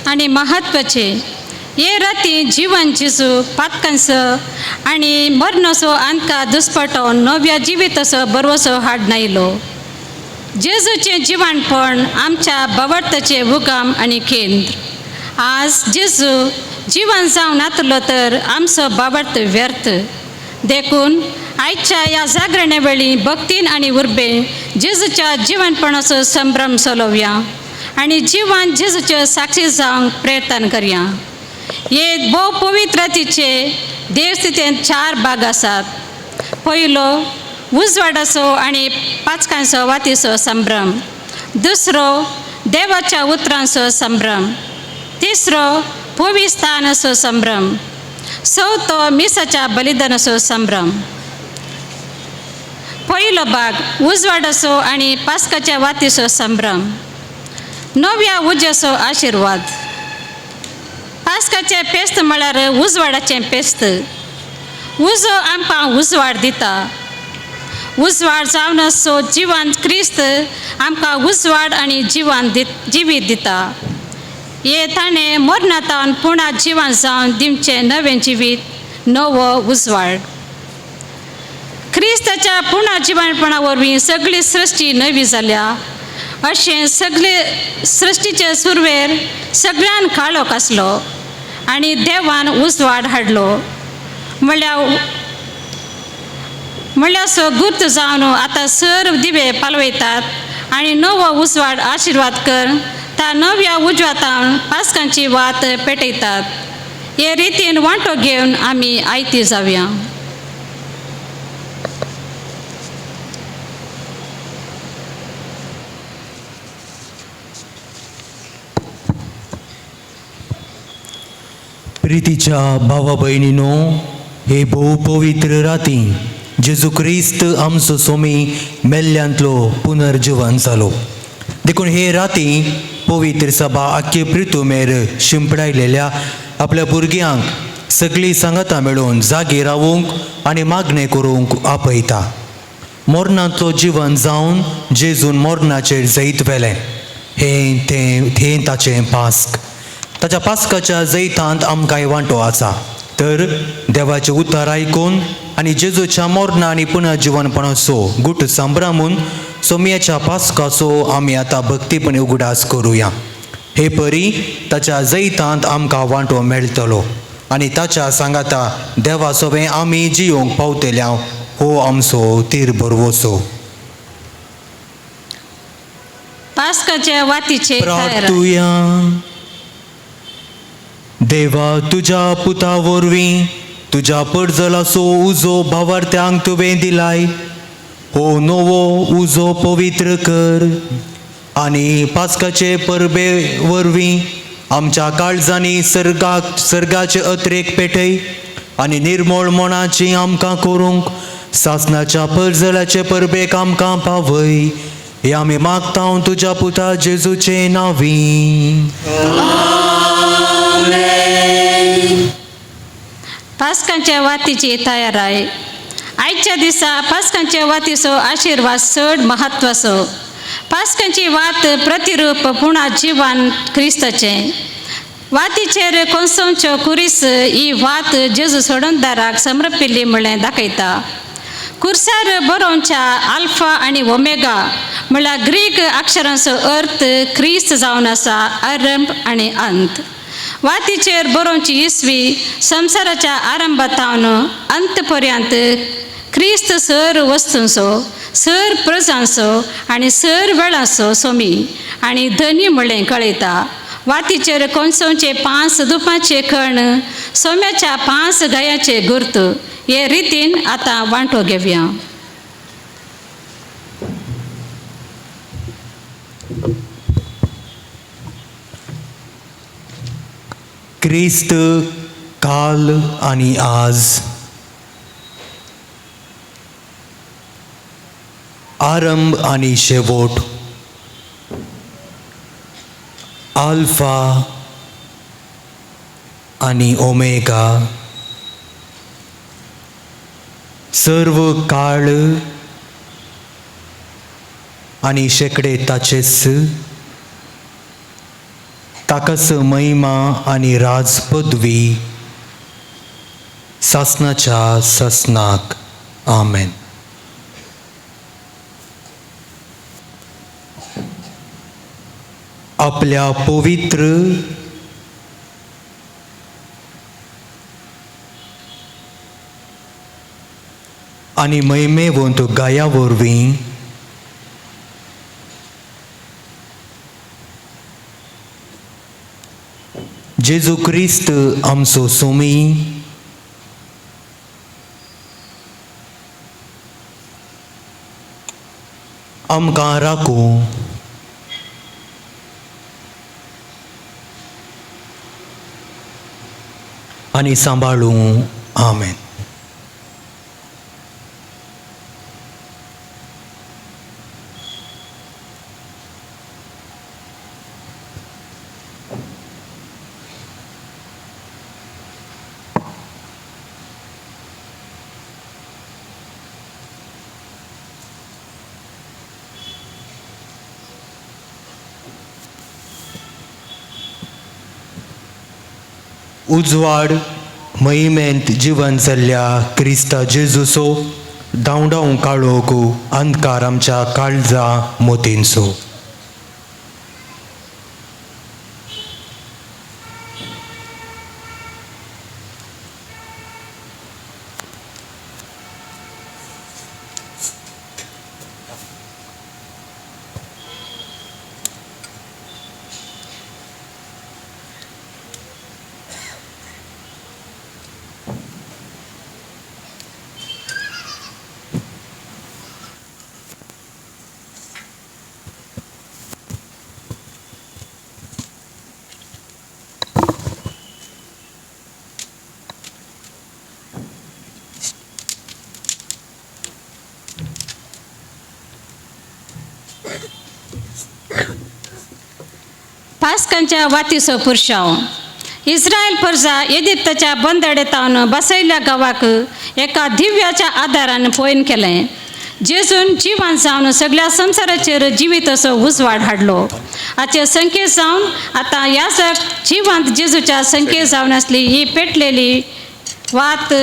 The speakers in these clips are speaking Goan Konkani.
आनी महत्वाचे हे राती जिवन जेजू पातकांचो आनी मरणाचो आमकां दुस्पटो नव्या जिविताचो बरवसो हाडून आयलो. जेजूचें जिवनपण आमच्या भावार्थाचें उगम आनी केंद्र. आज जेजू जिवन जावन नातलो तर आमचो भावार्थ व्यर्थ. देखून आयच्या ह्या जागरणे वेळी भक्तीन आनी उर्बेन जेजूच्या जिवनपणाचो संभ्रम चलोवया आनी जिवन जेजूच्यो साक्षी जावंक प्रयत्न करया. हे भोव पवित्र रातीचे देवस्थितींत चार भाग आसात. पयलो उजवाडाचो आनी पाचकांचो वातीचो संभ्रम, दुसरो देवाच्या उतरांचो संभ्रम, तिसरो पविस्थानाचो संभ्रम, चवथो मिसाच्या बलिदानाचो संभ्रम. पयलो भाग उजवाडाचो आनी पास्काच्या वातीचो संभ्रम. नव्या उज्याचो आशिर्वाद. पास्काचें पेस्त म्हळ्यार उजवाडाचें पेस्त. उजो आमकां उजवाड दिता. उजवाड जावन आसचो जिवान क्रिस्त आमकां उजवाड आनी जिवान जिवीत दिता. हे ताणें मरणांत पुणा जिवान जावन दिवचें नवें जिवीत, नवो उजवाड. क्रिस्ताच्या पुणा जिवनपणा वरवीं सगळी सृश्टी नवी जाल्या. अशें सगळे सृश्टीचे सुरवेर सगळ्यान काळोख आसलो आनी देवान उजवाड हाडलो. म्हणल्यार सो गुर्त जावन आतां सर्व दिवे पालवयतात आनी नवो उजवाड आशिर्वाद कर त्या नव्या उजवातान पास्कांची वात पेटयतात. हे रितीन वांटो घेवन आमी आयती जावया. प्रितीच्या भावा भयणीनो, हे भोव पवित्र राती जेजू क्रिस्त आमचो सोमी मेल्ल्यांतलो पुनर्जिवन जालो. देखून हे राती पवित्र सभा आख्खे प्रितुमेर शिंपडायलेल्या आपल्या भुरग्यांक सगळीं सांगातां मेळून जागे रावूंक आनी मागणें करूंक आपयता. मोरणांतलो जिवन जावन जेजून मोरणाचेर जैत व्हेलें. हें तें हें ताचें पास्क. ताच्या पास्काच्या जैतांत आमकांय वांटो आसा. तर देवाचें उतर आयकून आनी जेजूच्या मोरना आनी पुनर्जिवनपणाचो गुट संभ्रमून सोमयाच्या पास्काचो आमी आतां भक्तीपणी उगडास करुया. हे परी ताच्या जैतांत आमकां वांटो मेळटलो आनी ताच्या सांगाता देवा सोबें आमी जियोंक पावतल्या हो आमचो तीर बरवसो. पास्काच्या वातीचे प्रार्थुया. देवा, तुज्या पुता वरवीं तुज्या परजलाचो उजो भावार्थ्यांक तुवें दिलाय. हो नवो उजो पवित्र कर आनी पास्काचे परबे वरवीं आमच्या काळजांनी सर्गाक सर्गाचे अत्रेक पेटय आनी निर्मळ मनाची आमकां करूंक सासनाच्या परजलाचे परबेक आमकां पावय. हे आमी मागता तुज्या पुता जेजूचे नांवी. पास्कांच्या वातीची तयाराय. आयच्या दिसा पास्कांच्या वातीचो आशिर्वाद चड म्हत्वाचो. पास्कांची वात प्रतिरूप पुणा जिवन क्रिस्ताचें. वातीचेर कोसोवच्यो कुरीस ही वात जेजू सोडणदाराक समर्पिल्ली म्हणलें दाखयता. कुर्सार बरोवच्या आल्फा आनी ओमेगा म्हणल्यार ग्रीक अक्षरांचो अर्थ क्रिस्त जावन आसा, आरंभ आनी अंत. वातीचेर बरोवची इसवी संवसाराच्या आरंभातावन अंत पर्यंत क्रिस्त सर वस्तूंचो, सर प्रजांचो आनी सर वेळांचो सोमी आनी धनी म्हणलें कळयता. वातीचेर कोनसोवचे 5 दुपाचे कण सोम्याच्या 5 गयाचे गुर्त. हे रितीन आतां वांटो घेवया. क्रिस्त काल आनी आज, आरंभ आनी शेवट, आल्फा आनी ओमेगा, सर्व काळ आनी शेकडे ताचेच, ताकाच महिमा आनी राज पदवी सासनाच्या सासनाक. आमेन. आपल्या पवित्र आनी महिमेवंत गाया वरवीं जेजू क्रिस्त आमचो सोमी आमकां राखूं आनी सांबाळूं. आमेन. उजवाड महिमेंत जिवन जाल्ल्या क्रिस्ता जेजूचो धांवडावं काळोख अंधकार आमच्या काळजा मोतींचो. पास्कांच्या वातीचो पुरशांव. इस्रायल प्रजा इजिप्ताच्या बंदडेतावन बसयल्ल्या गांवाक एका दिव्याच्या आदारान पळोवन केलें. जेजून जिवान जावन सगळ्या संवसाराचेर जिवीत असो उजवाड हाडलो. हाचे संकेत जावन आतां ह्या जग जिवांत जेजूच्या संकेत जावन आसली ही पेटलेली वात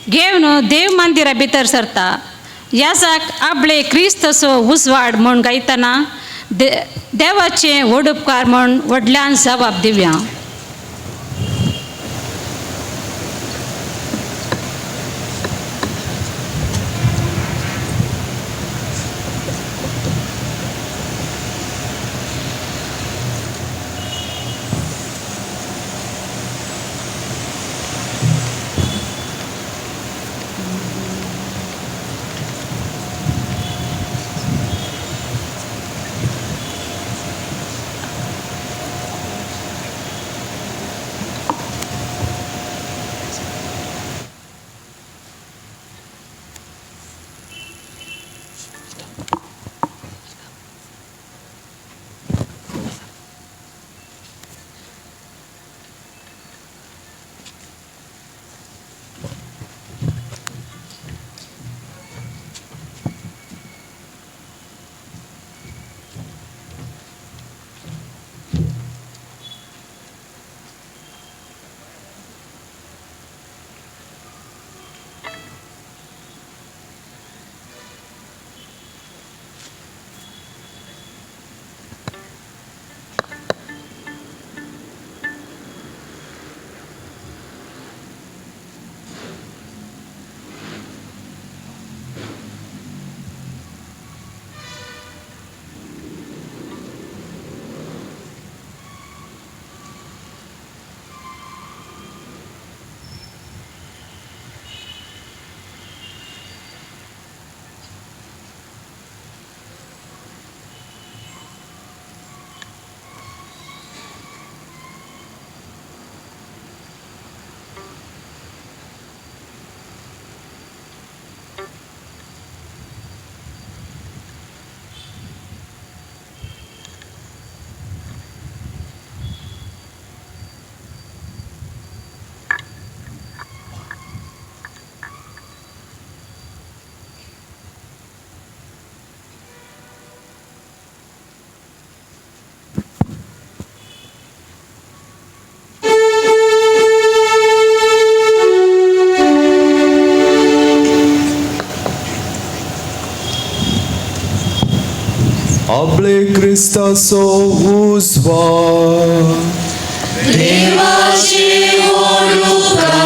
घेवन देव मंदिरा भितर सरता. याजाक आपले क्रिस्त असो उजवाड म्हूण गायतना देवाचे व्हड उपकार म्हूण व्हडल्यान जबाब दिवया. आपले क्रिस्ताचो उजवाड. देवाचे व्हड उपकार.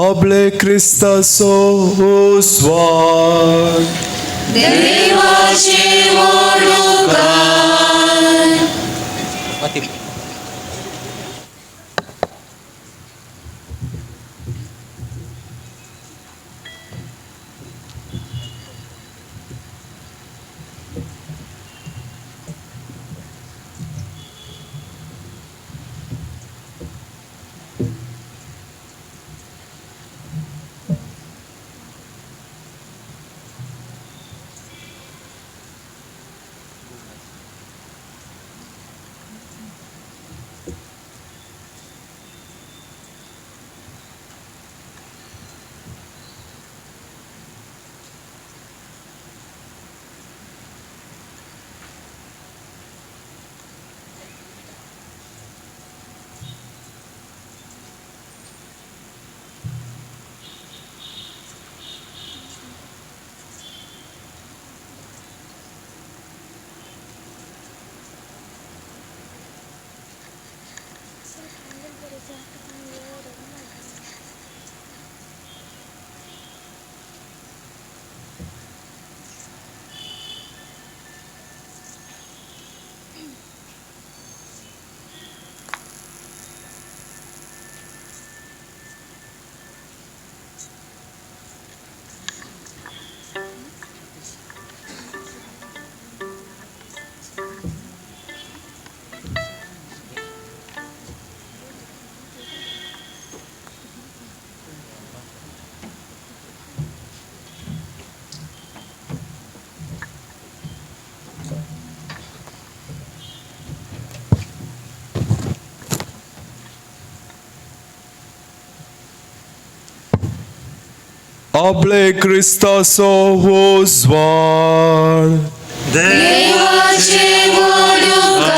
आपले क्रिस्ताचो उजवाड. देवाचे व्हड उपकार. आपले क्रिस्ताचो उजवाड. देवाचे व्हड उपकार.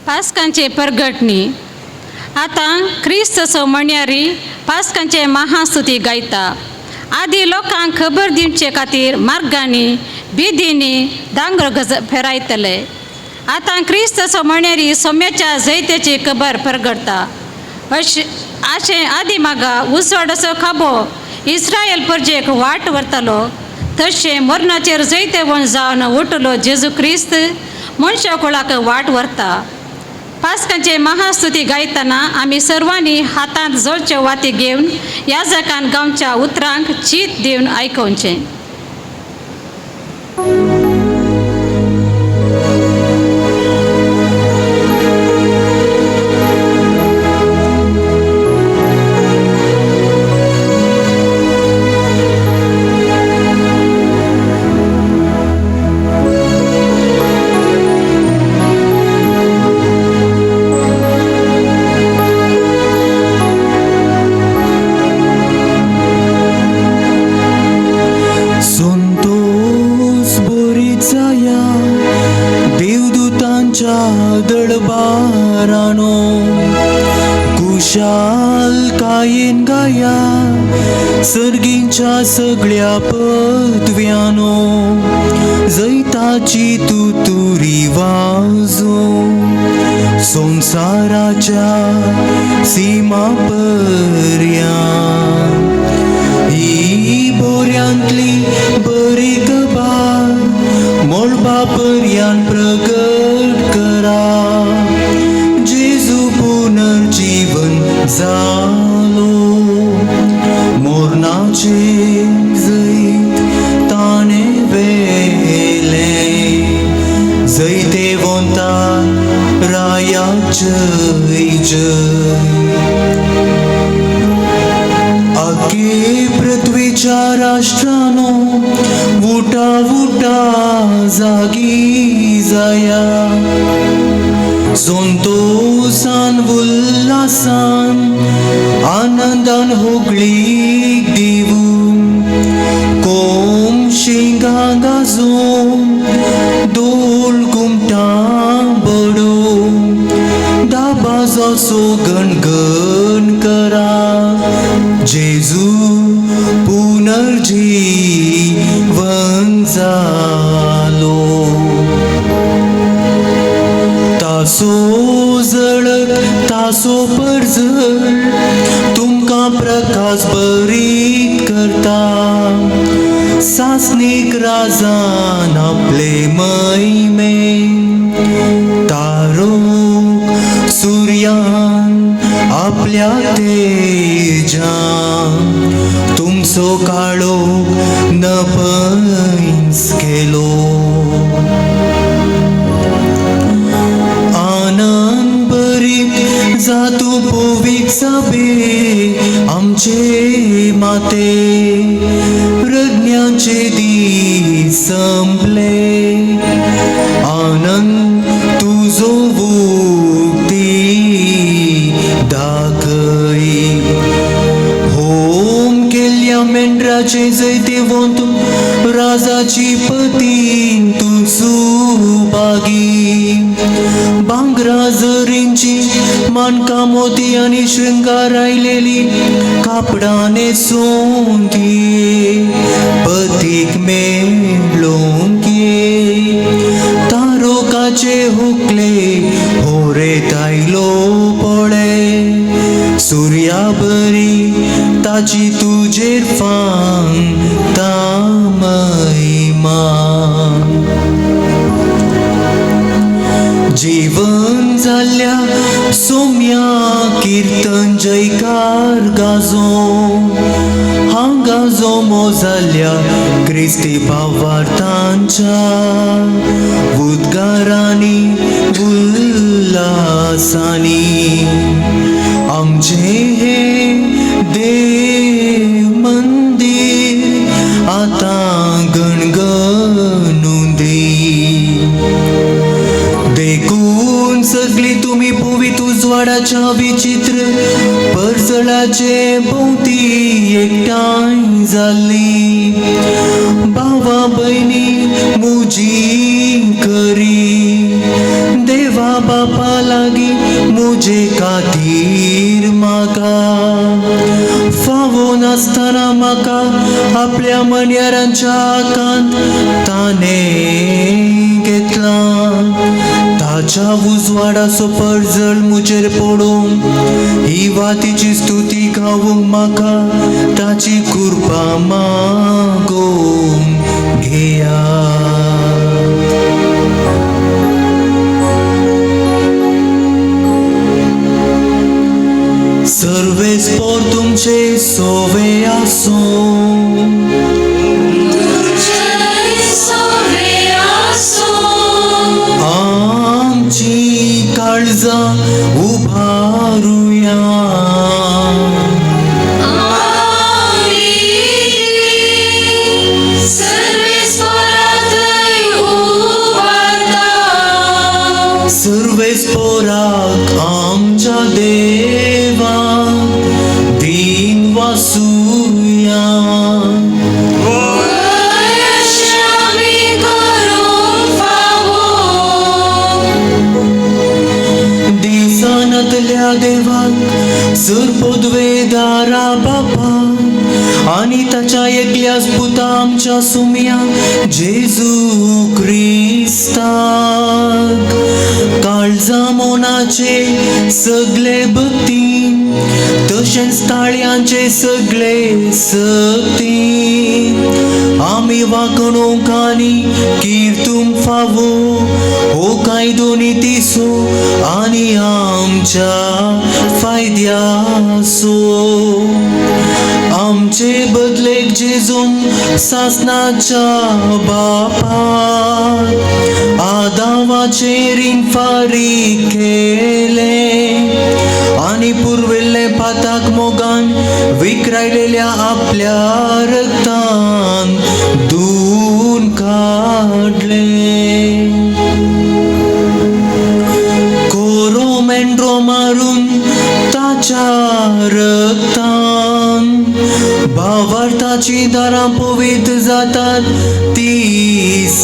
पास्कांचे परगटणी. आतां क्रिस्तचो म्हणयारी पास्कांचे महास्तुती गायता. आदी लोकांक खबर दिवचे खातीर मार्गांनी बिदींनी दांगर गज फेरायतले. आतां क्रिस्तचो म्हणयारी सोम्याच्या जैत्याची खबर परगडटा. अशें अशें आदी मागा उजवाडाचो खाबो इस्रायल परजेक वाट व्हरतालो, तशें मरणाचेर जैतेवण जावन उठलो जेजू क्रिस्त मनशा कुळाक वाट व्हरता. पास्कांचे महास्तुती गायतना आमी सर्वांनी हातांत जळच्यो वाती घेवन याजकान गांवच्या उतरांक चीत दिवन आयकोवचें. गाया सर्गींच्या सगळ्या पदव्यानो जैताची तुतुरी वाजो संवसाराच्या सीमा पर्यान ही बोऱ्यांतली बरी खबर मळबा पर्यान प्रगट करा जेजू पुनर्जीवन जालो मोरनाचे जैत ताणें व्हेलें जैतेवंता राया जय जय आखे पृथ्वीच्या राष्ट्रानो उठा उठा जागी जाया संतोषान उल्हासान आनंदान होगळीक दिवून कोम शिंगां गाजोवन धोल घुमटां बडोवन दाबाजाचो गणगण करा जेजू पुनर्जीवन जालो तासो जळक तासो परजळ तुमकां प्रकाश बरीत करता सासनीक राजान आपले महिमेन तारोक सुर्यान आपल्या तेजान तुमचो काळोख नपयस केलो आनंद भरीत जातू पोवीक साबे आमचे माते रज्ञाचे दीस संपले आनंद तुजो मुक्ती दाखय होम केल्ल्या मेंढराचे जैतेवंत राजाची पतीन तूं सुभागी भांगरा जरींची माणकां मोती आनी शृंगार आयलेली कापडां न्हेसून ती पतीक मेळोवंक ये तारोकाचे हुकले होरे तायलो पळे सुर्या बरी ताची तुजेर फांगता महिमा जीवन जाल्ल्या सोम्या किर्तन जयकार गाजो हांगा जोमो जाल्ल्या क्रिस्ती भावार्थांच्या उद्गारांनी उल्हासांनी आमचें हें देव मंदीर आतां गणगणूं दी देखून सगळी तुमी भोवीत उजवाडाच्या विचित्र परजळाचे भोंवती एकठांय जाल्ली भावा भयणी मुजी करी देवा बापा लागीं मुजे खातीर म्हाका फावो नासतना म्हाका आपल्या मन्यारांच्या आकांत ताणें घेतलां ताच्या उजवाडाचो परजळ मुजेर पडूंक ही वातीची स्तुती गावूंक म्हाका ताची कृपा मागोवंक घेया. सर्वेस्पोर तुमचे सोवे आसूं. आमची काळजां उबारुया. सर्वेस्पोराक आमच्या देवाक दीन वासुया. दिसनातल्या देवाक सर पदवेदार दिलदारा बापा आनी ताच्या एकल्याच पुता आमच्या सुमया जेजू क्रिस्ताक काळजा मोनाचे सगळे भक्तीन तशेंच ताळयांचे सगळे सक्तीन आमी वागणूक आनी किर्तूंक फावो हो कायदो नितीचो आनी आमच्या फायद्याचो. आमचे बदलेक जेजून सासनाच्या बापाक आदावाचे रीण फारीक केलें आनी पुर्विल्ले पाताक मोगान विक्रायलेल्या आपल्या रक्तान धुवन काडलें. कोरो मेंढरो मारून ताच्या रक्तान भावार्थाची दारां पवित्र जातात तीस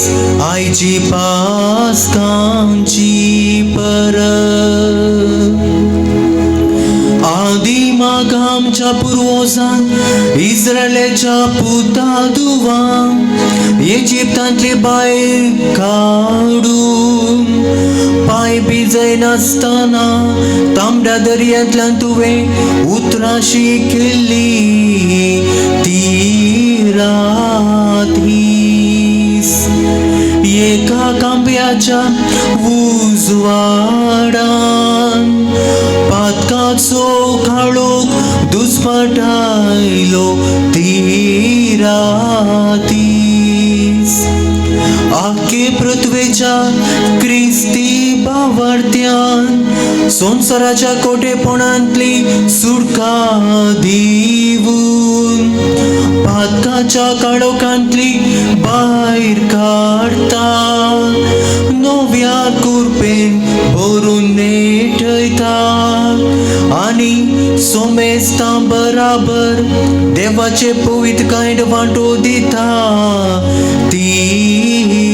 आयची पास्कांची परब. आदिमाक आमच्या पुर्वजान इस्रायलाच्या पुता दुवान इजिप्तांतली भायर काडून पांय भिजयनासतना तांबड्या दर्यांतल्यान तुवें उतरां शिकिल्ली ती रात हीस. एका कांब्याच्या उजवाडान पातकाचो काळोख दुस्पटायलो ती रात हीस. आख्खे पृथ्वेच्या क्रिस्ती भावार्थ्यान संवसाराच्या कोटेपणांतली सुटका दिवन पातकाच्या काळोखांतली भायर काडटा नव्या कुरपेन भरून नेटयता आनी सोमेस्तां बराबर देवाचे पवित्र कांयड वांटो दिता ती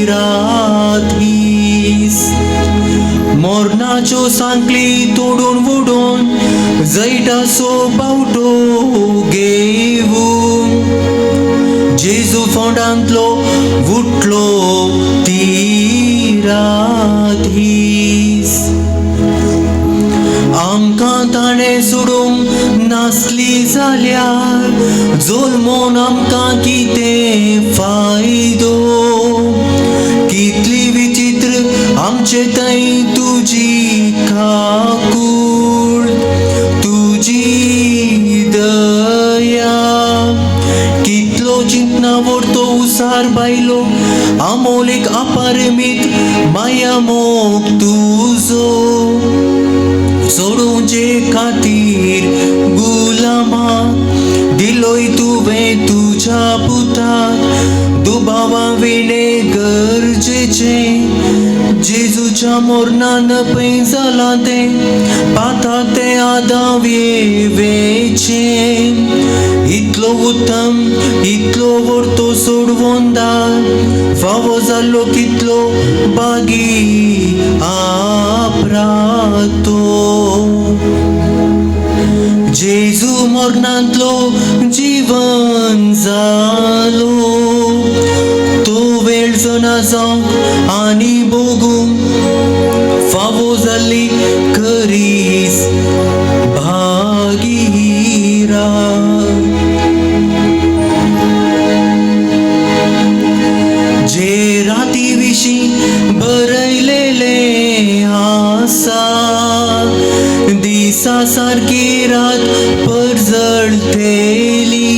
रात हीस. मोरनाच्यो सांकली तोडून उडोवन जैताचो बावटो घेवन जेजू फोंडांतलो उठलो ती रात हीस. आमकां ताणें सोडूंक नासली जाल्यार जल्मोन आमकां कितें फायदो. कितली विचित्र आमचे थंय तुजी काकूळ तुजी दया. कितलो चिंतना व्हरतो उसार बायलो आमोलीक अपारमीत माया मोग तुजो. सोडोवचे खातीर गुलामा दिलोय तुवें तुज्या पुताक दुबावा विणें गरजेचें जेजूच्या मोरनान पै जालां तें पाताक तें आदाव येवेचें. इतलो उत्तम इतलो व्हरतो सोडवंदार फावो जाल्लो कितलो बागी आपरातो. जेजू मोरनांतलो जीवन जालो तो वेळ जना जावंक आनी भोगूंक फावो जाल्ली करीस भागीरा. जे राती विशीं बरयलेलें आसा दिसा सारकी रात परजळटेली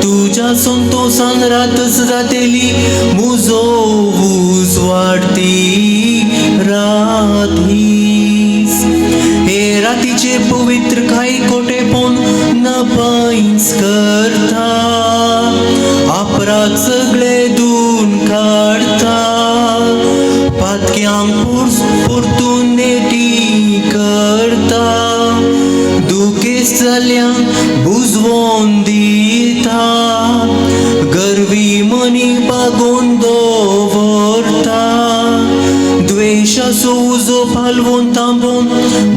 तुज्या संतोसान रातच जातेली मुजो उजवाडती रात हीस. हे रातीचे पवित्र कांय कोटेपण नपायस करता अपराध सगळे धुवन काडता पातक्यांक परतून नेटी करता दुखेस्त जाल्यांक बुजवोन दिता गर्वी मनी बागोवन दवरता. द्वेशाचो उजो पालवून थांबोवन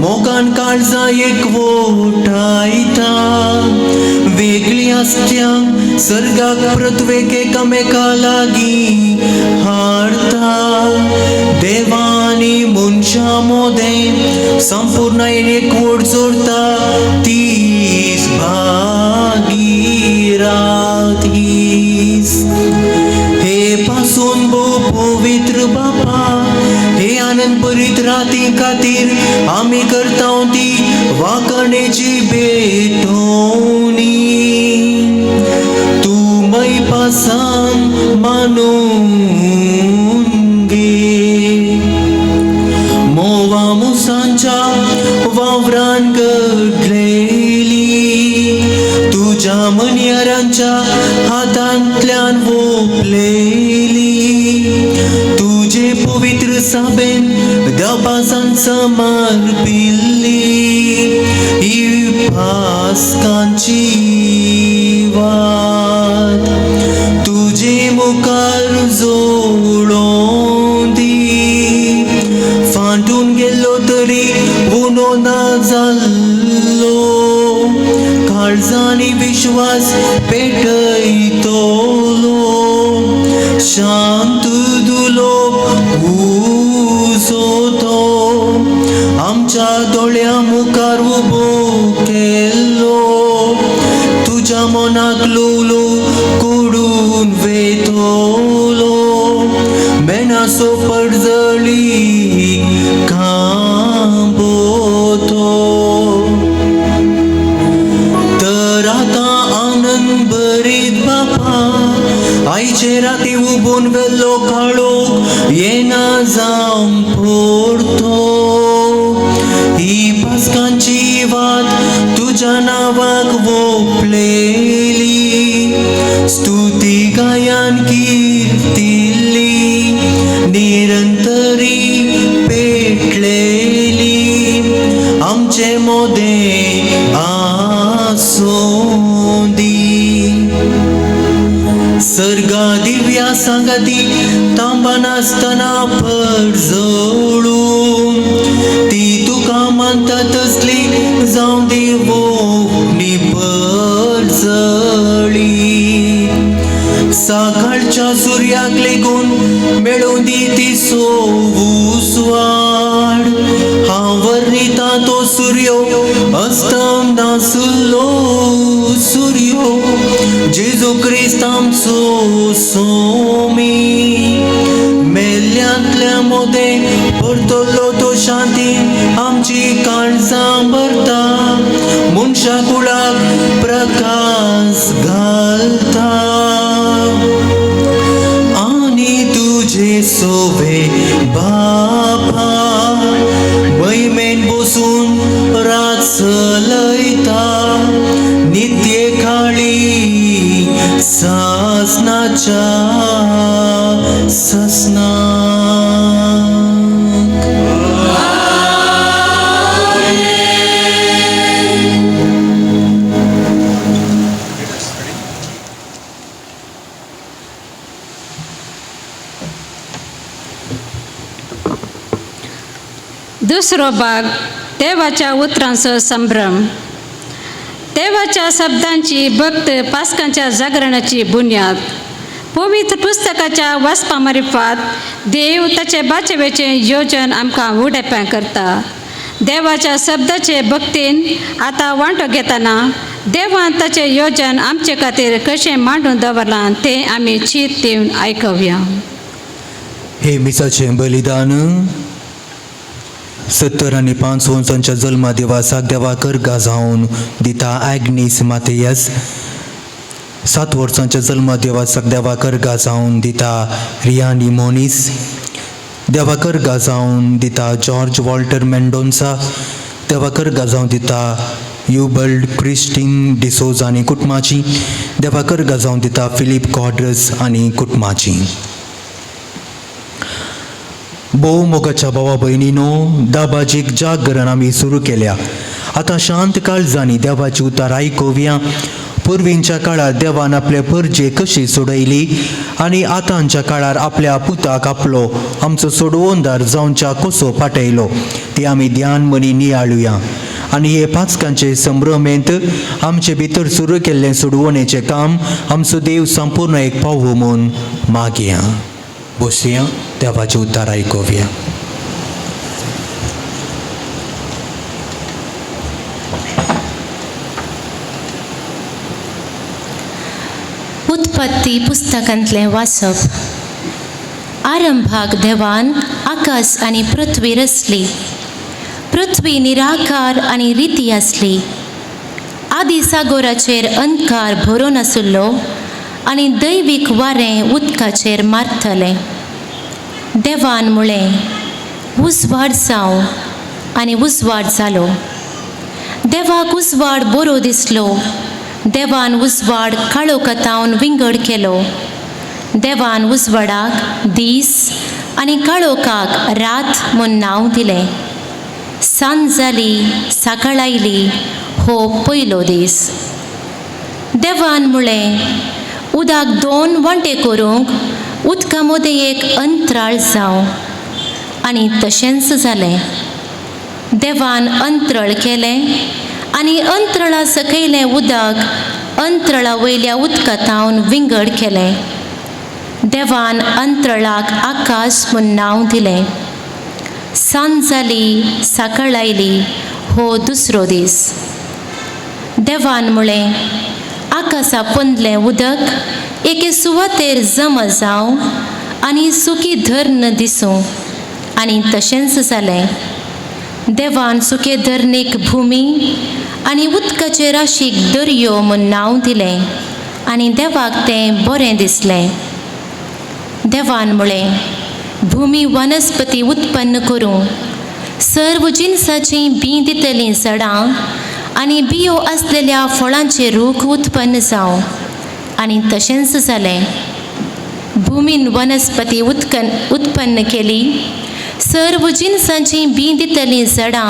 मोगान काळजां एकवटायता. वेगळी आसत्यांक सर्गाक पृथ्वेक एकामेका लागीं हाडता. देवानी मनशां मोदें संपूर्ण एकवट जोडता तीच भागीरात हीच. हे पासून भोव पवित्र बापा, हे आनंद भरीत राती खातीर आमी करता ती वाकणेची भेटोवणी. तूं मै पासान मानून घे. मोवा मुसांच्या वावरान घडलेली तुज्या मनयारांच्या हातांतल्यान वोपलेली. तुजे पवित्र साबेन देवपासान समर्पिल्ली ही पास्कांची वात तुजे मुखार जोडोन दी. फांटून गेल्लो तरी उणो ना जाल्लो, काळजांनी विश्वास पेटयतलो. शांत दुलोप उजो तो आमच्या दोळ्या मुखार उबो केल्लो. तुज्या मनाक ल्हव कोडून वेतलो, मेणाचो परजळी कांबो तो. तर आतां आनंद भरीत बापा, आयचे राती उबून वेल्लो काळोख येना जावं पोरतो. ही पास्कांची वात तुज्या नांवाक वोपलेली, स्तुती गायान किर्तिल्ली, निरंतरी पेटलेली आमचे मोदें आसूं दी. सर्गा दिव्या सांगाती तांबनासतना परजळून ती तुका मानता तसली जावं दी वोपणी परजळी. सकाळच्या सुर्याक लेगून मेळोवन दी ती सोवूसवाड. हांव वर्णिता तो सुर्यो अस्तम नासलो सुर्यो, जेजू क्रिस्त आमचो सोमी. मेल्ल्यांतल्या मोदें परतल्लो तो शांती आमची काळजां भरता, मनशा कुळाक प्रकाश घालता. आनी तुजे सोवे बापा मैमेन बसून रात चलयता, नित्ये काळी सासनाच्या ससनाक. दुसरो भाग देवाच्या उतरांचो संभ्रम. देवाच्या शब्दांची भक्त पास्कांच्या जागरणाची बुन्याद. पवित्र पुस्तकाच्या वाचपा मारिफात देव ताचे बाचेवेचें योजन आमकां उडेप्यां करता. देवाच्या शब्दाचे भक्तीन आतां वांटो घेतना देवान ताचें योजन आमचे खातीर कशें मांडून दवरलां तें आमी चीत दिवन आयकुया. हे मिसाचें बलिदान 70 आनी 5 वर्सांच्या जल्मा दिवासाक देवाक गाजावन दिता आग्नीस मातेयस. 7 वर्सांच्या जल्मा दिवासाक देवाक गाजावन दिता रियानी मोनीस. देवाक गाजावन दिता जॉर्ज वॉल्टर मेंडोन्सा. देवाक गाजावन दिता युबल्ड क्रिस्टीन डिसोज आनी कुटुंबाची. देवाक गाजावन दिता फिलीप कॉड्रस आनी कुटुंबाची. भोव मोगाच्या भावा भयणीनो, दाबाजीक जागरण आमी सुरू केल्या. आतां शांत काळजांनी देवाची उतार आयकुया. पुर्वींच्या काळार देवान आपले परजे कशी सोडयली आनी आतांच्या काळार आपल्या पुताक आपलो आमचो सोडवणदार जावच्या कसो पाटयलो ती आमी ध्यान मनी नियाळुया आनी हे पांचकांचे संभ्रमेंत आमचे भितर सुरू केल्लें सोडवणेचें काम आमचो देव संपूर्ण एक पावो म्हूण मागया. बसया, देवाचें उतार आयकुया. उत्पत्ती पुस्तकांतलें वाचप. आरंभाक देवान आकाश आनी पृथ्वी रचली. पृथ्वी निराकार आनी रिती आसली. आदी सागोराचेर अंधकार भरून आशिल्लो आनी दैवीक वारें उदकाचेर मारतलें. देवान म्हळें, उजवाड जावं, आनी उजवाड जालो. देवाक उजवाड बरो दिसलो. देवान उजवाड काळोखांत विंगड केलो. देवान उजवाडाक दीस आनी काळोखाक रात म्हूण नांव दिलें. सांज जाली, सकाळ आयली, हो पयलो दीस. देवान म्हळें, उदक दोन वांटे करूंक उदका मदें एक अंतराळ जावं, आनी तशेंच जालें. देवान अंतरळ केलें आनी अंतरळा सकयलें उदक अंतरळा वयल्या उदकांत विंगड केलें. देवान अंतरळाक आकाश म्हूण नांव दिलें. सांज जाली, सकाळ आयली, हो दुसरो दीस. देवान म्हळें, आकाशा पोंदलें उदक एके सुवातेर जमा जावं आनी सुकी धर्ण दिसूं, आनी तशेंच जालें. देवान सुके धरणीक भुमी आनी उदकाचे राशीक दर्यो म्हूण नांव दिलें, आनी देवाक तें बरें दिसलें. देवान म्हळें, भुमी वनस्पती उत्पन्न करूं, सर्व जिनसाचीं बीं दितलीं झाडां आनी बियो आसलेल्या फळांचे रूख उत्पन्न जावं, आनी तशेंच जालें. भुमीन वनस्पती उत्पन्न केली, सर्व जिनसांचीं बीं दितलीं झाडां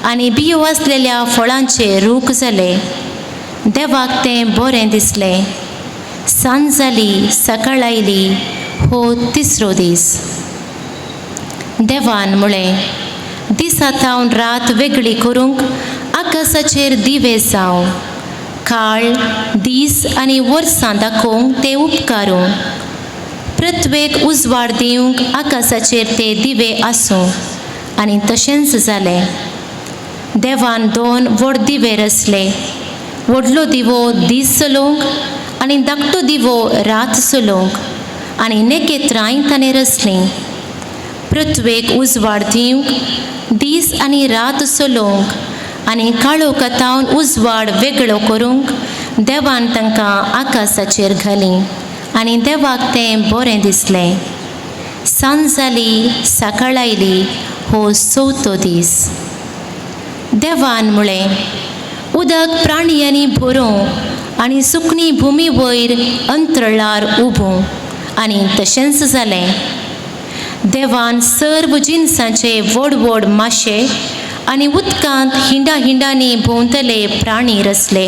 आनी बियो आसलेल्या फळांचे रूख जाले. देवाक तें बरें दिसलें. सांज जाली, सकाळ आयली, हो तिसरो दीस. देवान म्हळें, दिसा थावन रात वेगळी करूंक आकाशाचेर दिवे जावं, काळ दीस आनी वर्सां दाखोवंक ते उपकारूं, पृथ्वेक उजवाड दिवंक आकाशाचेर ते दिवे आसूं, आनी तशेंच जालें. देवान दोन व्हड दिवे रचले, व्हडलो दिवो दीस चलोवंक आनी धाकटो दिवो रात चलोवंक, आनी नखेत्रांय ताणें रचलीं. पृथ्वेक उजवाड दिवंक दीस आनी रात चलोवंक आनी काळोखांत उजवाड वेगळो करूंक देवान तांकां आकाशाचेर घालीं, आनी देवाक तें बरें दिसलें. सांज जाली, सकाळ आयली, हो चवथो दीस. देवान म्हळें, उदक प्राणयांनी भरूं आनी सुकणीं भुमी वयर अंतरळार उबूं, आनी तशेंच जालें. देवान सर्व जिनसांचे व्हड व्हड माशे आनी उदकांत हिंडा हिंडांनी भोंवतले प्राणी रचले,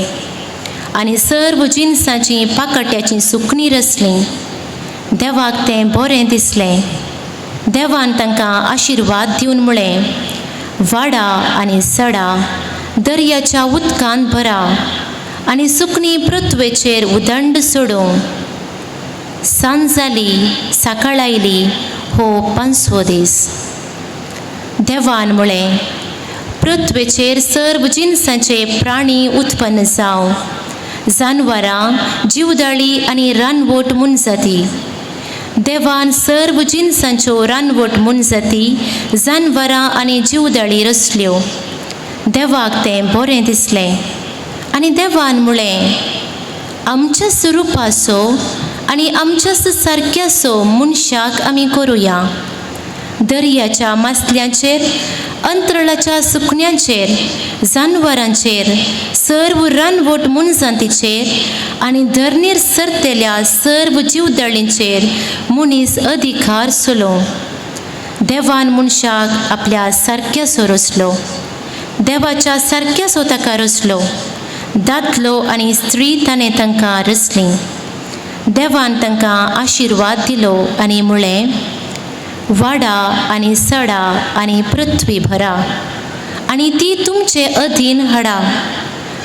आनी सर्व जिनसांचीं पाकट्याचीं सुकणीं रचलीं. देवाक तें बरें दिसलें. देवान तांकां आशिर्वाद दिवन म्हळें, वाडा आनी सडा, दर्याच्या उदकांत भरा आनी सुकणीं पृथ्वेचेर उदंड सोडूं. सांज जाली, सकाळ आयली, हो पांचवो दीस. देवान म्हळें, पृथ्वेचेर सर्व जिनसांचे प्राणी उत्पन्न जावं, जानवरां, जिवदाळी आनी रानवट मोनजाती. देवान सर्व जिनसांच्यो रानवट मोनजाती, जानवरां आनी जिवदाळी रचल्यो. देवाक तें बरें दिसलें. आनी देवान म्हळें, आमच्या स्वरुपाचो आनी आमच्या सारक्याचो मनशाक आमी करुया. दर्याच्या मासल्यांचेर, अंतरळाच्या सुकण्यांचेर, जानवरांचेर, सर्व रानवट मोनजातीचेर आनी धरणीर सरतेल्या सर्व जिवदळींचेर मनीस अधिकार चलोवं. देवान मनशाक आपल्या सारक्यासो रचलो, देवाच्या सारक्यासो ताका रचलो, दादलो आनी स्त्री ताणें तांकां रचलीं. देवान तांकां आशिर्वाद दिलो आनी म्हळें, वाडा आनी सडा आनी पृथ्वी भरा आनी ती तुमचे अधीन हाडा.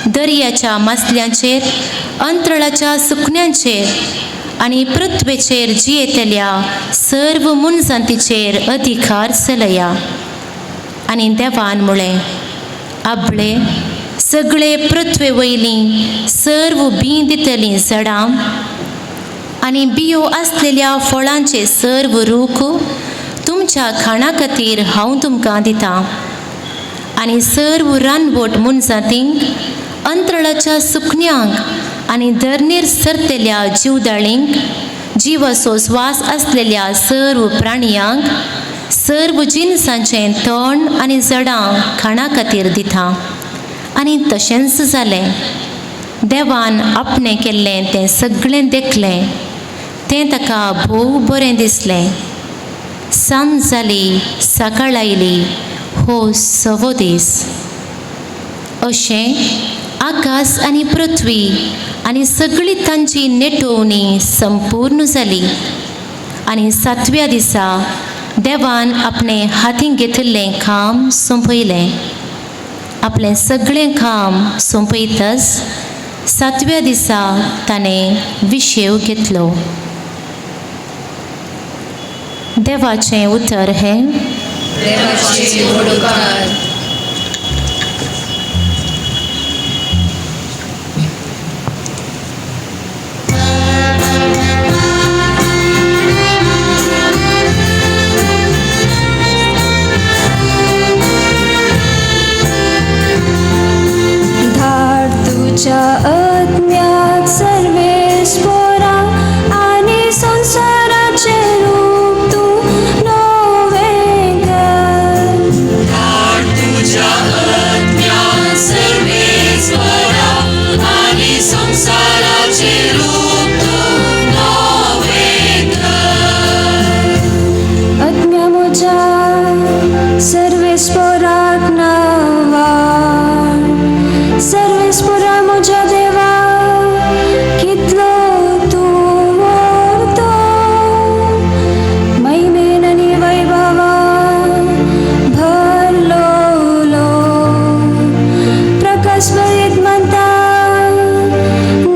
दर्याच्या मासल्यांचेर, अंतराळाच्या सुकण्यांचेर आनी पृथ्वेचेर जियेतल्या सर्व मनजातीचेर अधिकार चलया. आनी देवान म्हळें, आबळे सगळे पृथ्वे वयलीं सर्व बीं दितलीं झाडां आनी बियो आसलेल्या फळांचे सर्व रूख तुमच्या खाणा खातीर हांव तुमकां दितां. आनी सर्व रानवट मनजातींक, अंतराळाच्या सुकण्यांक आनी धरणीर सरतल्या जिवदाळींक, जिवाचो स्वास आसलेल्या सर्व प्राणयांक सर्व जिनसांचें तण आनी जडां खाणा खातीर दिता. आनी तशेंच जालें. देवान आपणें केल्लें तें सगळें देखलें, तें ताका भोव बरें दिसलें. सांज जाली, सकाळ आयली, हो सवो दीस. अशें आकाश आनी पृथ्वी आनी सगळी तांची नेटोवणी संपूर्ण जाली. आनी सातव्या दिसा देवान आपणें हातीं घेतिल्लें काम सोंपयलें. आपलें सगळें काम सोंपयतच सातव्या दिसा ताणें विशेव घेतलो. देवाचें उतर हें. देवाचे व्हड उपकार. धाड तुज्या अज्ञात सर्वेस्पोरा आनी संवसाराचें रूप तूं नवें कर. धाड तुज्या अज्ञात सर्वेस्परा आनी संवसाराचें रूप तूं नवें कर. आत्म्या म्हज्या सर्वेस्पोराक नांवाड, सर्वेस्पोरा म्हज्या देवा कितलो तूं व्हरतो, महिमेन आनी वैभवान भरलोलो, प्रकाश भरीत म्हणटा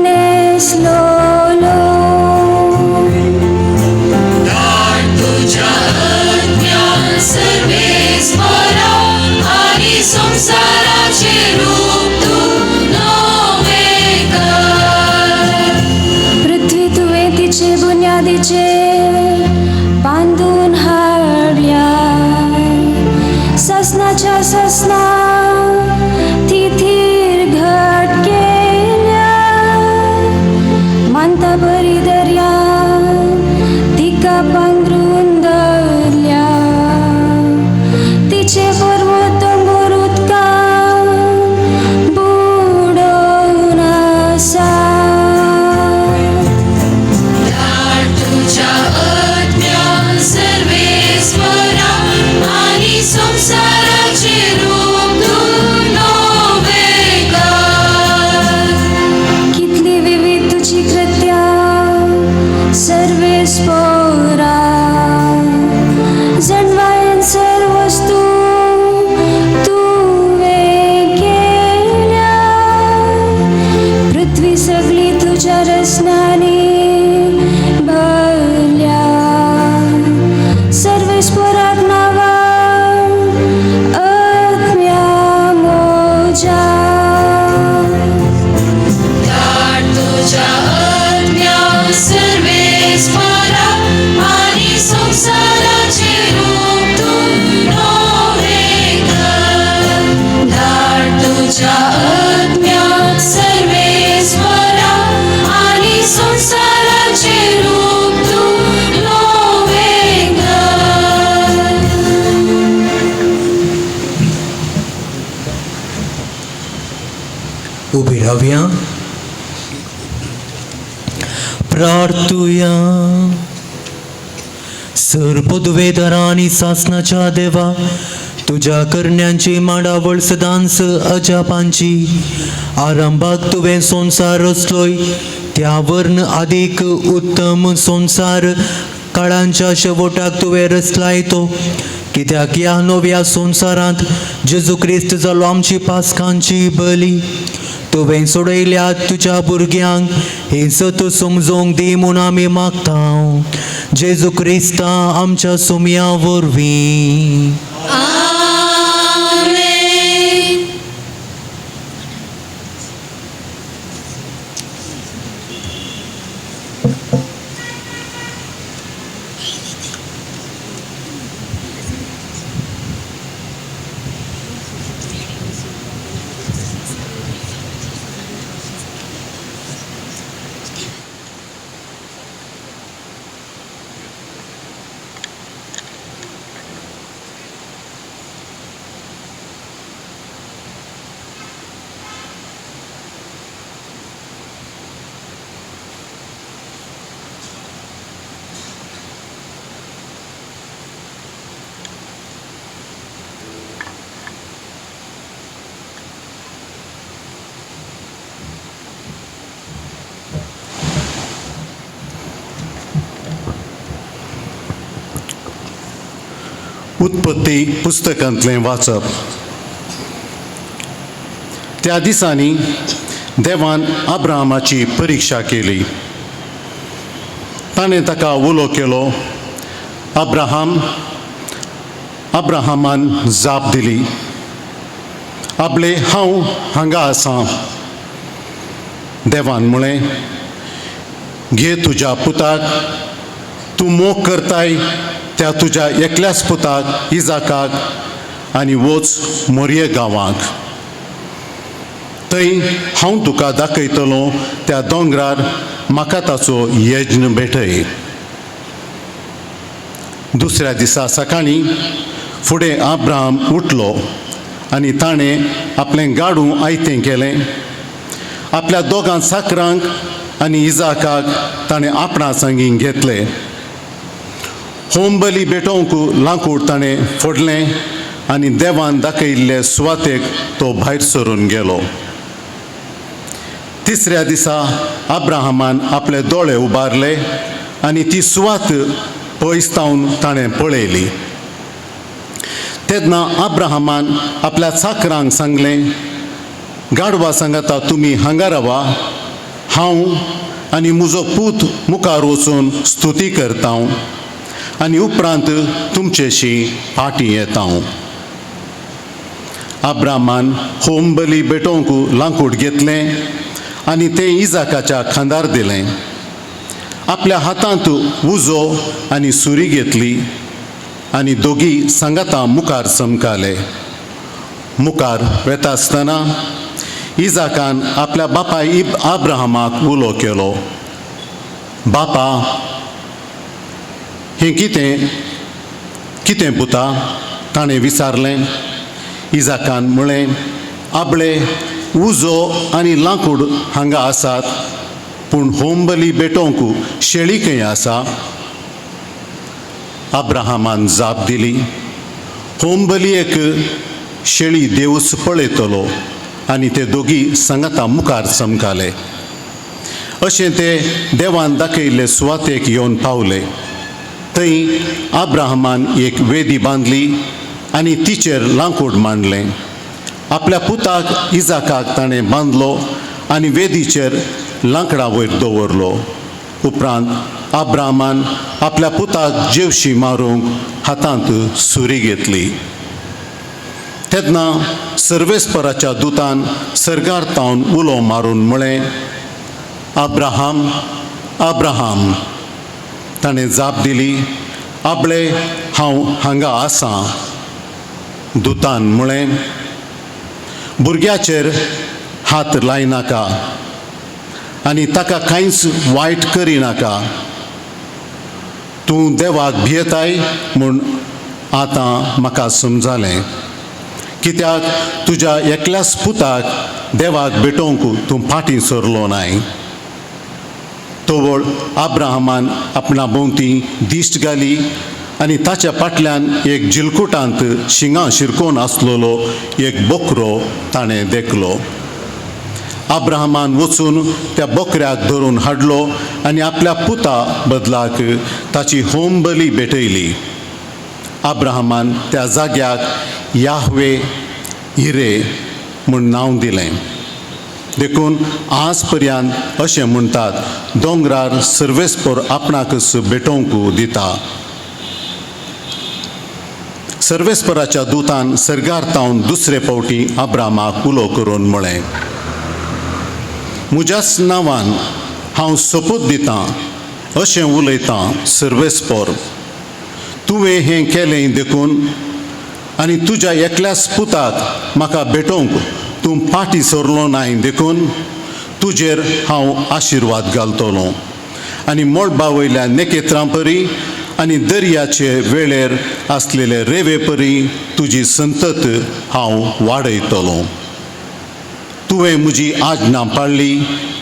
न्हेसलोलो. धाड तुज्या अज्ञात सर्वेस्परा आनी संवसाराचें रूप तूं नवें कर. पृथ्वी तुवें तिचे बुन्यादीचे बांदून हाडल्या, ससनाच्या ससना ती थीर घट केल्या, मानता बरी दर्या तिका पांगरून दवरल्या, तिचे पर्वत दोंगर उदकान बुडोवन आसा. धाड तुज्या अज्ञात सर्वेस्परा आनी संवसाराचें रूप तूं नवें कर. कितली विविध तुजी कृत्या सर्वेस्पोरा, जणवायन सर्व वस्तू तुवें केल्या, पृथ्वी सगळी तुज्या रचनांनी भरल्या, सर्वेस्पोराक नांवान आत्म्या म्हज्या. धाड तुज्या अज्ञात सर्वेस्परा आनी संवसाराचें रूप तूं नवें कर. धाड तुज्या अज्ञात सर्वेस्परा आनी संवसाराचें रूप तूं नवें कर. उबी रावया, प्रार्थुया. सर पदवेदार आनी सासनाच्या देवा, तुज्या करण्यांची मांडावळ सदांच अजापांची। आरंभाक तुवें संवसार रचलोय त्या वर्ण आदीक उत्तम संवसार काळांच्या शेवटाक तुवें रचलाय तो, कित्याक ह्या नव्या संवसारांत जेजू क्रिस्त जालो आमची पासकांची बली। तुवें सोडयल्या तुज्या भुरग्यांक हें सत समजोंक दी म्हूण आमी मागता जेजू क्रिस्ता आमच्या सोमया वरवीं। आमेन। उत्पत्ती पुस्तकांतलें वाचप। त्या दिसांनी देवान अब्राहमाची परिक्षा केली। ताणें ताका उलो केलो, अब्राहम। अब्राहमान जाप दिली, आपले हांव हांगा आसां। देवान म्हळें, घे तुज्या पुताक, तूं मोग करताय त्या तुज्या एकल्याच पुताक इजाकाक, आनी वच मोरये गांवाक। थंय हांव तुका दाखयतलो त्या दोंगरार म्हाका ताचो यज्ञ भेटय। दुसऱ्या दिसा सकाळीं फुडें अब्राहम उठलो आनी ताणें आपलें गाडू आयतें केलें। आपल्या दोगां चाकरांक आनी इजाकाक ताणें आपणा संगीं घेतले। होमबली भेटोवंक लांकूड ताणें फोडलें आनी देवान दाखयल्ले सुवातेक तो भायर सरून गेलो। तिसऱ्या दिसा अब्राहमान आपले दोळे उबारले आनी ती सुवात पयस तावन ताणें पळयली। तेन्ना अब्राहमान आपल्या चाकरांक सांगलें, गाडवा सांगाता तुमी हांगा रावा, हांव आनी म्हजो पूत मुखार वचून स्तुती करता आनी उपरांत तुमचेशी फाटीं येता। अब्राहमान होमबली भेटोवंक लांकूड घेतलें आनी तें इजाकाच्या खांदार दिलें। आपल्या हातांत उजो आनी सुरी घेतली आनी दोगी सांगाता मुखार चमकाले। मुखार वेता आसतना इजाकान आपल्या बापाय अब्राहमाक उलो केलो, बापा, हें कितें कितें पुता? ताणें विचारलें। इजाकान म्हळें, आपले उजो आनी लांकूड हांगा आसात, पूण होमबली भेटोवंक शेळी खंय आसा? अब्राहमान जाप दिली, होमबलयेक शेळी देवूच पळयतलो। आनी ते दोगी सांगाता मुखार चमकाले। अशें ते देवान दाखयल्ले सुवातेक येवन पावले। थंय अब्राहमान एक वेदी बांदली आनी तिचेर लांकूड मांडलें। आपल्या पुताक इजाकाक ताणें बांदलो आनी वेदीचेर लांकडा वयर दवरलो। उपरांत अब्राहमान आपल्या पुताक जेवशी मारूंक हातांत सुरी घेतली। तेन्ना सर्वेस्पराच्या दुतान सर्गार तावन उलो मारून म्हळें, अब्राहम, अब्राहम। ताणें जाप दिली, आपले हांव हांगा आसां। दुतान म्हळें, भुरग्याचेर हात लायनाका आनी ताका कांयच वायट करिनाका। तूं देवाक भियेताय म्हूण आतां म्हाका समजालें, कित्याक तुज्या एकल्याच पुताक देवाक भेटोवंक तूं फाटीं सरलो नाय। तवळ अब्राहमान आपणा भोंवती दिश्ट घाली आनी ताच्या फाटल्यान एक जिलकुटांत शिंगां शिरकोवन आसलेलो एक बोकरो ताणें देखलो. अब्राहमान वचून त्या बोकऱ्याक धरून हाडलो आनी आपल्या पुता बदलाक ताची होम बली भेटयली. अब्राहमान त्या जाग्याक याहवे हिरे म्हूण नांव दिलें. देखून आज पर्यंत अशें म्हणटात, दोंगरार सर्वेस्पर आपणाकच भेटोवंक दिता. सर्वेस्पराच्या दुतान सर्गार तावन दुसरे फावटी अब्राहमाक उलो करून म्हळें, म्हज्याच नांवान हांव सोपूत दितां, अशें उलयतां सर्वेस्पर, तुवें हें केलें देखून आनी तुज्या एकल्याच पुताक म्हाका भेटोवंक तूं फाटीं सरलो नाय देखून तुजेर हांव आशिर्वाद घालतलो आनी मळबा वयल्या नेकेत्रां परी आनी दर्याचे वेळेर आसलेले रेवे परी तुजी संतत हांव वाडयतलो. तुवें म्हजी आज्ञा पाळ्ळी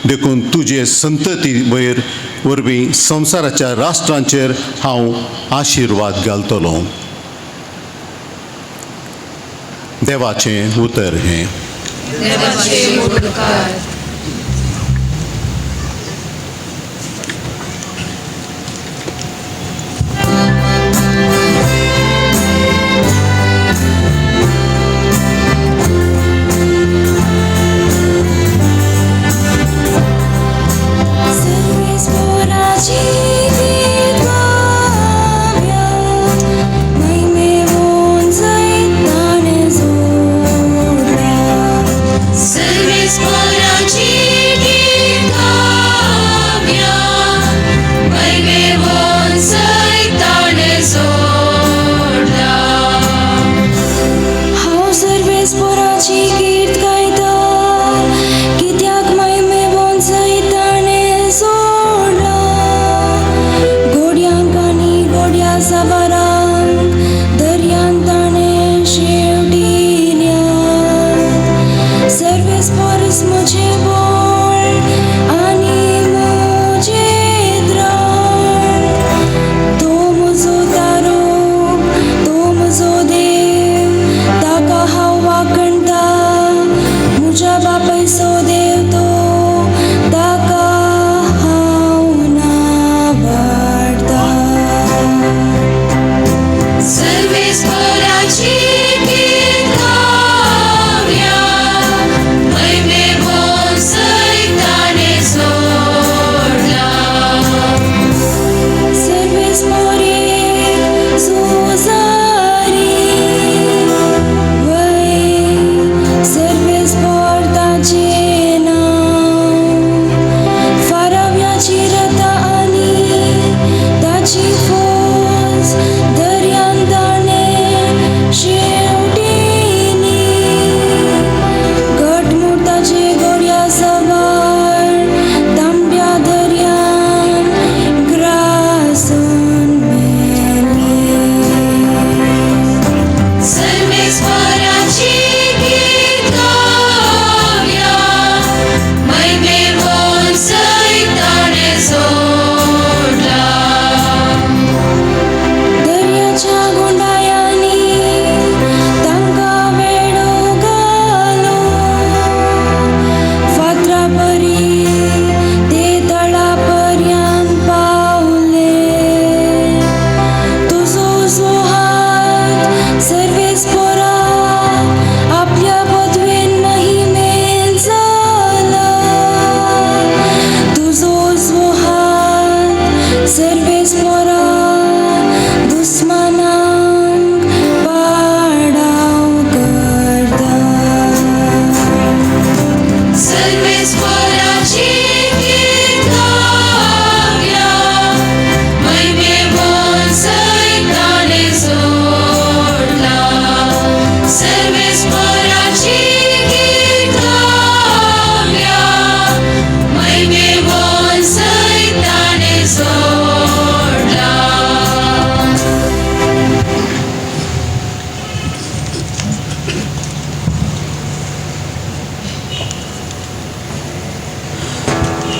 देखून तुजे संतती वयर वरवीं संवसाराच्या राष्ट्रांचेर हांव आशिर्वाद घालतलो. देवाचें उतर हें.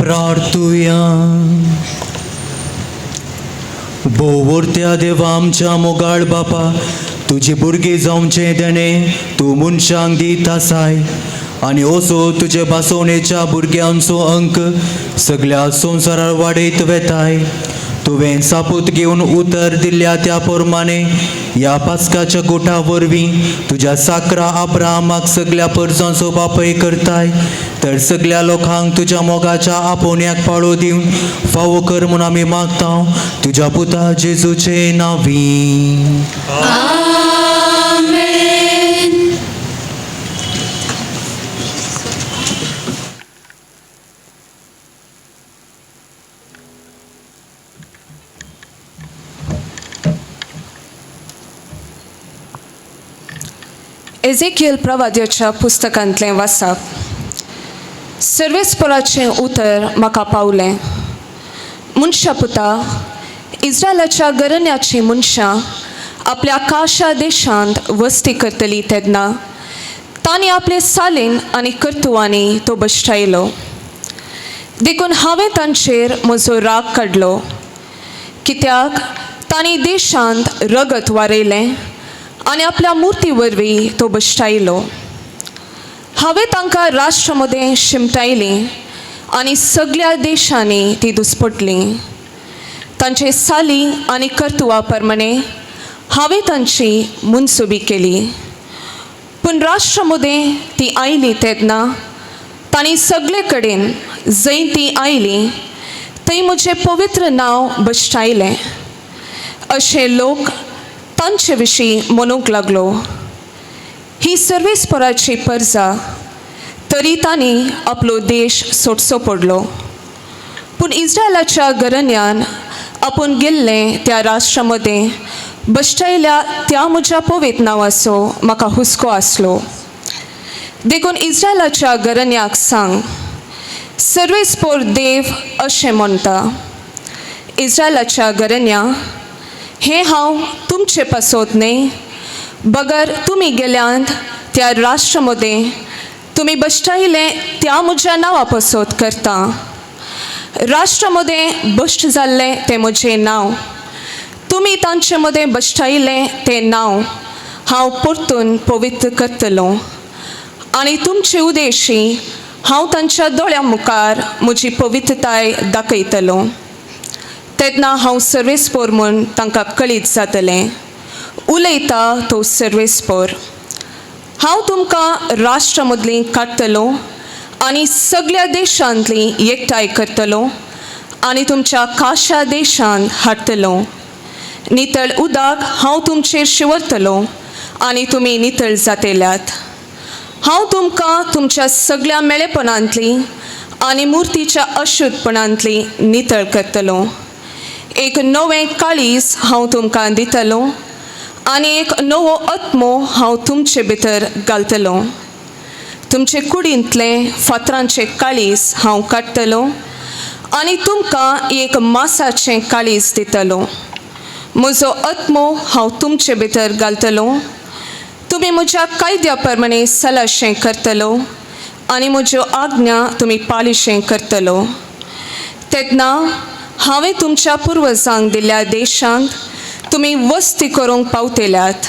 प्रार्थुया. भोवोरत्या देवा आमच्या मोगाळ बापा, तुजी भुरगीं जावचें देणें तूं मनशांक दीत आसाय आनी असो तुजे भासोवणेच्या भुरग्यांचो अंक सगल्या संवसारार वाडयत वेताय. तुवें सापूत घेवन उतर दिल्ल्या त्या प्रमाणे ह्या पास्काच्या गोठा वरवीं तुज्या साकरा अब्राहमाक सगल्या परजांचो बापय करताय, तर सगल्या लोकांक तुज्या मोगाच्या आपोवण्याक पाळो दिवन फावो कर म्हूण आमी मागता तुज्या पुता जेजूचे नांवी. आमेन. एझेकियल प्रवाद्याच्या पुस्तकांतलें वाचप. सर्वेस्पराचें उतर म्हाका पावलें. मनशा पुता, इस्रायलाच्या घराण्याचीं मनशां आपल्या काशा देशांत वस्ती करतली तेन्ना तांणी आपले सालीन आनी कर्तुवांनी तो बश्टायलो. देखून हांवें तांचेर म्हजो राग काडलो, कित्याक तांणी देशांत रगत वारयलें आनी आपल्या मुर्ती वरवीं तो बश्टायलो. हांवें तांकां राष्ट्रा मदें शिमटायलीं आनी सगल्या देशांनी ती दुस्पटली. तांचे साली आनी कर्तुवा प्रमाणे हांवें तांची मुनसुबी केली. पूण राष्ट्रा मदें ती आयली तेन्ना तांणी सगळे कडेन जंय ती आयली थंय म्हजें पवित्र नांव बश्टायलें. अशे लोक तांचे विशीं म्हणूंक लागलो, ही सर्वेस्पराची परजा, तरी तांणी आपलो देश सोडचो पडलो. पूण इस्रायलाच्या घराण्यान आपूण गेल्लें त्या राष्ट्रा मदें बश्टायल्या त्या म्हज्या पवित्र नांवाचो म्हाका हुस्को आसलो. देखून इस्रायलाच्या घराण्याक सांग, सर्वेस्पोर देव अशें म्हणटा, इस्रायलाच्या घराण्या, हें हांव तुमचे पासत न्हय, बगर तुमी गेल्यांत त्या राष्ट्रा मदें तुमी बश्टायलें त्या म्हज्या नांवा पासत करता. राष्ट्रा मदें बश्ट जाल्लें तें म्हजें नांव, तुमी तांचे मदें बश्टायलें तें नांव हांव परतून पवित्र करतलो आनी तुमचे उदेशी हांव तांच्या दोळ्यां मुखार म्हजी पवित्रताय दाखयतलो. तेन्ना हांव सर्वेस्पोर म्हूण तांकां कळीत जातलें. उलयता तो सर्वेस्पोर. हांव तुमकां राष्ट्रा मदलीं काडटलो आनी सगल्या देशांतलीं एकठांय करतलो आनी तुमच्या काशा देशांत हाडटलो. नितळ उदक हांव तुमचेर शिंवरतलो आनी तुमी नितळ जातेल्यात. हांव तुमकां तुमच्या सगल्या मेळेपणांतली आनी मुर्तीच्या अशुद्धपणांतली नितळ करतलो. एक नवें काळीज हांव तुमकां दितलो आनी एक नवो आत्मो हांव तुमचे भितर घालतलो. तुमचे कुडींतलें फातरांचें काळीज हांव काडटलो आनी तुमकां एक मासाचें काळीज दितलो. म्हजो आत्मो हांव तुमचे भितर घालतलो. तुमी म्हज्या कायद्या प्रमाणे सलाशें करतलो आनी म्हज्यो आज्ञा तुमी पालिशें करतलो. तेन्ना हांवें तुमच्या पुर्वजांक दिल्ल्या देशांत तुमी वस्ती करूंक पावतेल्यात.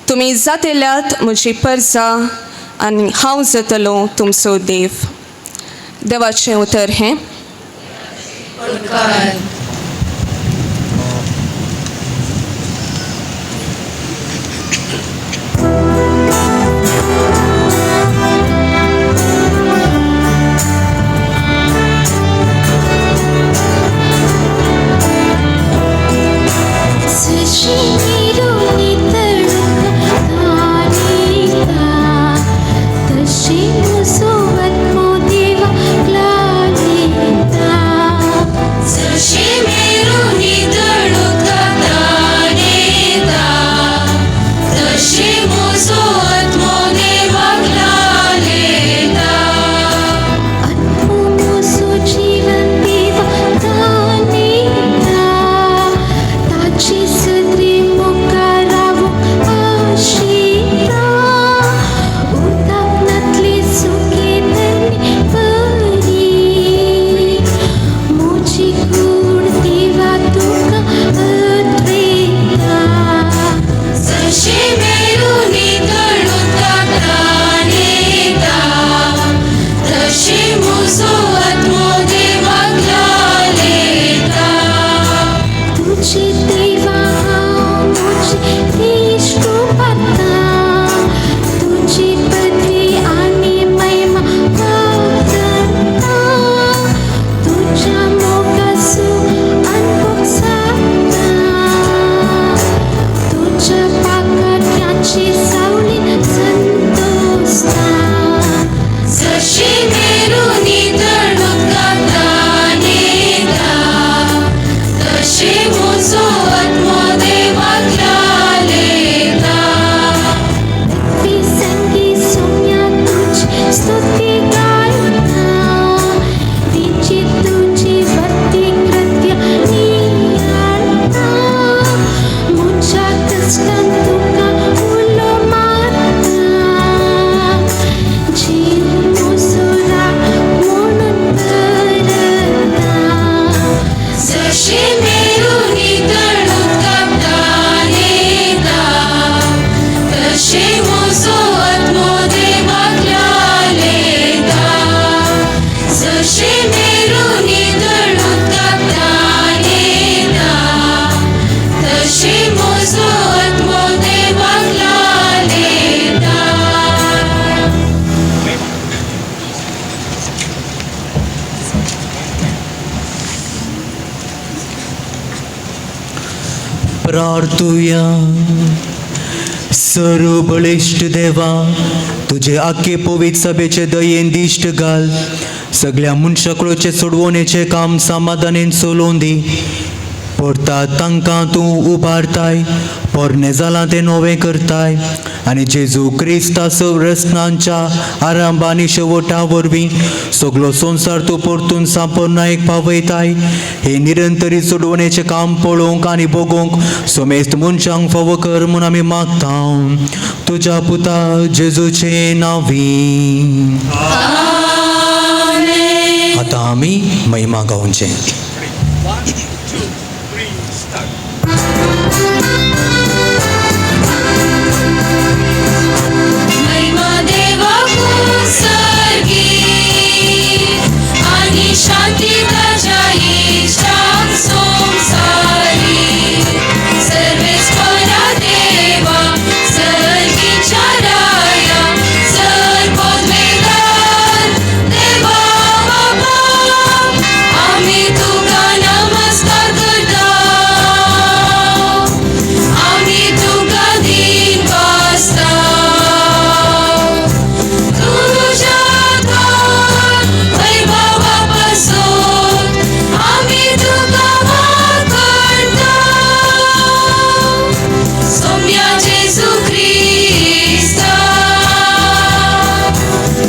तुमी जातेल्यात म्हजी परजा आनी हांव जातलो तुमचो देव. देवाचें उतर हें. तशी प्रार्थुया. सर्व बळिश्ट देवा, तुजे आख्खे पवित्र सभेचे दयेन दिश्ट घाल. सगळ्या मनशाकुळाचे सोडवणेचें काम समाधानेन चलोवन दी. परता तांकां तूं उबारताय, पोरणें जालां तें नवें करताय आनी जेजू क्रिस्ता रचनांच्या आरंभ आनी शेवटा वरवीं सगलो संवसार तूं परतून सांपनायक पावयताय. हे निरंतरी सोडवणेचें काम पळोवंक आनी भोगोवंक समेस्त मनशांक फावो कर म्हूण आमी मागता तुज्या पुता जेजूचे नांवी. आतां आमी महिमा गावचें. शांती ताज्या इश्टांक संवसारी सर्वेस्परा देवा सर्गीच्या राया सर्वोद्वेदार देवा बापा आमी तुका नमस्कार करता, आमी तुका दिन वाजता. तुज्या वैभवा पासून आमी तुका वाकडता. सोम्या जेजू क्रिस्ता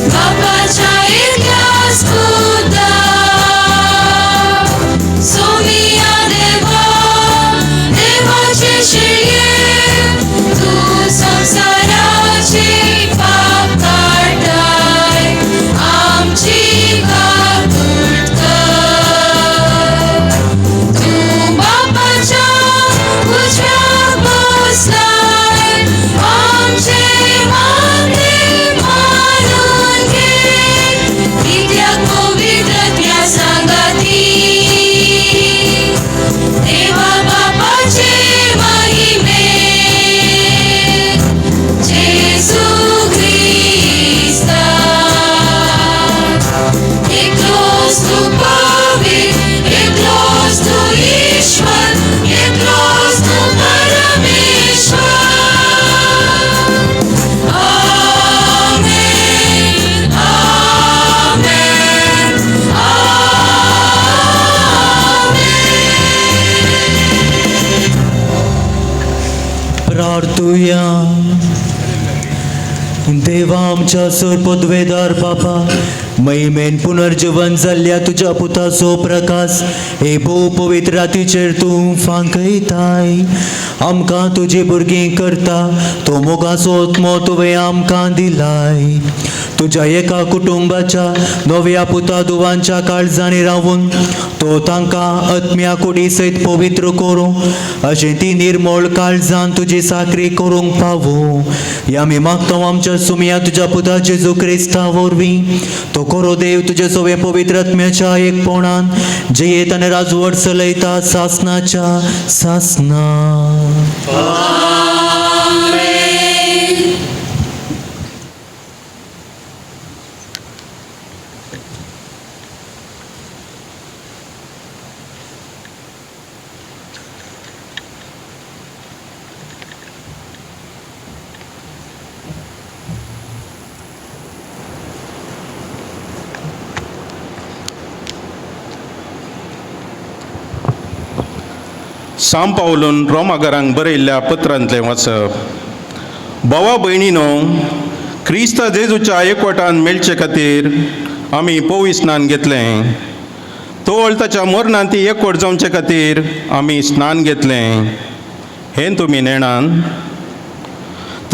बापाच्या एकल्याच पुता, सोमिया देवा देवाचे शिळये तूं संवसाराचे पाप काडटाय आमची काकूट कर. तूं बापाच्या उजव्याक बसलाय आमचे मागणे मानून घे, कित्याक पवित्र आत्म्या सांगाती देवा बापाचे महिमे जेजू क्रिस्ता. एकलोच तूं पवित्र, एकलोच तूं ईश्वर, एकलोच तूं परमेश्वर. आमेन, आमेन, आमेन. प्रार्थुया. देवा आमच्या सरपदवेदार बापा, महिमेन पुनर्जीवन जाल्ल्या तुज्या पुताचो प्रकाश हे भोव पवित्र रातीचेर तूं फांकयताय. आमकां तुजी भुरगीं करता तो मोगाचो आत्मो तुवें आमकां दिलाय. तुज्या एका कुटुंबाच्या नव्या पुता दुवांच्या काळजांनी रावून तो तांकां आत्म्या कुडी सयत पवित्र करूं, अशें ती निर्मळ काळजान तुजी साकरी करूंक पावूं. ह्या आमी मागता आमच्या सुमया तुज्या पुता जेजू क्रिस्ता वरवीं. तो करो देव तुज्या सगळ्या पवित्र आत्म्याच्या एकपणान जियेत आनी राजवट चलयता सासनाच्या सासना. सांव पावलून रोमागरांक बरयल्ल्या पत्रांतलें वाचप. भावा भयणीनो, क्रिस्ता जेजूच्या एकवटान मेळचे खातीर आमी पवी स्नान घेतलें. तोवळ ताच्या मरणान ती एकवट जावचे खातीर आमी स्नान घेतलें हें तुमी नेणान.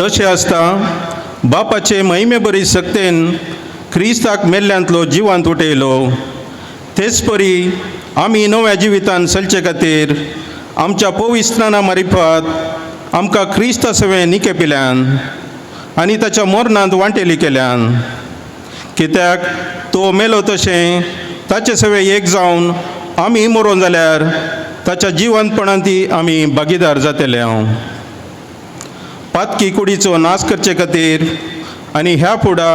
तशें आसता बापाचे महिमे बरी सक्तेन क्रिस्ताक मेल्ल्यांतलो जिवांत उठयलो, तेच परी आमी नव्या जिवितान चलचे खातीर आमच्या पवी स्नाना मारिफात आमकां क्रिस्ता सवें निके पिल्यान आनी ताच्या मरणांत वांटेली केल्यान. कित्याक तो मेलो तशें ताचे सवें एक जावन आमी मरोन जाल्यार ताच्या जिवंतपणांत आमी भागीदार जातले. हांव पातकी कुडीचो नाश करचे खातीर आनी ह्या फुडा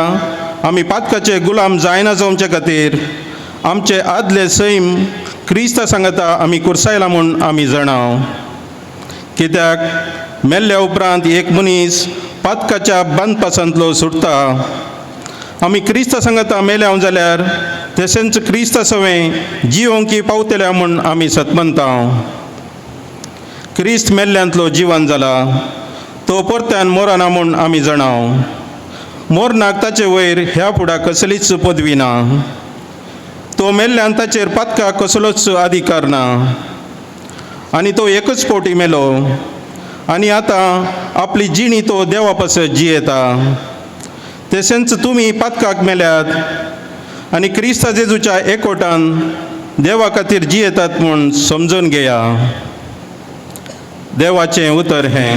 आमी पातकाचे गुलाम जायना जावचे खातीर आमचे आदले सैम क्रिस्ता सांगता आमी कुर्सायला म्हूण आमी जाणाव. कित्याक मेल्ल्या उपरांत एक मनीस पातकाच्या बांदपासांतलो सुटता. आमी क्रिस्ता सांगाता मेल्या जाल्यार तशेंच क्रिस्ता सवें जिवंकी पावतल्या म्हूण आमी सतमनता. क्रिस्त मेल्ल्यांतलो जिवन जाला, तो परत्यान मोरना म्हूण आमी जाणाव. मोरनाक ताचे वयर ह्या फुडाक कसलीच पदवी ना. तो मेल्ल्यान ताचेर पातकाक कसलोच अधिकार ना. आनी तो एकच फावटी मेलो आनी आतां आपली जिणी तो देवा पासत जियेता. तशेंच तुमी पातकाक मेल्यात आनी क्रिस्ता जेजूच्या एकवटान देवा खातीर जियेतात म्हूण समजून घेया. देवाचें उतर हें.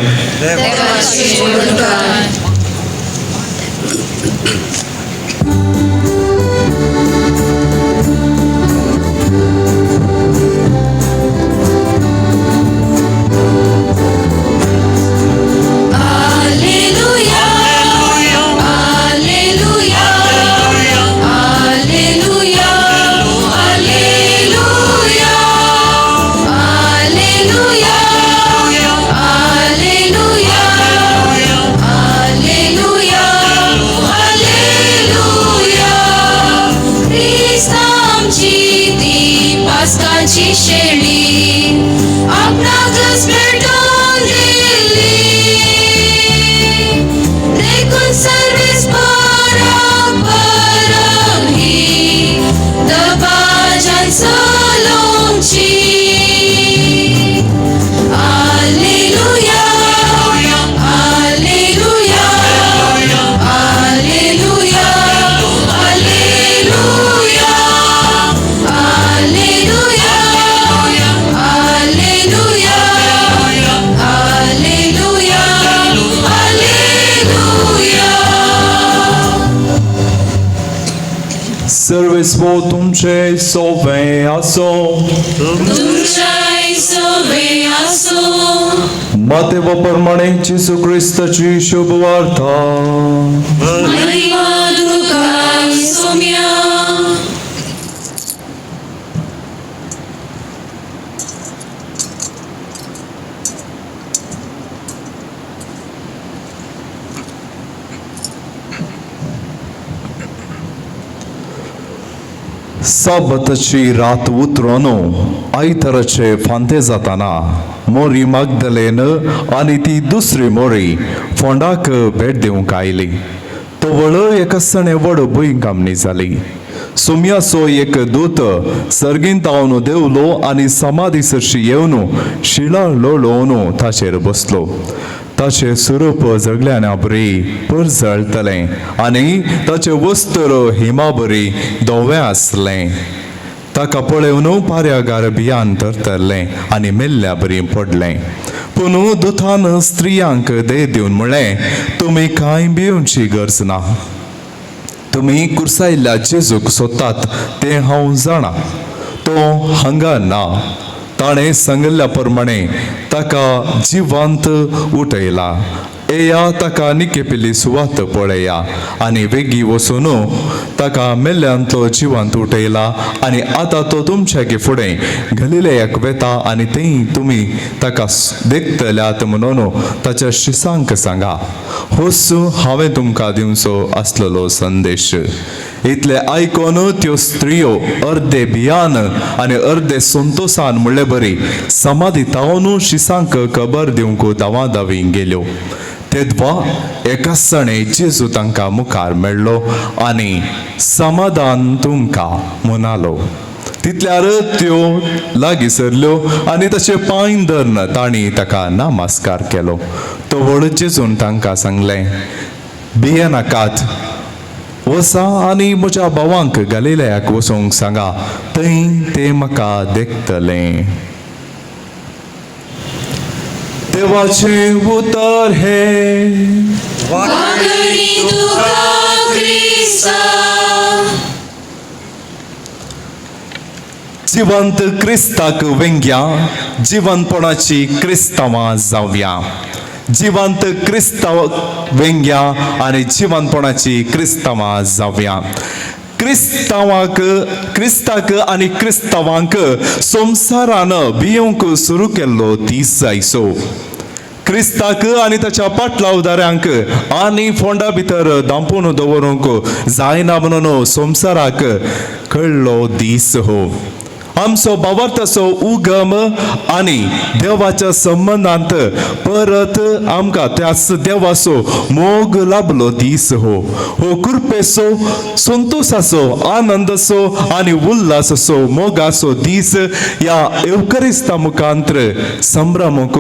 सर्वेस्पो तुमचे सोवे आसो. तुमच्याय सोवे आसो. मातेवा प्रमाणे जेजू क्रिस्ताची शुभ वार्ता. महिमा तुका सोम्या. साबताची रात उतरून आयताराचे फांते जाताना मोरी मागदलेन आनी ती दुसरी मोरी फोंडाक भेट दिवंक आयली. तवळ एका सणे व्हड भुंयकामणी जाली. सोम्याचो एक दूत सर्गींत तावन देवलो आनी समाधी सरशी येवन शिळा लोळोवन ताचेर बसलो. ताचे सुरूप जगल्याना बरी परजळटलें आनी ताचें वस्त्र हिमा बरी धवें आसलें. ताका पळोवन पाऱ्यागार भियान तरतरलें आनी मेल्ल्या बरी पडलें. पूण दुतान स्त्रियांक दे दिवन म्हळें, तुमी कांय भिवची गरज ना. तुमी कुर्सायल्ल्या जेजूक सोदतात तें हांव जाणा. तो हांगा ना. ताणें सांगिल्ल्या प्रमाणे ताका जिवंत उठयला. येया ताका निकेपिल्ली सुवात पळया आनी वेगीं वचून ताका मेल्ल्यांतलो जिवंत उठयला आनी आतां तो तुमच्या फुडें गलिलेयाक वेता आनी थंय तुमी ताका देखतल्यात म्हणून ताच्या शिसांक सांगा. होच हांवें तुमकां दिवचो आसलेलो संदेश. इतले आयकोन त्यो स्त्रियो अर्दे भियान आनी अर्दे संतोसान म्हणले बरी समाधी तावन शिसांक खबर दिवंक धांवा धांवी गेल्यो. तेद्वा एका सणे जेजू तांकां मुखार मेळ्ळो आनी समाधान तुमकां म्हणालो. तितल्यार त्यो लागीं सरल्यो आनी तशें पांय धरून तांणी ताका नमस्कार केलो. तो व्हड जेजून तांकां सांगलें, भियेनाकात, वसा आनी म्हज्या भावांक गलिलेयाक वचूंक सांगा, थंय ते म्हाका देखतले. देवाचें उतर हें. जिवंत क्रिस्ताक वेंग्या, जिवंतपणाची क्रिस्तांवां जावया. जिवंत क्रिस्तांव वेंग्या आनी जिवंतपणाची क्रिस्तांवां जावया. क्रिस्तांवाक क्रिस्ताक आनी क्रिस्तांवांक संवसारान भियोंक सुरू केल्लो दीस आयचो. क्रिस्ताक आनी ताच्या पाटलावदाऱ्यांक आनी फोंडा भितर दांपून दवरूंक जायना म्हणून संवसाराक कळ्ळो दीस हो. आमचो भावार्थाचो उगम आनी देवाच्या संबंदांत परत आमकां त्याच देवाचो मोग लाभलो दीस हो. हो कृपेचो, संतोशाचो, आनंदाचो आनी उल्हासाचो मोगाचो दीस ह्या एवकरिस्ता मुखांत्र संभ्रमूंक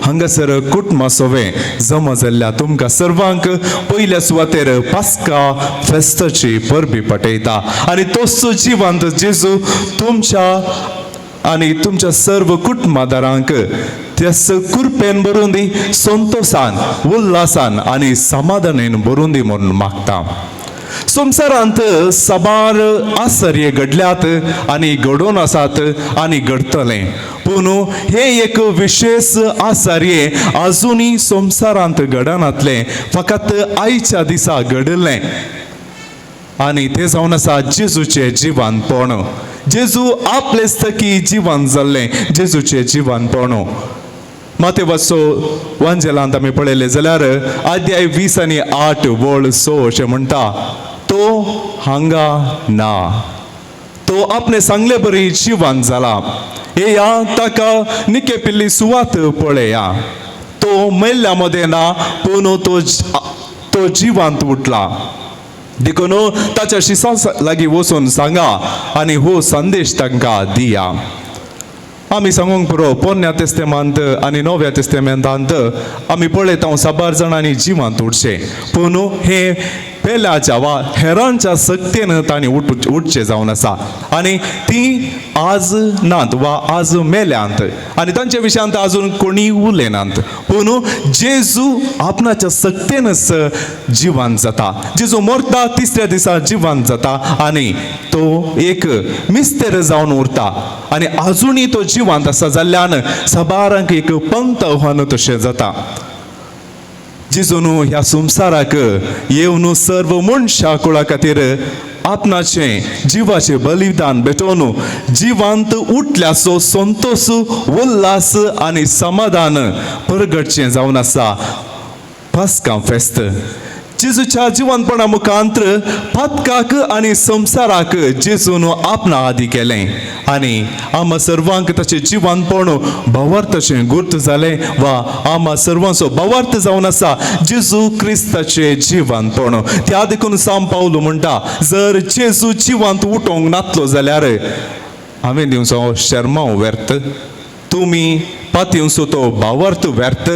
हांगासर कुटुंबा सोवे जमा जाल्ल्या तुमकां सर्वांक पयल्या सुवातेर पास्का फेस्ताची परबी पटयता आनी तोच जिवंत जेजू तुमच्या आनी तुमच्या सर्व कुटुंबादारांक त्यास कृपेन भरून दी, संतोशान, उल्हासान आनी समाधानेन भरून दी म्हणून मागता. संवसारांत साबार आश्चर्य घडल्यात आनी घडोवन आसात आनी घडटलें, पूण हें एक विशेश आश्चर्य आजुनूय संवसारांत घडनातलें, फकत आयच्या दिसा घडिल्लें आनी तें जावन आसा जेजूचें जिवनपण. जेजू आपलेच तकी जिवन जाल्लें जेजूचें जिवनपण. मातेवाचो वांजेलांत आमी पळयलें जाल्यार अध्याय 20 आनी 8 वळ 6 अशें म्हणटा, तो हांगा ना, तो आपणे सांगले बरी जिवन जाला. येया ताका निके पिल्ली सुवात पळया, तो मेल्ल्या मदें ना पूण तो जिवांत उठला. देखून ताच्या शिसां लागीं वचून सांगा आनी हो संदेश तांकां दिया. आमी सांगूंक पुरो पोरण्या तेस्तेमांत आनी नव्या तेस्तेमेंतांत आमी पळयता साबार जाणांनी जिवांत उठचें, पूण हें पेल्याच्या वा हेरांच्या सक्तेन तांणी उठचें जावन आसा आनी ती आज नात वा आज मेल्यांत आनी तांच्या विशयांत आजून कोणीय उलयनात. पूण जेजू आपणाच्या सक्तेनच जिवान जाता. जेजू मरता, तिसऱ्या दिसा जिवान जाता आनी तो एक मिस्तेर जावन उरता आनी आजुनूय तो जिवांत आसा जाल्ल्यान साबारांक एक पंत आव्हान तशें जाता. जेजून ह्या संवसाराक येवन सर्व मनशा कुळा खातीर आपणाचें जिवाचें बलिदान भेटोवन जिवांत उठल्याचो संतोश, उल्हास आनी समाधान परगटचें जावन आसा पास्कां फेस्त. जेजूच्या जिवनपणा मुखांत्र पातकाक आनी संवसाराक जेजून आपणा आदी केलें आनी आमा सर्वांक ताचें जिवनपण भावार्थाचें गुर्त जालें वा आमा सर्वांचो भावार्थ जावन आसा जेजू क्रिस्ताचें जिवनपण. त्या देखून सांव पावलो म्हणटा, जर जेजू जिवांत उठोवंक नातलो जाल्यार हांवें दिवचो शर्मांव व्यर्थ, तुमी पातयेवचो तो भावार्थ व्यर्थ.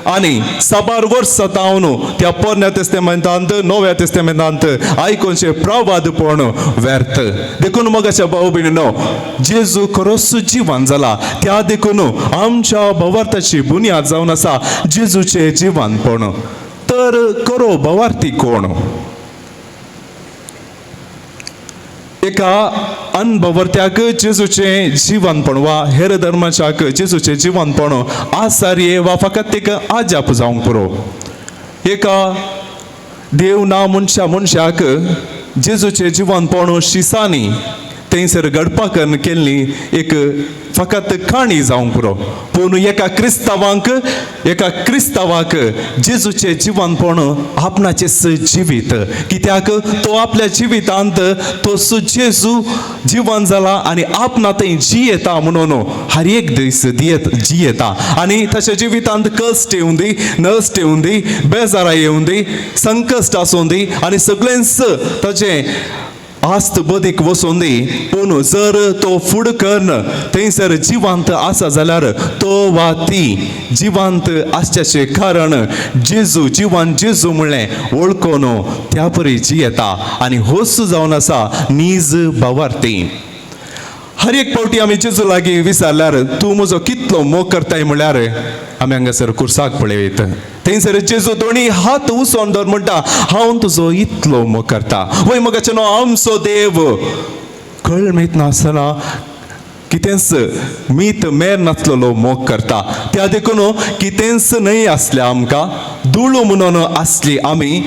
आनी साबार वर्सां तावन त्या पोरण्या तेस्तेमेंतांत नव्या तेस्तेमेंतांत आयकोनचें प्रवादपण व्यर्थ. देखून मगाच्या भाव भयणीनो, जेजू खरोच जिवन जाला, त्या देखून आमच्या भावार्थाची बुन्याद जावन आसा जेजूचें जिवनपण. तर खरो भावार्थी कोण? एका अनभवर्थ्याक जेजूचें जिवनपण वा हेर धर्माच्याक जेजूचें जिवनपण आसार्ये वा फकत एक आजाप जावंक पुरो. एका देव ना मनशा मनशाक जेजूचें जिवनपण शिसांनी थंयसर घडपाक केल्ली एक फकत काणी जावंक पुरो. पूण एका क्रिस्तांवाक जेजूचें जिवनपण आपणाचें जिवीत, कित्याक तो आपल्या जिवितांत तो जेजू जिवन जाला आनी आपणा थंय जियेता म्हणून हर एक दीस जियेता आनी ताच्या जिवितांत कश्ट येवं दी, नश्ट येवं दी, बेजारां येवं दी, संकश्ट आसूं दी आनी सगळेंच ताचें आस्त बदीक वचून दी, पूण जर तो फुड कर्ण थंयसर जिवांत आसा जाल्यार तो वा ती जिवांत आसच्याचें कारण जेजू जिवान जेजू म्हणलें वळखून त्या परी जियेता आनी होच जावन आसा नीज भावार्थी. हर एक फावटी आमी जेजू लागीं विचारल्यार तूं म्हजो कितलो मोग करताय म्हणल्यार आमी हांगासर कुर्साक पळयत थंयसर जेजू दोनी हात उसोन दवर म्हणटा, हांव तुजो इतलो मोग करता. वय मगाचें न्हू आमचो देव कळमीत नासतना कितेंच मीत मेर नासलेलो मोग करता. त्या देखून कितेंच न्हय आसलें आमकां, दुळू म्हणून आसली आमी,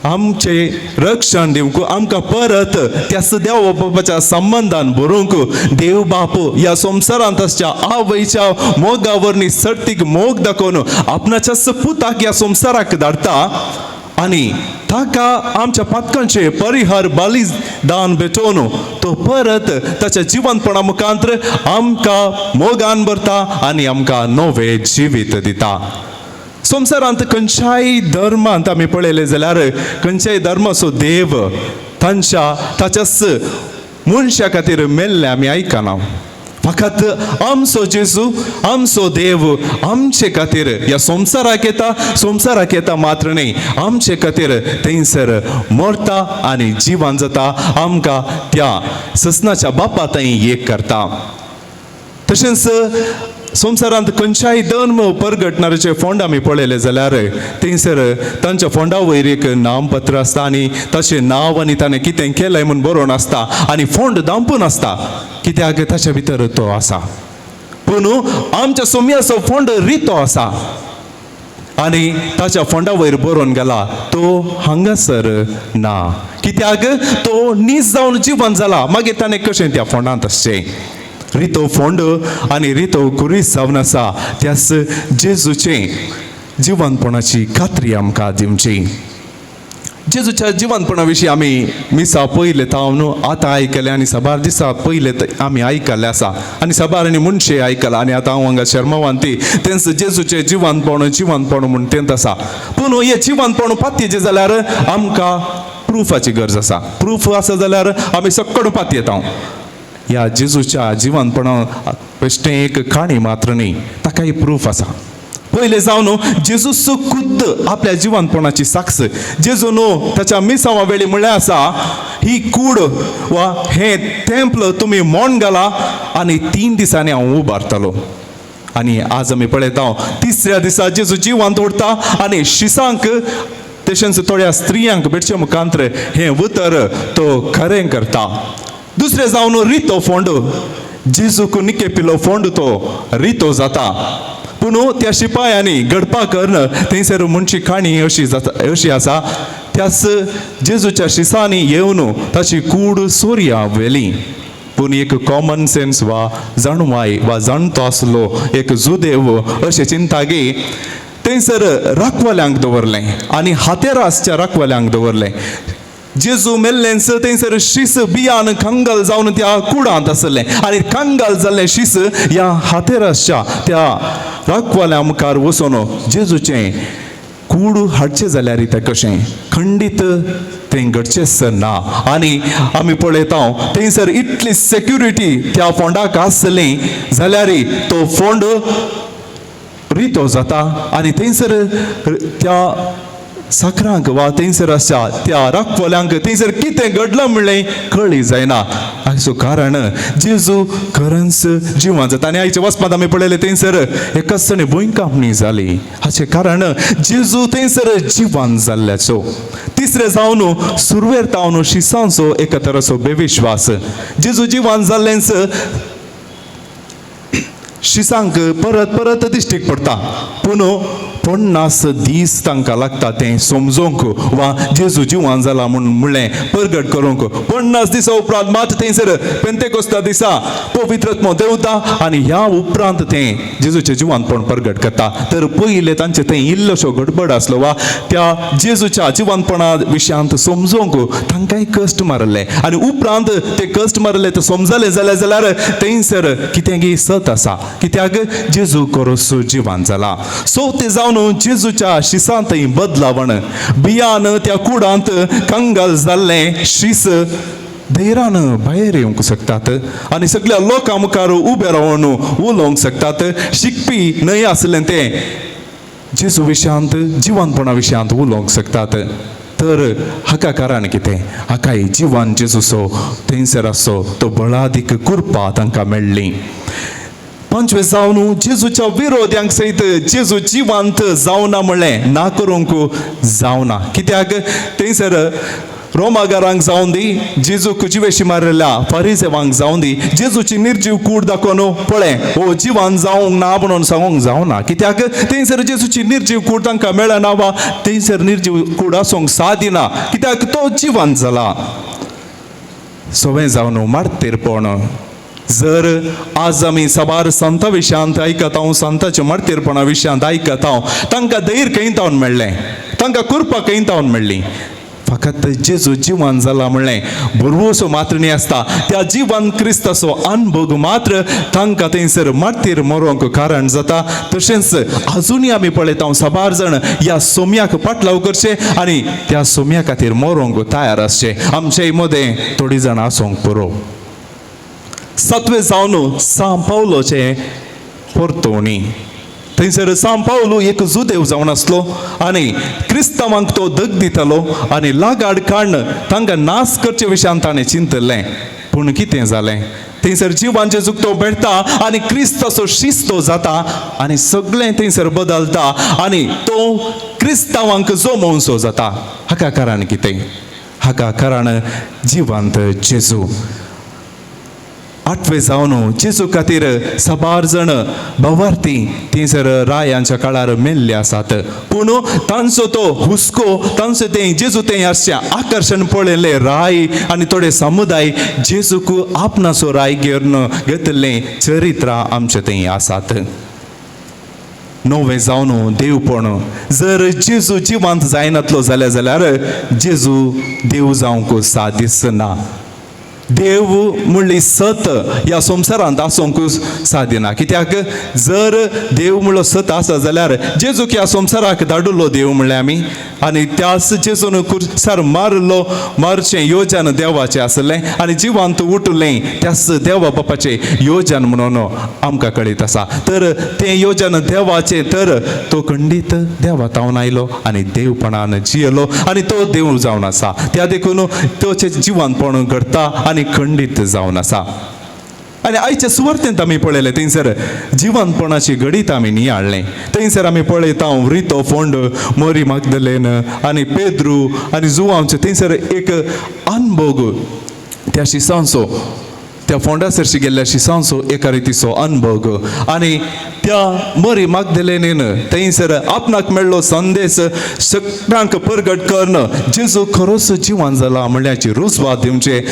आमचें रक्षण दिवंक, आमकां परत त्या देव बापाच्या संबंदान बरोवंक देव बाप ह्या संवसारांत आसच्या आवयच्या मोगा वरवीं सर्तीक मोग दाखोवन आपणाच्याच पुताक ह्या संवसाराक धाडटा आनी ताका आमच्या पातकांचे परिहार बलिदान भेटोवन तो परत ताच्या जिवनपणा मुखांतर आमकां मोगान भरता आनी आमकां नवें जिवीत दिता. संवसारांत खंयच्याय धर्मांत आमी पळयलें जाल्यार खंयच्याय धर्माचो देव तांच्या ताच्याच मनशा खातीर मेल्लें आमी आयकना. फकत आमचो जेजू, आमचो देव आमचे खातीर ह्या संवसाराक येता, संवसाराक येता मात्र न्हय, आमचे खातीर थंयसर मरता आनी जिवन जाता, आमकां त्या ससनाच्या बापा थंय एक करता. तशेंच संवसारांत खंयच्याय धर्म परगटणाऱ्याचे फोंड आमी पळयले जाल्यार थंयसर तांच्या फोंडा वयर एक नामपत्र आसता आनी ताचें नांव आनी ताणें कितें केलें म्हूण बरोवन आसता आनी फोंड दांपून आसता, कित्याक ताच्या भितर तो आसा. पूण आमच्या सोम्याचो फोंड रितो आसा आनी ताच्या फोंडा वयर बरोवन गेला तो हांगासर ना, कित्याक तो नीज जावन जिवन जाला. मागीर ताणें कशें त्या फोंडांत आसचें? रितो फोंड आनी रितो कुरीस जावन आसा त्याच जेजूचें जिवनपणाची खात्री आमकां दिवची. जेजूच्या जिवनपणा विशीं आमी मिसा पयले तावन आतां आयकलें आनी साबार दिसा पयले आमी आयकल्लें आसा आनी साबार आनी मनशे आयकला आनी आतां हांव हांगा शर्मवान ती तेंच जेजूचें जिवनपण जिवनपण म्हूण तेंत आसा. पूण हें जिवनपण पातयेचें जाल्यार आमकां प्रुफाची गरज आसा. प्रूफ आसा जाल्यार आमी सक्कड पातयेता. ह्या जेजूच्या जिवनपणा बेश्टें एक काणी मात्र न्ही, ताकाय प्रूफ आसा. पयलें जावन जेजूस खुद्द आपल्या जिवनपणाची साक्ष. जेजू न्हू ताच्या मिसांवा वेळी म्हणलें आसा, ही कूड वा हें तेंपल तुमी मोण घाला आनी 3 दिसांनी हांव उबारतलो. आनी आज आमी पळयता तिसऱ्या दिसा जेजू जिवंत उरता आनी शिसांक तशेंच थोड्या स्त्रियांक भेटचे मुखांतर हें उतर तो खरें करता. दुसरें जावन रितो फोंड, जेजूक निके पिलो फोंड तो रितो जाता. पूण त्या शिपायांनी घडपा करून थंयसर म्हणची काणी अशी जाता, अशी आसा, त्याच जेजूच्या शिसांनी येवन ताची कूड सोर्या व्हेली. पूण एक कॉमन सेन्स वा जाणवाय वा जाणतो आसलो एक जुदेव अशें चिंतागी थंयसर राखवाल्यांक दवरलें आनी हातेर आसच्या राखवाल्यांक दवरलें. जेजू मेल्लेंच थंयसर शीस बियान कंगाल जावन त्या कुडांत आसलें आनी कंगाल जाल्लें शीस ह्या हातेर आसच्या त्या राखवाल्या मुखार वचून जेजूचें कूड हाडचें जाल्यार तें कशें खंडीत तें घडचेंच ना. आनी आमी पळयता थंयसर इतली सेक्युरिटी त्या फोंडाक आसली जाल्यार तो फोंड रितो जाता आनी थंयसर त्या साकरांक वा थंयसर आसा त्या राखवाल्यांक थंयसर कितें घडलां म्हणलें कळी जायना. हाचो कारण जेजू खरेंच जिवन जाता. आनी आयच्या वचपांत आमी पळयलें थंयसर एकच जाणी भुंयकांपणी जाली, हाचें कारण जेजू थंयसर जिवन जाल्ल्याचो. तिसरें जावन सुरवेर तावन शिसांचो एका तराचो बेविश्वास. जेजू जिवन जाल्लेंच शिसांक परत परत दिश्टीक पडटा, पूण 50 दीस तांकां लागता तें समजोंक वा जेजू जिवन जाला म्हूण म्हणलें परगट करूंक. 50 दिसा उपरांत मात थंयसर पेंतेकोस्ता दिसा पवित्र आत्मो देंवता आनी ह्या उपरांत तें जेजूचें जिवनपण परगट करता. तर पयलें तांचें थंय इल्लोसो गडबड आसलो वा त्या जेजूच्या जिवनपणा विशयांत समजोंक तांकांय कश्ट मारले आनी उपरांत ते कश्ट मारले ते समजले जाल्यार जाल्यार थंयसर कितें गी सत आसा, कित्याक जेजू कोरोस जिवन जाला. सो ते जावन जेजूच्या शिसांतय बदलावण, बियान त्या कुडांत कंगाल जाल्लें शीस धैर्यान भायर येवंक शकतात आनी सगळ्या लोकां मुखार उबे रावन उलोवंक शकतात. शिकपी न्हय आसलें तें जेजू विशयांत जिवनपणा विशयांत उलोवंक शकतात. तर हाका कारण कितें? हाकाय जिवन जेजूचो थंयसर आसचो तो बळादीक कृपा तांकां मेळ्ळी. पंचवीस जावन जेजूच्या विरोध्यांक सयत जेजू जिवंत जावना म्हणलें ना करूंक जावना, कित्याक थंयसर रोमागारांक जावन दी, जेजूक जिवेशी मारिल्ल्या फारिजेवांक जावन दी, जेजूची निर्जीव कूड दाखोवन पळय हो जिवान जावंक ना म्हणून सांगूंक जावना. कित्याक थंयसर जेजूची निर्जीव कूड तांकां मेळना वा थंयसर निर्जीव कूड आसूंक सादिना, कित्याक तो जिवान जाला. सवें जावन मार्तीरपण. जर आज आमी साबार संता विशयांत आयकता, संताच्या मार्तीरपणा विशयांत आयकता, तांकां धैर्य खंय तावन मेळ्ळें, तांकां कृपा खंय तावन मेळ्ळी? फकत जेजू जिवन जाला म्हणलें भरवंसो मात्र न्ही आसता, त्या जिवन क्रिस्ताचो अनभोग मात्र तांकां थंयसर मार्तीर मरोंक कारण जाता. तशेंच आजुनूय आमी पळयता साबार जाण ह्या सोम्याक पाटलाव करचे आनी त्या सोम्या खातीर मरोंक तयार आसचे. आमचे मदें थोडीं जाणां आसूंक पुरो. सातवें जावन सांव पावलोचें परतवणी. थंयसर सांव पावलो एक जुदेव जावन आसलो आनी क्रिस्तांवांक तो दग दितालो आनी लागाड काडून तांकां नाश करचे विशयान ताणें चिंतलें. पूण कितें जालें, थंयसर जिवान जेजूक तो भेटता आनी क्रिस्ताचो शिस्तो जाता आनी सगळें थंयसर बदलता आनी तो क्रिस्तांवांक जमोवचो जाता. हाका कारण कितें? हाका कारण जिवंत जेजू. आठवें जावन जेजू खातीर साबार जाण भावार्थी थंयसर रायांच्या काळार मेल्ले आसात. पूण तांचो तो हुस्को, तांचो तें जेजू तें आसचें आकर्शण पळयलें राय आनी थोडे समुदाय जेजूक आपणाचो राय घेवन घेतिल्लें चरित्रां आमचे थंय आसात. णवें जावन देवपण. जर जेजू जिवंत जायनातलो जाल्यार जाल्यार जेजू देव जावंक सा दिसना. देव म्हणली सत ह्या संवसारांत आसूंक सादिना. कित्याक जर देव म्हणलो सत आसा जाल्यार जेजूक ह्या संवसाराक धाडुल्लो देव म्हणलें आमी आनी त्याच जेजून कुर्सार मारलो मारचें योजन देवाचें आसलें आनी जिवांत उठलें त्याच देवा बापाचें योजन म्हणून आमकां कळीत आसा. तर तें योजन देवाचें, तर तो खंडीत देवा तावन आयलो आनी देवपणान जियेलो आनी तो देव जावन आसा. त्या देखून तोचें जिवनपण घडता आनी खंडीत जावन आसा. आनी आयच्या सुवार्तेंत आमी पळयलें थंयसर जिवनपणाची घडीत आमी नियाळ्ळें. थंयसर आमी पळयता रितो फोंड, मोरी मागदलेन आनी पेद्रू आनी जुवांचें थंयसर एक अनभोग त्या शिसांचो, त्या फोंडा सरशी गेल्ल्या शिसांचो एका रितीचो अनभोग. आनी त्या मोरी मागदलेनीन थंयसर आपणाक मेळ्ळो संदेश सगळ्यांक परगट करून जेजू खरोच जिवन जाला म्हणल्याची रुजवात दिवचे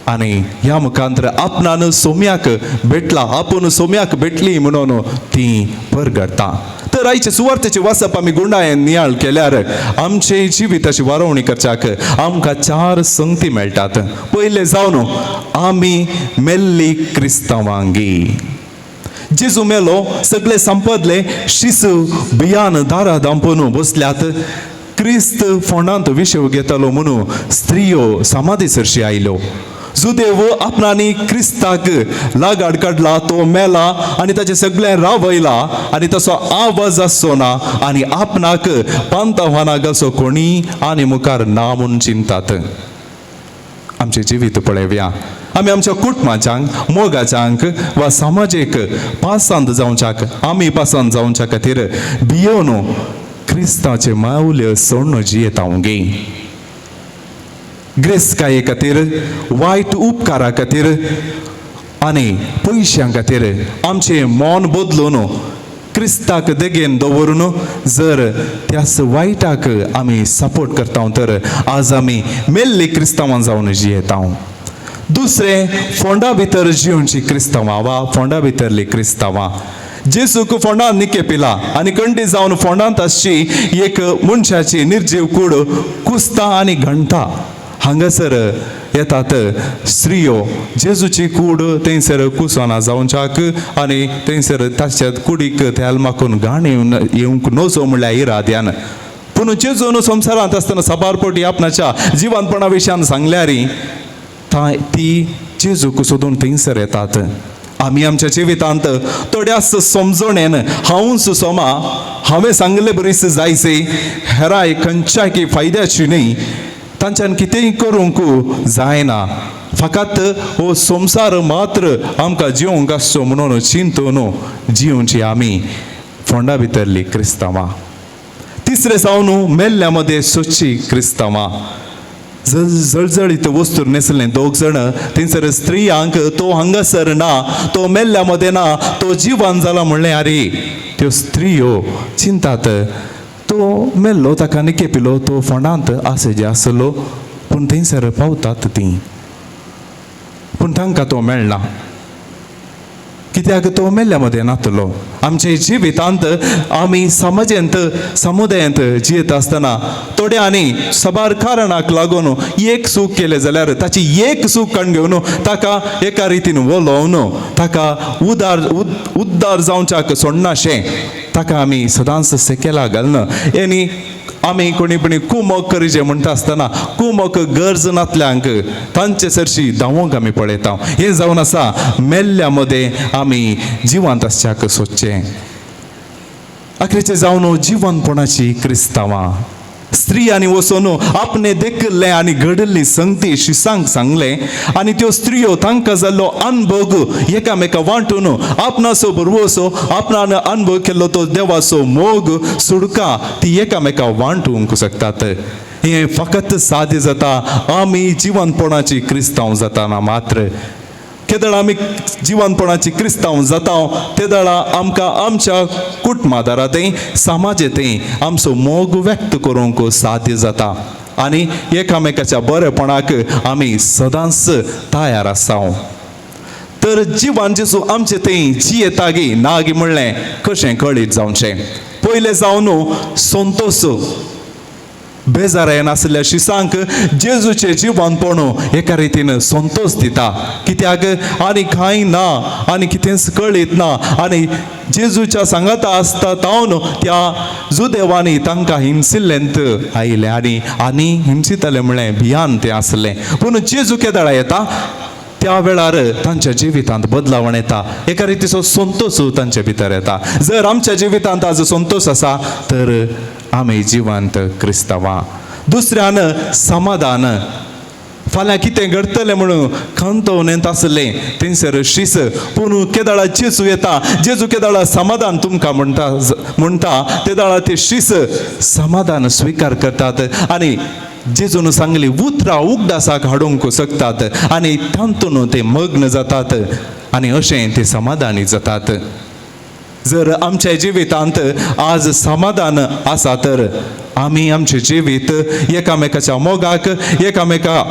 आनी ह्या मुखांतर आपणान सोम्याक भेटला, आपूण सोम्याक भेटली म्हणून ती परगडटा. तर आयचे सुवार्तेचे वाचप आमी गुंडायन नियाळ केल्यार आमचे जिविताची वारोवणी करच्याक आमकां चार संगती मेळटात. पयले जावन आमी मेल्ली क्रिस्तांवांगी. जेजू मेलो, सगळे संपदले, शिसू भियान दारा दांपून बसल्यात. क्रिस्त फोंडांत विशेव घेतालो म्हणून स्त्रियो समाधी सरशी आयल्यो. जुदेव आपणांनी क्रिस्ताक लागाड काडला, तो मेला आनी ताचें सगळें रावयला आनी तसो आवाज आसचो ना आनी आपणाक पांतावानाक असो कोणी आनी मुखार ना म्हूण चिंतात. आमचें जिवीत पळोवया, आमी आमच्या कुटुंबाच्यांक, मोगाच्यांक वा समाजीक पासंत जावच्याक, आमी पासंत जावच्या खातीर भियोवन क्रिस्ताचें मावल्य सोडून जियेता गे. ग्रेसकाये खातीर, वायट उपकारा खातीर आनी पयशां खातीर आमचें मन बदलून क्रिस्ताक देगेन दवरून जर त्याच वायटाक आमी सपोर्ट करता तर आज आमी मेल्ली क्रिस्तांवां जावन जियेता. दुसरें, फोंडा भितर जिवची क्रिस्तांवां वा फोंडा भितरली क्रिस्तांवां. जेजूक फोंडांत निके पिला आनी कंडी जावन फोंडांत आसची एक मनशाची निर्जीव कूड कुसता आनी घणटा. हांगासर येतात स्त्रियो जेजूची कूड थंयसर कुसना जावच्याक आनी थंयसर ताच्या कुडीक तेल माखून घाण येवंक नजो म्हणल्यार इराद्यान. पूण जेजून संवसारांत आसतना साबार पटी आपणाच्या जिवनपणा विशयान सांगल्यार ती जेजूक सोदून थंयसर येतात. आमी आमच्या जिवितांत थोड्याच समजणेन हांवूच सोमा, हांवें सांगले बरीच जायचे, हेराय खंयच्याय की फायद्याची न्ही, तांच्यान कितेंय करूंक जायना, फकत हो संवसार मात्र आमकां जिवंक आसचो म्हणून चिंतून जिवची आमी फोंडा भितरली क्रिस्तांवां. तिसरें जावन मेल्ल्या मदें सोदची क्रिस्तांवां. जळजळीत वस्तू नेसले दोग जण थंयसर स्त्रियांक तो हांगासर ना, तो मेल्ल्या मदें ना, तो जिवन जाला म्हणलें. आरे त्यो स्त्रियो चिंतात तो मेल्लो, ताका निकेपिलो, तो फोंडांत आसे जे आसलो, पूण थंयसर पावतात तीं, पूण तांकां तो मेळना कित्याक तो मेल्ल्या मदें नातलो. आमच्या जिवितांत आमी समाजेंत समुदायांत जियेत आसतना थोड्यांनी साबार कारणाक लागून एक चूक केलें जाल्यार ताची एक चूक काडून घेवन ताका एका रितीन वलोवन ताका उदार उद्दार जावच्याक सोडनाशें ताका आमी सदांच सेकेला घालना. आनी आमी कोणी कोणी कुमक करीचे म्हणटा आसतना कुमक गरज नातल्यांक तांचे सरशी धांवोंक आमी पळयता. हें जावन आसा मेल्ल्या मदें आमी जिवंत आसच्याक सोदचें. आखरेचें जावन जिवनपणाची क्रिस्तांवां स्त्रियांनी वचून आपणे देखिल्लें आनी घडिल्ली संगती शिसांक सांगलें आनी त्यो स्त्रियो तांकां जाल्लो अनभोग एकामेका वांटून आपणाचो भरवसो आपणान अनभोग केल्लो तो देवाचो मोग सुडका ती एकामेका वांटूंक शकतात. हें फकत साध्य जाता आमी जिवनपणाची क्रिस्तांव जाताना मात्र. केदळा आमी जिवनपणाची क्रिस्तांव जाता तेदळा आमकां आमच्या कुटुंबादारांतय समाजेंतय आमचो मोग व्यक्त करूंक साध्य जाता आनी एकामेकाच्या बरेपणाक आमी सदांच तयार आसा. तर जिवन जेजू आमचे थंय जियेता गी ना गी म्हणलें कशें कळीत जावचें. पयलें जावन संतोश बेजारायन आसल्या शिसांक जेजूचें जिवनपण एका रितीन संतोश दिता कित्याक आनी कांय ना आनी कितेंच कळीत ना आनी जेजूच्या सांगाता आसता तावन त्या जुदेवांनी तांकां हिंसिल्लेंत आयलें आनी आनी हिंसितलें म्हणलें भियान तें आसलें. पूण जेजू केदळा येता त्या वेळार तांच्या जिवितांत बदलावण येता, एका रितीचो संतोश तांच्या भितर येता. जर आमच्या जिवितांत आज संतोश आसा तर आमी जिवंत क्रिस्तांवां. दुसऱ्यान समाधान, फाल्यां कितें घडटलें म्हणून खंतवनेंत आसलें थंयसर शीस, पूण केदळा जेजू येता, जेजू केदळा समाधान तुमकां म्हणटा तेदळा ते शीस समाधान स्विकार करतात आनी जेजून सांगली उतरां उगडासाक हाडूंक शकतात आनी तातूंत ते मग्न जातात आनी अशें ते समाधानी जातात. जर आमच्या जिवितांत आज समाधान आसा तर आमी आमचें जिवीत एकामेकाच्या मोगाक एकामेका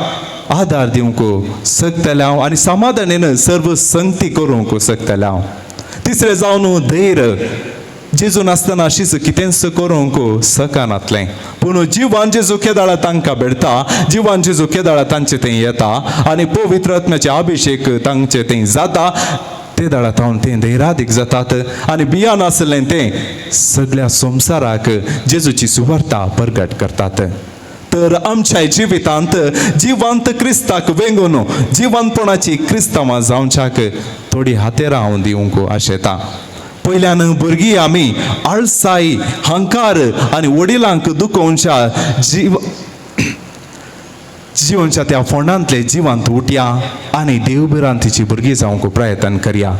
आदार दिवंक शकतले आनी समाधानेन सर्व संगती करूंक शकतले. तिसरें जावन धैर्य, जेजू नासतना अशीच कितेंच करूंक शकनातलें, पूण जिवान जेजू केदाळा तांकां भेटता, जिवान जेजू केदाळा तांचे थंय येता आनी पवित्र आत्म्याचे अभिशेक तांचे थंय जाता ते दाळा तावन तें धैरादीक जातात आनी बियान आसलें तें सगळ्या संवसाराक जेजूची सुवार्ता परगट करतात. तर आमच्या जिवितांत जिवंत क्रिस्ताक वेंगून जिवंतपणाची क्रिस्तांवां जावच्याक थोडी हातेरां हांव दिवंक आशेता. पयल्यान भुरगीं आमी आळसाय हंकार आनी वडिलांक दुखोवच्या जिवनच्या त्या फोंडांतले जिवंत उठया आनी देवभिरांतीची भुरगीं जावंक प्रयत्न करया.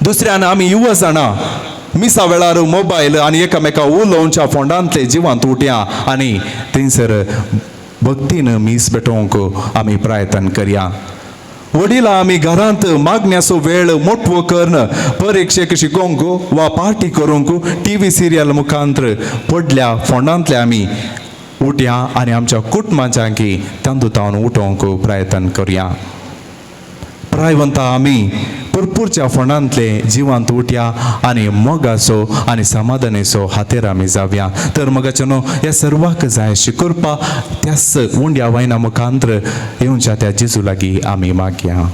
दुसऱ्यान आमी युवा जाणां मिसा वेळार मोबायल आनी एकामेका उलोवच्या फोंडांतले जिवंत उठया आनी थंयसर भक्तीन मीस भेटोवंक आमी प्रयत्न करया. वडिलां आमी घरांत मागण्याचो वेळ मोटवो करून परिक्षेक शिकोवंक वा पार्टी करूंक टीव्ही सिरियल मुखांतर पडल्या फोंडांतले आमी उठया आनी आमच्या कुटुंबाच्यांकी तांदूतावन उठोवंक प्रयत्न करया. प्रायवंता आमी पुरपूरच्या फोंडांतले जिवांत उठया आनी मोगाचो आनी समाधानेचो हातेर आमी जावया. तर मोगाचें न्हू ह्या सर्वाक जाय अशी कृपा त्याच उंड्या वायना मुखांतर येवच्या त्या जेजू लागीं आमी मागया.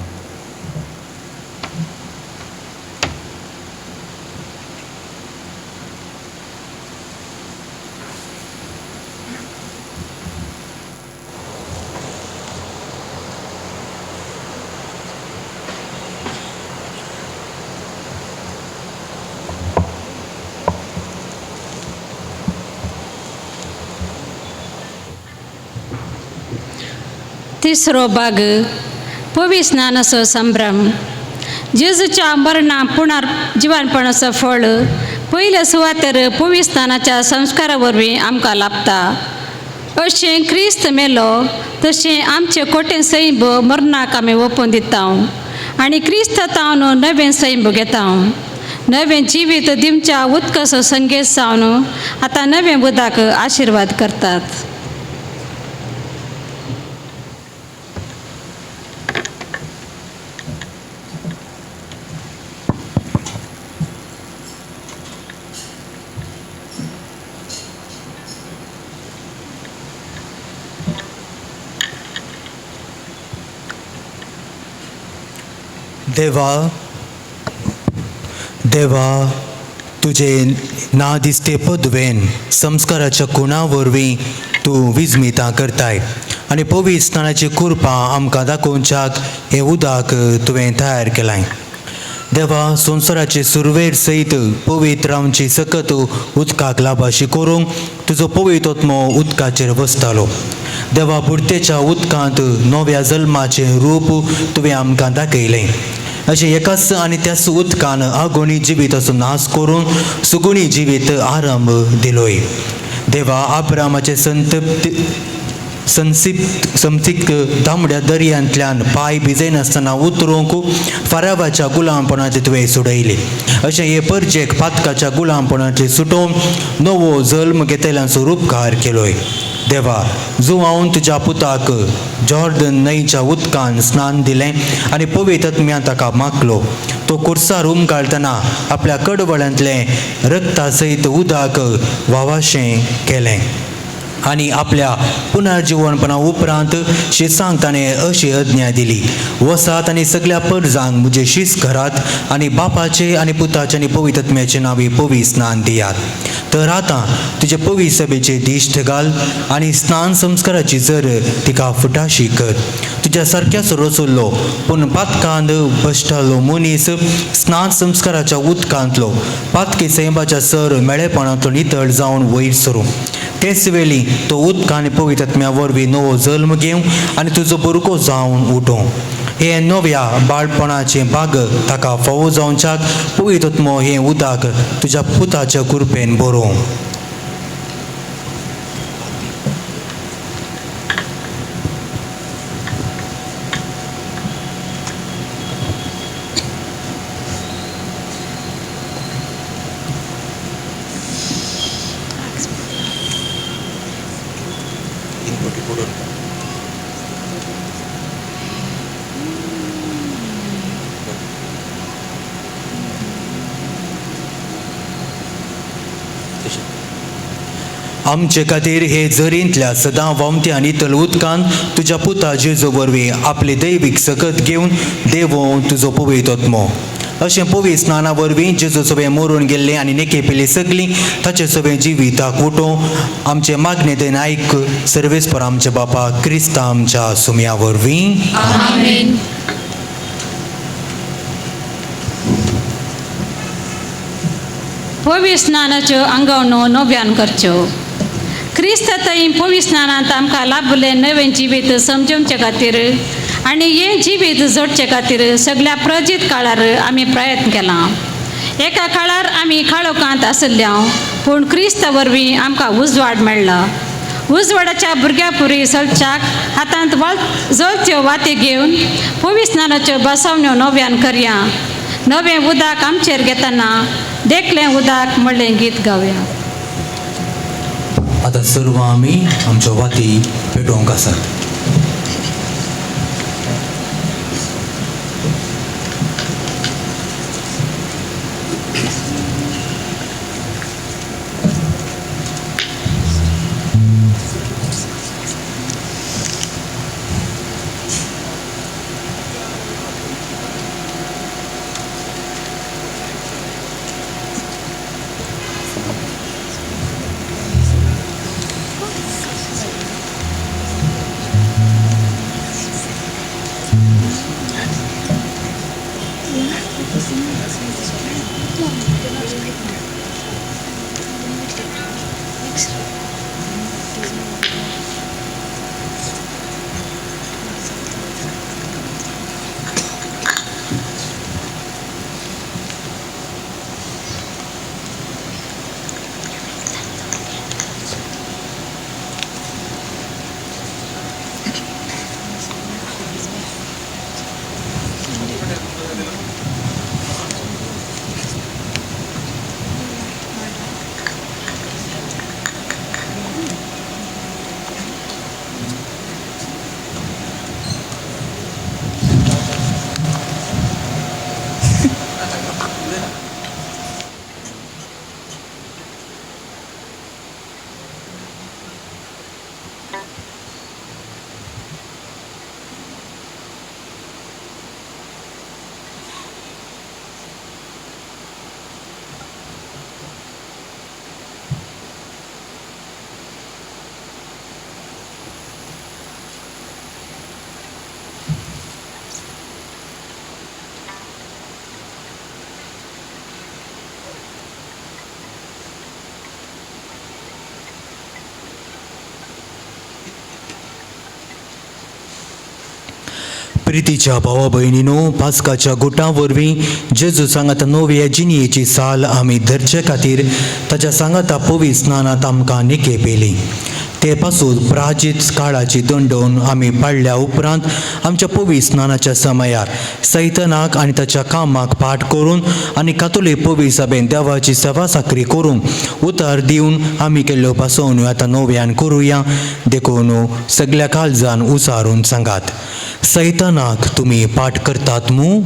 तिसरो भाग पविस्नानाचो संभ्रम. जेजूच्या मरणा पुनर जिवानपणाचो फळ पयल्या सुवातेर पविस्नानाच्या संस्कारा वरवीं आमकां लाभता. अशें क्रिस्त मेलो तशें आमचें कोटें सैंब मरणाक आमी ओपून दिता आनी क्रिस्त तावन नवें सैंब घेता. नवें जिवीत दिवच्या उदकाचो संगेत जावन आतां नवें उदक आशिर्वाद करतात. देवा देवा तुजे ना दिसते पदवेन संस्काराच्या खुणा वरवीं तूं विजमितां करताय आनी पवित्र स्नानाची कृपा आमकां दाखोवच्याक हें उदक तुवें तयार केलां. देवा संवसाराचे सुरवेर सयत पवित्र आमची सकत उदकाक लाभाशी करूंक तुजो पवित्र आत्मो उदकाचेर बसतालो. देवा बुडतेच्या उदकांत नव्या जल्माचें रूप तुवें आमकां दाखयलें. अशें एकाच आनी त्याच उदकान आगोणी जिवीताचो नाश करून सुगुणी जिवीत आरंभ दिलोय. देवा आब्रामाचे संतप्त संसिप्त संसिक्त दामड्या दर्यांतल्यान पांय भिजयनासतना उतरूंक फारावाच्या गुलामपणाचे तुवें सोडयले. अशें हे परजेक पातकाच्या गुलामपणाचे सुटोवन नवो जल्म घेतल्यांचो रुपकार केलोय. देवा जुवावन तुज्या पुताक जॉर्डन न्हंयच्या उदकान स्नान दिलें आनी पवित्र आत्म्यान ताका मागलो. तो कुर्सार उमगाळतना आपल्या कडवळ्यांतलें रक्ता सयत उदक वावाशें केलें आनी आपल्या पुनर्जिवनपणा उपरांत शिसांक ताणें अशी आज्ञा दिली, वसात आनी सगळ्या परजांक म्हजे शीस करात आनी बापाचे आनी पुताचे आनी पवित्र आत्म्याचे नांवी पवित्र स्नान दियात. तर आतां तुजे पवित्र सभेचे दिश्ट घाल आनी स्नान संस्काराची जर तिका फुटाशी कर. तुज्या सारक्याच रचुल्लो पूण पातकांत भश्टलो मनीस स्नान संस्काराच्या उदकांतलो पातकी सैंबाच्या सर मेळेपणांतलो नितळ जावन वयर सरूं. तेच वेळी तो उदक आनी पवित्र आत्म्या वरवीं नवो जल्म घेवं आनी तुजो भुरगो जावन उठों. हे नव्या बाळपणाचें भाग ताका फावो जावच्याक पवित्र आत्मो हें उदक तुज्या पुताच्या कृपेन बरोवं. आमचे खातीर हे जरींतल्या सदां व्हांवत्या आनी नितळ उदकान तुज्या पुता जेजू वरवीं आपली दैवीक सकत घेवन देवों तुजो पवित्र आत्मो. अशें पवित्र स्नाना वरवीं जेजू सगळें मरून गेल्लें आनी नेके पेली सगळीं ताचे सगळें जिविताक उठों आमचे मागणे देन आयक सर्वेस्पर आमच्या बापा क्रिस्ता आमच्या सुम्या वरवीं. आमेन. पवित्र स्नानाच्यो आंगवणो नव्यान करच्यो. क्रिस्त थंय पवित्र स्नानांत आमकां लाभलें नवें जिवीत समजोवचे खातीर आनी हें जिवीत जोडचे खातीर सगळ्या प्रजीत काळार आमी प्रयत्न केला. एका काळार आमी काळोखांत आशिल्ल्या पूण क्रिस्त वरवीं आमकां उजवाड मेळ्ळा. उजवाडाच्या भुरग्या पुरी सलच्याक हातांत जळत्यो वाती घेवन पवित्र स्नानाच्यो बसवण्यो नव्यान करया. नवें उदक आमचेर घेतना देखलें उदक म्हणलें गीत गावया. आतां सर्व आमी आमच्यो वाती पेटोवंक आसात. प्रितीच्या भावा भयणीनो, पास्काच्या गुटां वरवीं जेजू सांगाता नव्या जिणयेची साल आमी धरचे खातीर ताच्या सांगाता पवित्र स्नानांत आमकां निके पेली. ते पासून प्राजीत काळाची दंडोवन आमी पाडल्या उपरांत आमच्या पवित्र स्नानाच्या समयार सैतनाक आनी ताच्या कामाक पाठ करून आनी कातोलीक पवित्र सभेन देवाची सेवा साकरी करूंक उतर दिवन आमी केल्ल्यो पासोवण्यो आतां नव्यान करुया. देखून सगल्या काळजान उचारून सांगात, सैतानाक तुमी पाठ करतात मू?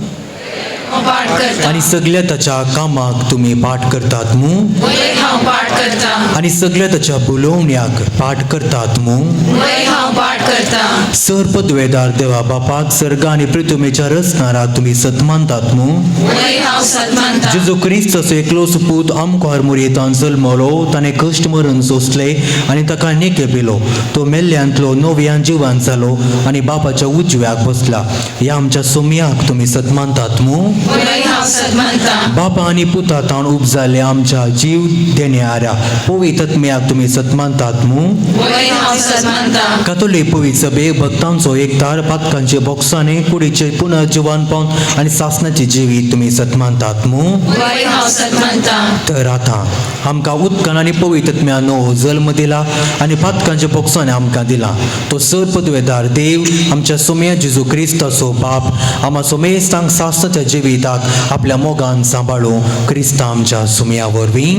हांव पाठ करता. आनी सगल्या ताच्या कामाक तुमी पाठ करतात मू? वय हांव पाठ करता. आनी सगल्या ताच्या बोलोवण्याक पाठ करतात मू? वय हांव पाठ करता. सर पदवेदार देवा बापाक, सर्ग आनी पृथ्वीच्या रचणाराक तुमी सत मानतात मू? वय हांव सत मानता. जेजू क्रिस्ताचो एकलो सुपूत आमकां मुरयेंतान जल्मलो, ताणें कश्ट मरण सोंसले आनी ताका नेके पिलो. तो मेल्ल्यांतलो नव्यान जिवान जालो आनी बापाच्या उजव्याक बसला. ह्या आमच्या सोमयाक तुमी सत मानतात मू? वय हांव सत मानता. बापा आनी पुता ताण उपजाले आमच्या जीव देण्याऱ्या पवित्र आत्म्याक तुमी सत मानतात मू? वय हांव सत मानता. कातोलीक पवित्र सभे भक्तांचो एकतार, पातकांचे बोक्साने, कुडीचे पुनर्जिवन पावन आनी सासणाचे जिवीत तुमी सत मानतात मू? वय हांव सत मानता. तर आतां आमकां उदकान आनी पवित्र आत्म्यान नवो जल्म दिला आनी पातकांच्या बोक्साने आमकां दिला तो सर पदवेदार देव आमच्या सोम्या जेजू क्रिस्ताचो बाप आमा सोमेस्तांक सासणाच्या जिविताक आपल्या मोगान सांबाळू क्रिस्ता आमच्या सुम्या वरवीं.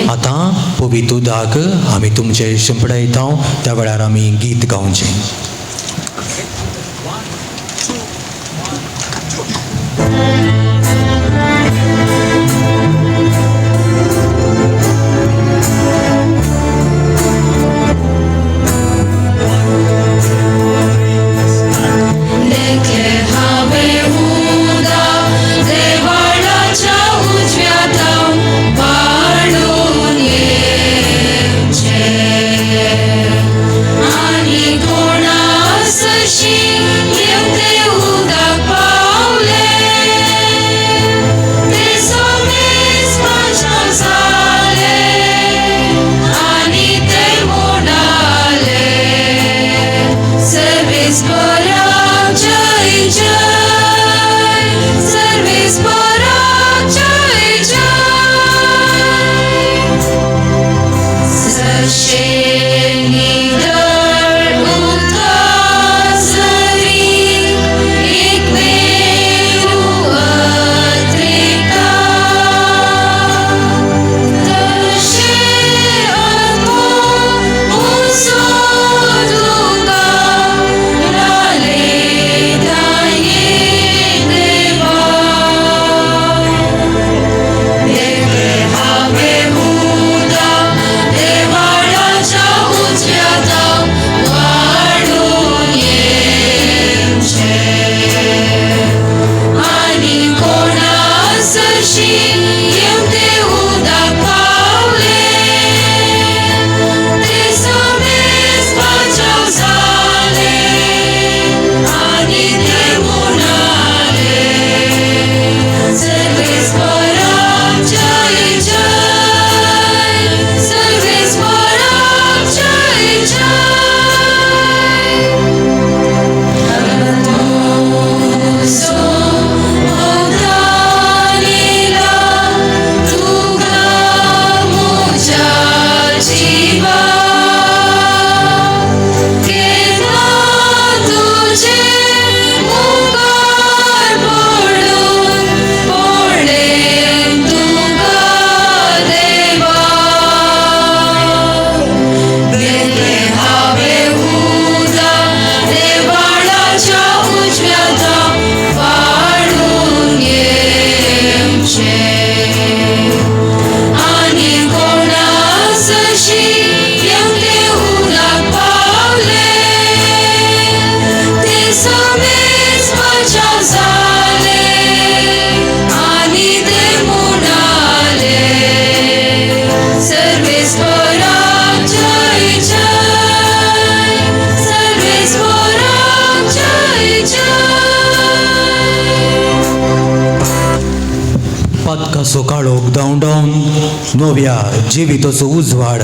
आतां पवित्र उदक आमी तुमचे शिंपडायता, त्या वेळार आमी गीत गावचें. लेखे हांवें उदक देवाळाच्या उजव्या तावन वाडून येवचें आनी कोणा सरशीं येवतें उदक पावलें. मोरनाचो काळोख धांवडावन नव्या जिविताचो उजवाड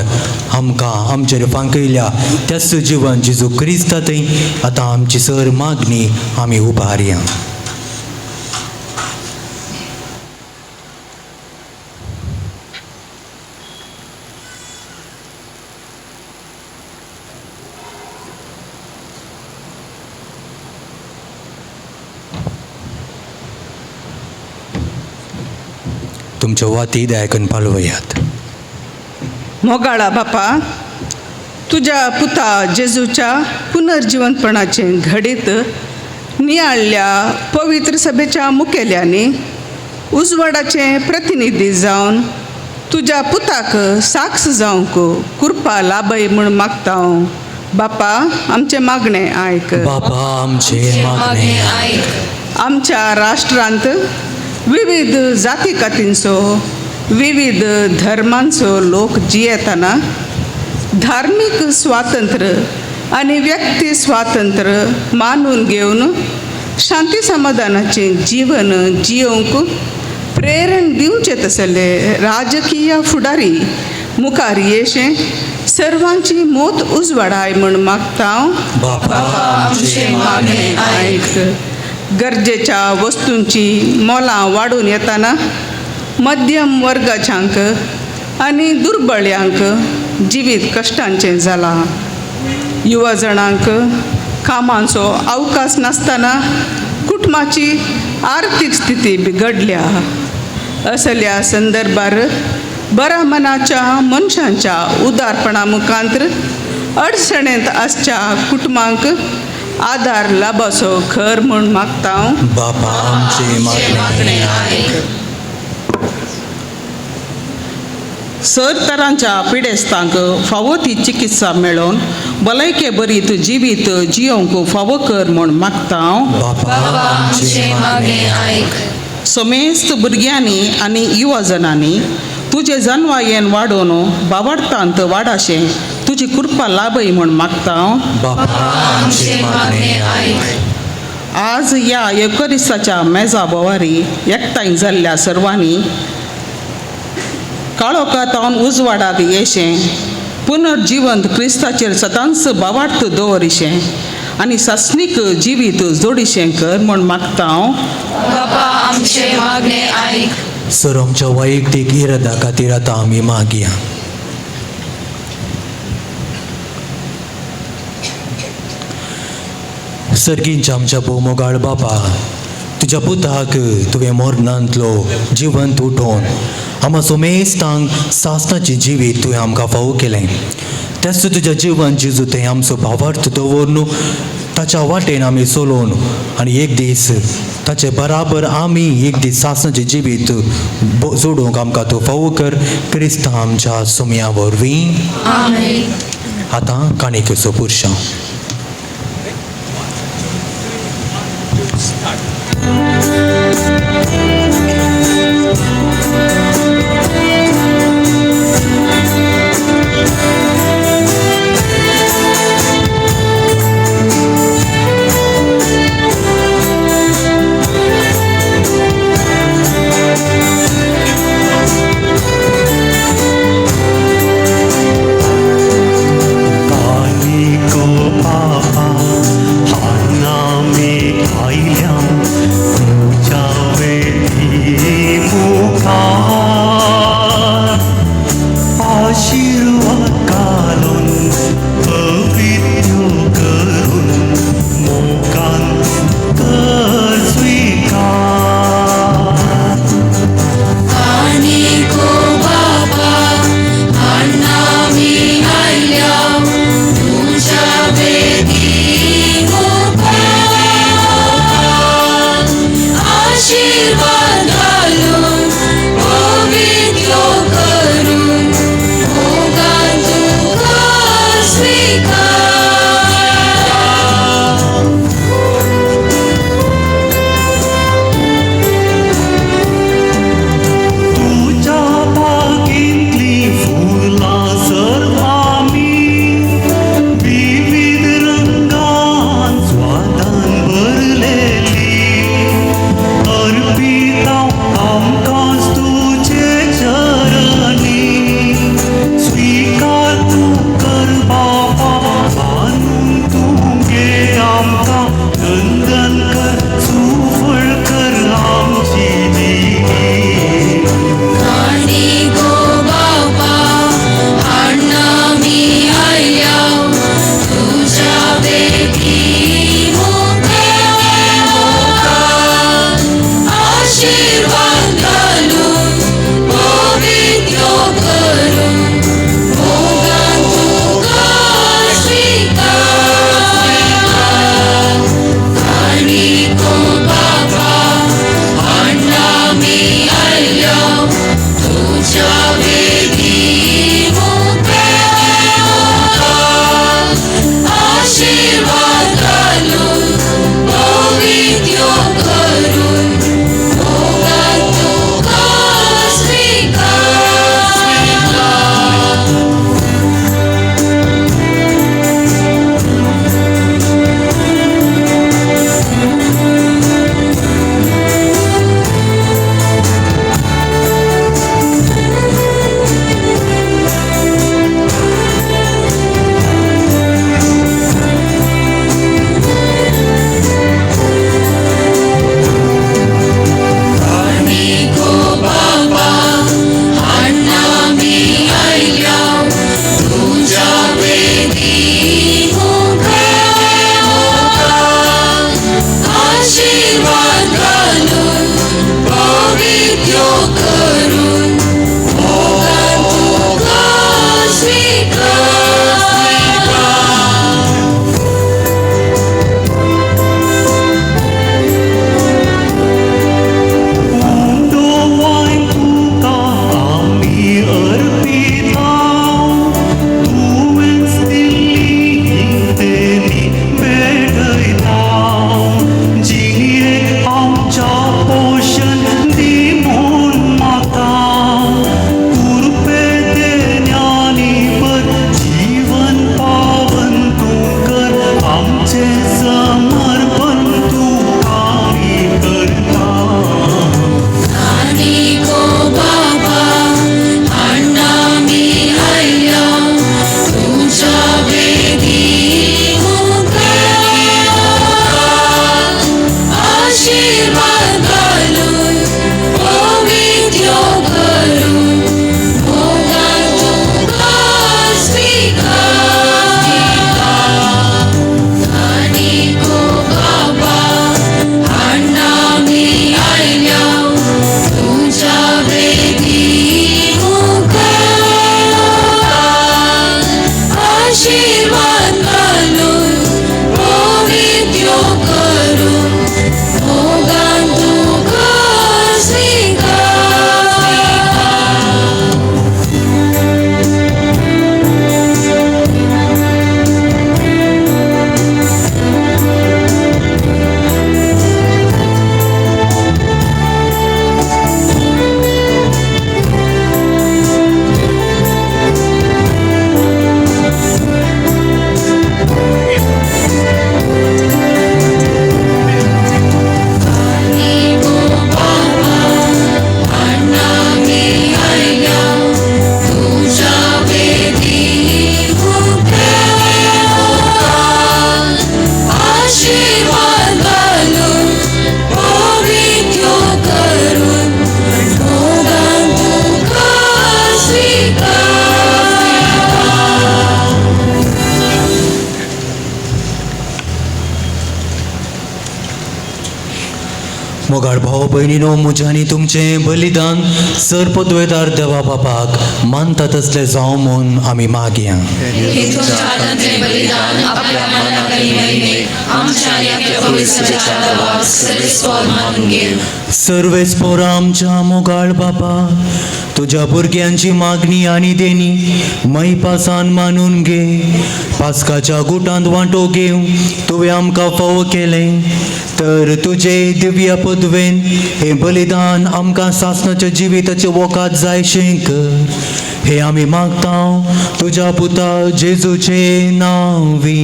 आमकां आमचेर फांकयल्या त्याच जिवन जेजू क्रिस्ता थंय आतां आमची सर मागणी आमी उबारया. तुमच्यो वाती दयाकन पालवयात. मोगाळा बापा, तुज्या पुता जेजूच्या पुनर्जिवनपणाचें घडीत नियाळ्ळ्या पवित्र सभेच्या मुखेल्यांनी उजवाडाचे प्रतिनिधी जावन तुज्या पुताक साक्ष जावंक कृपा लाभय म्हूण मागता. बापा आमचें मागणें आयक. बापा आमचें मागणें आयक. आमच्या राष्ट्रांत विविध जाती कातींचो विविध धर्मांचो लोक जियेतना धार्मीक स्वातंत्र्य आनी व्यक्ती स्वातंत्र्य मानून घेवन शांती समाधानाचें जीवन जियोवंक प्रेरण दिवचें तसले राजकीय फुडारी मुखार येशें सर्वांची मोत उजवाडाय म्हूण मागता. बापा आमचें मागणें आयक. गरजेच्या वस्तूंची मोलां वाडून येताना मध्यम वर्गाच्यांक आनी दुर्बळ्यांक जिवीत कश्टांचें जालां. युवा जाणांक कामांचो अवकाश नासतना कुटुंबाची आर्थीक स्थिती बिगडल्या. असल्या संदर्भार बऱ्या मनाच्या मनशांच्या उदारपणा मुखांतर अडचणेंत आसच्या कुटुंबांक आदार लाभाचो खर म्हूण मागता. बापा आमचें मागणें आयक. सर तरांच्या पिडेस्तांक फावो ती चिकित्सा मेळोवन भलायके बरीत जिवीत जियोवंक फावो कर म्हूण मागता. बापा आमचें मागणें आयक. समेस्त भुरग्यांनी आनी युवजनांनी तुजे जनवायेन वाडोवन बावडतांत वाडाशें तुजी कृपा लाभय म्हूण मागता. बापा आमचें मागणें आयक. आज ह्या येवकरिस्ताच्या मेजा भोवारी एकठांय जाल्ल्या सर्वांनी काळोखांत उजवाडाक येशें पुनर्जिवंत क्रिस्ताचेर सदांच बावार्थ दवरिशें आनी सासणीक जिवीत जोडिशें कर म्हूण मागता. बापा आमचें मागणें आयक. सर आमच्या वैयक्तीक इरादा खातीर आतां आमी मागया. सर्गींच्या आमच्या भोवमोगाळ बापा, तुज्या पुताक तुवें मरणांतलो जिवंत उठोवन आमा सोमेस्तांक सासणाचें जिवीत तुवें आमकां फावो केलें. तेच तुज्या जिवन जेजू तें आमचो भावार्थ दवरून ताच्या वाटेन आमी चलोवन आनी एक दीस ताचे बराबर आमी एक दीस सासणाचें जिवीत जोडूंक आमकां तूं फावो कर क्रिस्ता आमच्या सोम्या वरवीं. आतां काणयेचो पुरशांव. Papa, मोगाळ भाव भयणीनो, म्हज्यांनी तुमचें बलिदान सर पदवेदार देवा बापाक मानता तसलें जावं म्हूण आमी मागया. सर्वेस पोरा आमच्या मोगाळ बापा, तुज्या भुरग्यांची मागणी आनी देणी मैपासान मानून घे. पास्काच्या गुटांत वांटो घेवन तुवें आमकां फावो केलें तर तुजे दिव्य पदवेन हें बलिदान आमकां सासणाच्या जिविताचें वकात जायशें कर. हे आमी मागता तुज्या पुता जेजूचे नांवी.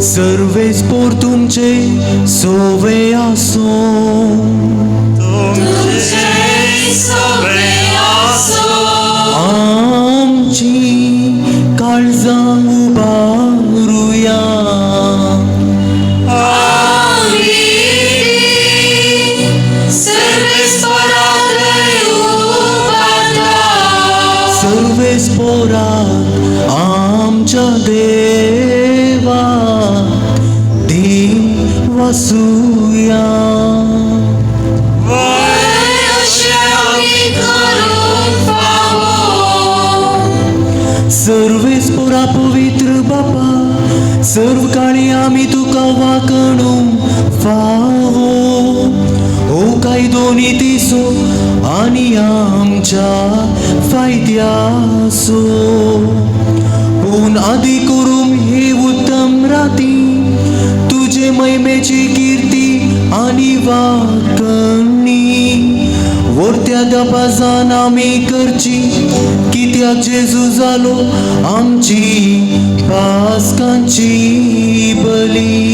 सर्वेस पोर तुमचे सोवे आसूं, आमची काळजां उबारुया. सर्वेस पोराक आमच्या देवा देव वासुया. सर्वेस पोरा पवित्र बापा, सर्व काळी आमी तुका वाकणू फावो. ओ कायदो नितीसो आनी आमच्या फायद्यासो, पूण आदी करून हे उत्तम राती तुजे महिमेची किर्ती आनी वाकणी वरत्या दपासान आमी करची. कित्याक जेजू जालो आमची पास्कांची बली.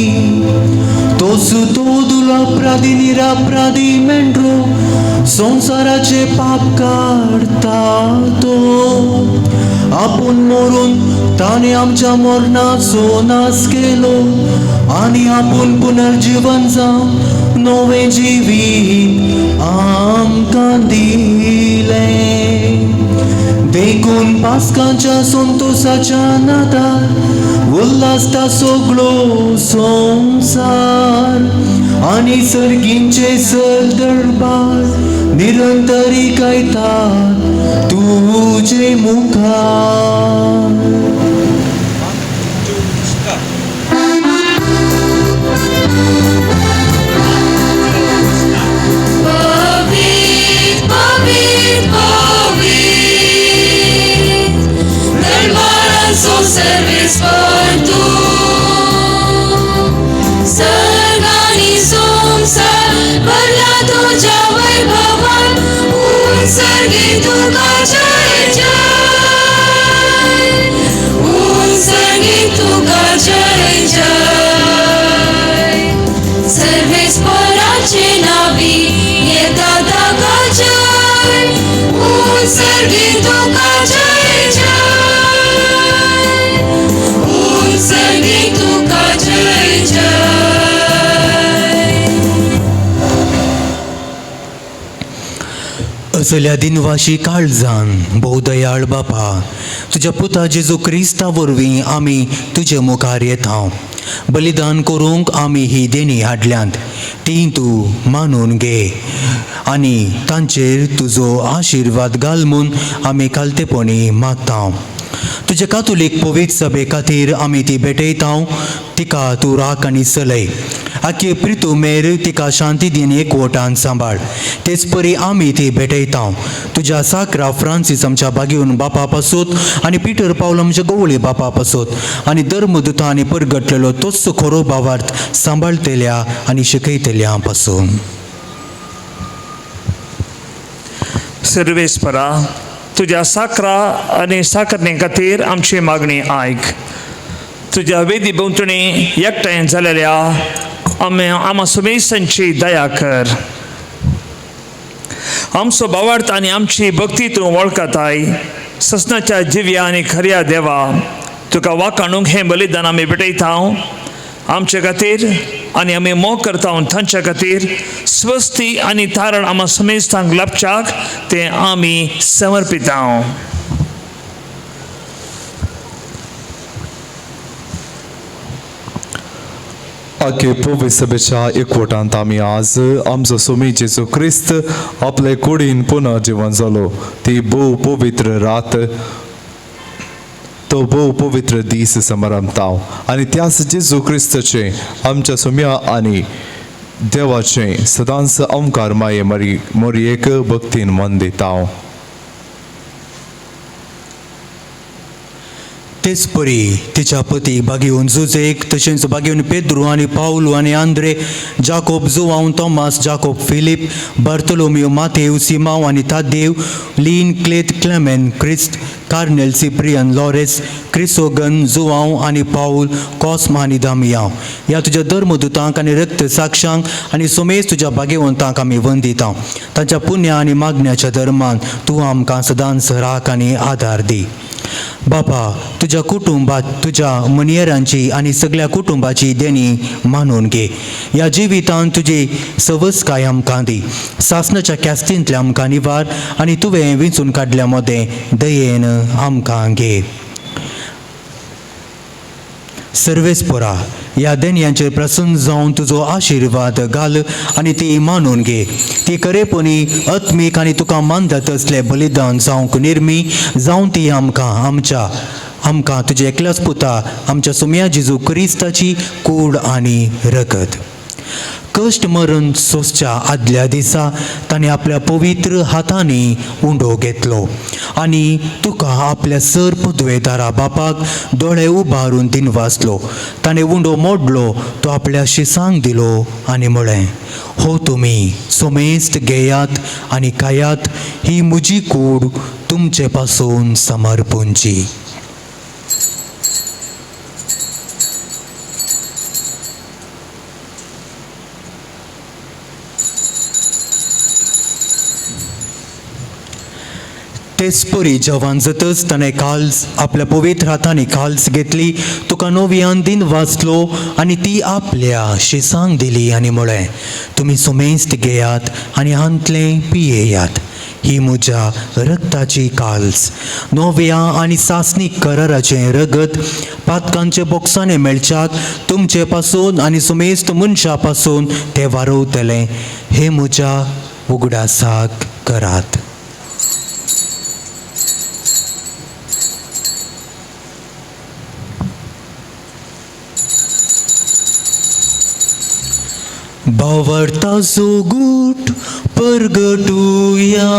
तो सुतो दुला प्रादी निरापराधी मेंढरो संवसाराचे पाप काडता तो. आपूण मरून ताणें आमच्या मरणाचो नाश केलो आनी आपूण पुनर्जीवन जावन नवें जिवीत आमकां दिलें. देखून पास्कांच्या संतोसाच्या नादार उल्हासता सगळो संवसार आनी सर्गींचे सर दरबार निरंतरी गायतात तुजे मुखार. Service for tu, सर्गानी संसार भरला तुझ्या वैभवान, उत्सर्गी तुका जय जय, उत्सर्गी तुका जय जय. सर्वेस पराचे नावी येता ताका जय, उत्सर्गी तुका जय जय, उत्सर्गी तुका जय जय. असल्या दिनवाशी काळजान भोवदयाळ बापा, तुज्या पुता जेजू क्रिस्ता वरवीं आमी तुजे मुखार येता. बलिदान करूंक आमी ही देणी हाडल्यांत ती तूं मानून घे आनी तांचेर तुजो आशिर्वाद घाल म्हूण आमी खालतेपणी मागता. तुजे कातोलीक पवित्र सभे खातीर आमी ती भेटयता, तिका तूं राख आनी चलय. आखे प्रितुमेर तिका शांती दिन एकवटान सांबाळ. तेच परी आमी ती भेटयता तुज्या साकरा फ्रांसीस आमच्या बागेवन बापा पासत आनी पिटर पावल आमच्या गवळी बापा पासत आनी धर्मदुता आनी परगटलेलो तोच खरो भावार्थ सांबाळतेल्या आनी शिकयतेल्या पासून. सर्वेस्परा, तुज्या साकरा आनी साकरणे खातीर आमची मागणी आयक. तुज्या वेदी भोंवतणी एकठांय जालेल्या आमी आमा सुमेसांची दया कर. आमचो भावार्थ आनी आमची भक्ती तूं वळखताय. ससनाच्या जिव्या आनी खऱ्या देवा, तुका वाकाणूंक हें बलिदान आमी भेटयता. आमचे खातीर, आनी आमी मोग करता तांच्या खातीर स्वस्ती आनी तारण आमा समेस्तांक लाभच्याक ते आमी समर्पिता. आगे पवित्र सभेच्या एकवटांत आमी आज आमचो सोमी जेजू क्रिस्त आपले कुडीन पुनः जिवन जालो ती भोव पवित्र रात, तो भोव पवित्र दीस समारंभता आनी त्याच जेजू क्रिस्ताचे आमच्या सोम्या आनी देवाचे सदांच ओंकार माये मोरयेक भक्तीन मन दिता. तेच परी तिच्या पती बागेवन जुजेक तशेंच बागेवन पेद्रू आनी पावलू आनी Andre, Jacob, Joao, Thomas, Jacob, Philip, Bartolomeo, Matthew, Simao आनी Tadeo, Leon, Clet, Clement, Christ, Cornel, Cyprian, Lawrence, Chrysogon, Joao आनी पावल, कॉस्मा आनी दामियांव ह्या तुज्या धर्मदुतांक आनी रक्त साक्षांक आनी सोमेज तुज्या भाग्यवंतांक आमी वंदिता. तांच्या पुण्य आनी मागण्याच्या धर्मान तूं आमकां सदांच राख आनी आदार दी. बापा, तुज्या कुटुंबात तुज्या मनियरांची आनी सगळ्या कुटुंबाची देणी मानून घे. ह्या जिवितांत तुजी सवसकाय आमकां दी. सासणाच्या कॅस्तींतल्या आमकां निवार आनी तुवें विंचून काडल्या मदें दयेन आमकां घे. सर्वेस्पोरा, ह्या देणयांचेर प्रसन्न जावन तुजो आशिर्वाद घाल आनी ती मानून घे. ती खरेपणी आत्मीक आनी तुका मानता तसलें बलिदान जावंक निर्मी जावन ती आमकां आमच्या आमकां तुज्या एकल्याच पुता आमच्या सुम्या जेजू क्रिस्ताची कूड आनी रगत. कश्ट मरण सोंसच्या आदल्या दिसा ताणें आपल्या पवित्र हातांनी उंडो घेतलो आनी तुका आपल्या सर पदवेदारा बापाक दोळे उबारून दिनवासलो. ताणें उंडो मोडलो, तो आपल्या शिसांक दिलो आनी म्हळें, हो तुमी सोमेस्त घेयात आनी खायात, ही म्हजी कूड तुमचे पासून समर्पूंची. तेच परी जवान जातच ताणें काल्स आपल्या पवित्र हातांनी काल्स घेतली, तुका नव्यान दिन वाचलो आनी ती आपल्या शिसांक दिली आनी म्हळें, तुमी सुमेस्त घेयात आनी हांतलें पियेयात, ही म्हज्या रक्ताची काल्स, नव्या आनी सासणीक कराराचें रगत पातकांचे बोक्सांनी मेळच्याक तुमचे पासून आनी सुमेस्त मनशा पासून तें वारवतलें. हे म्हज्या उगडासाक करात. भावार्थाचो गूट परगटुया.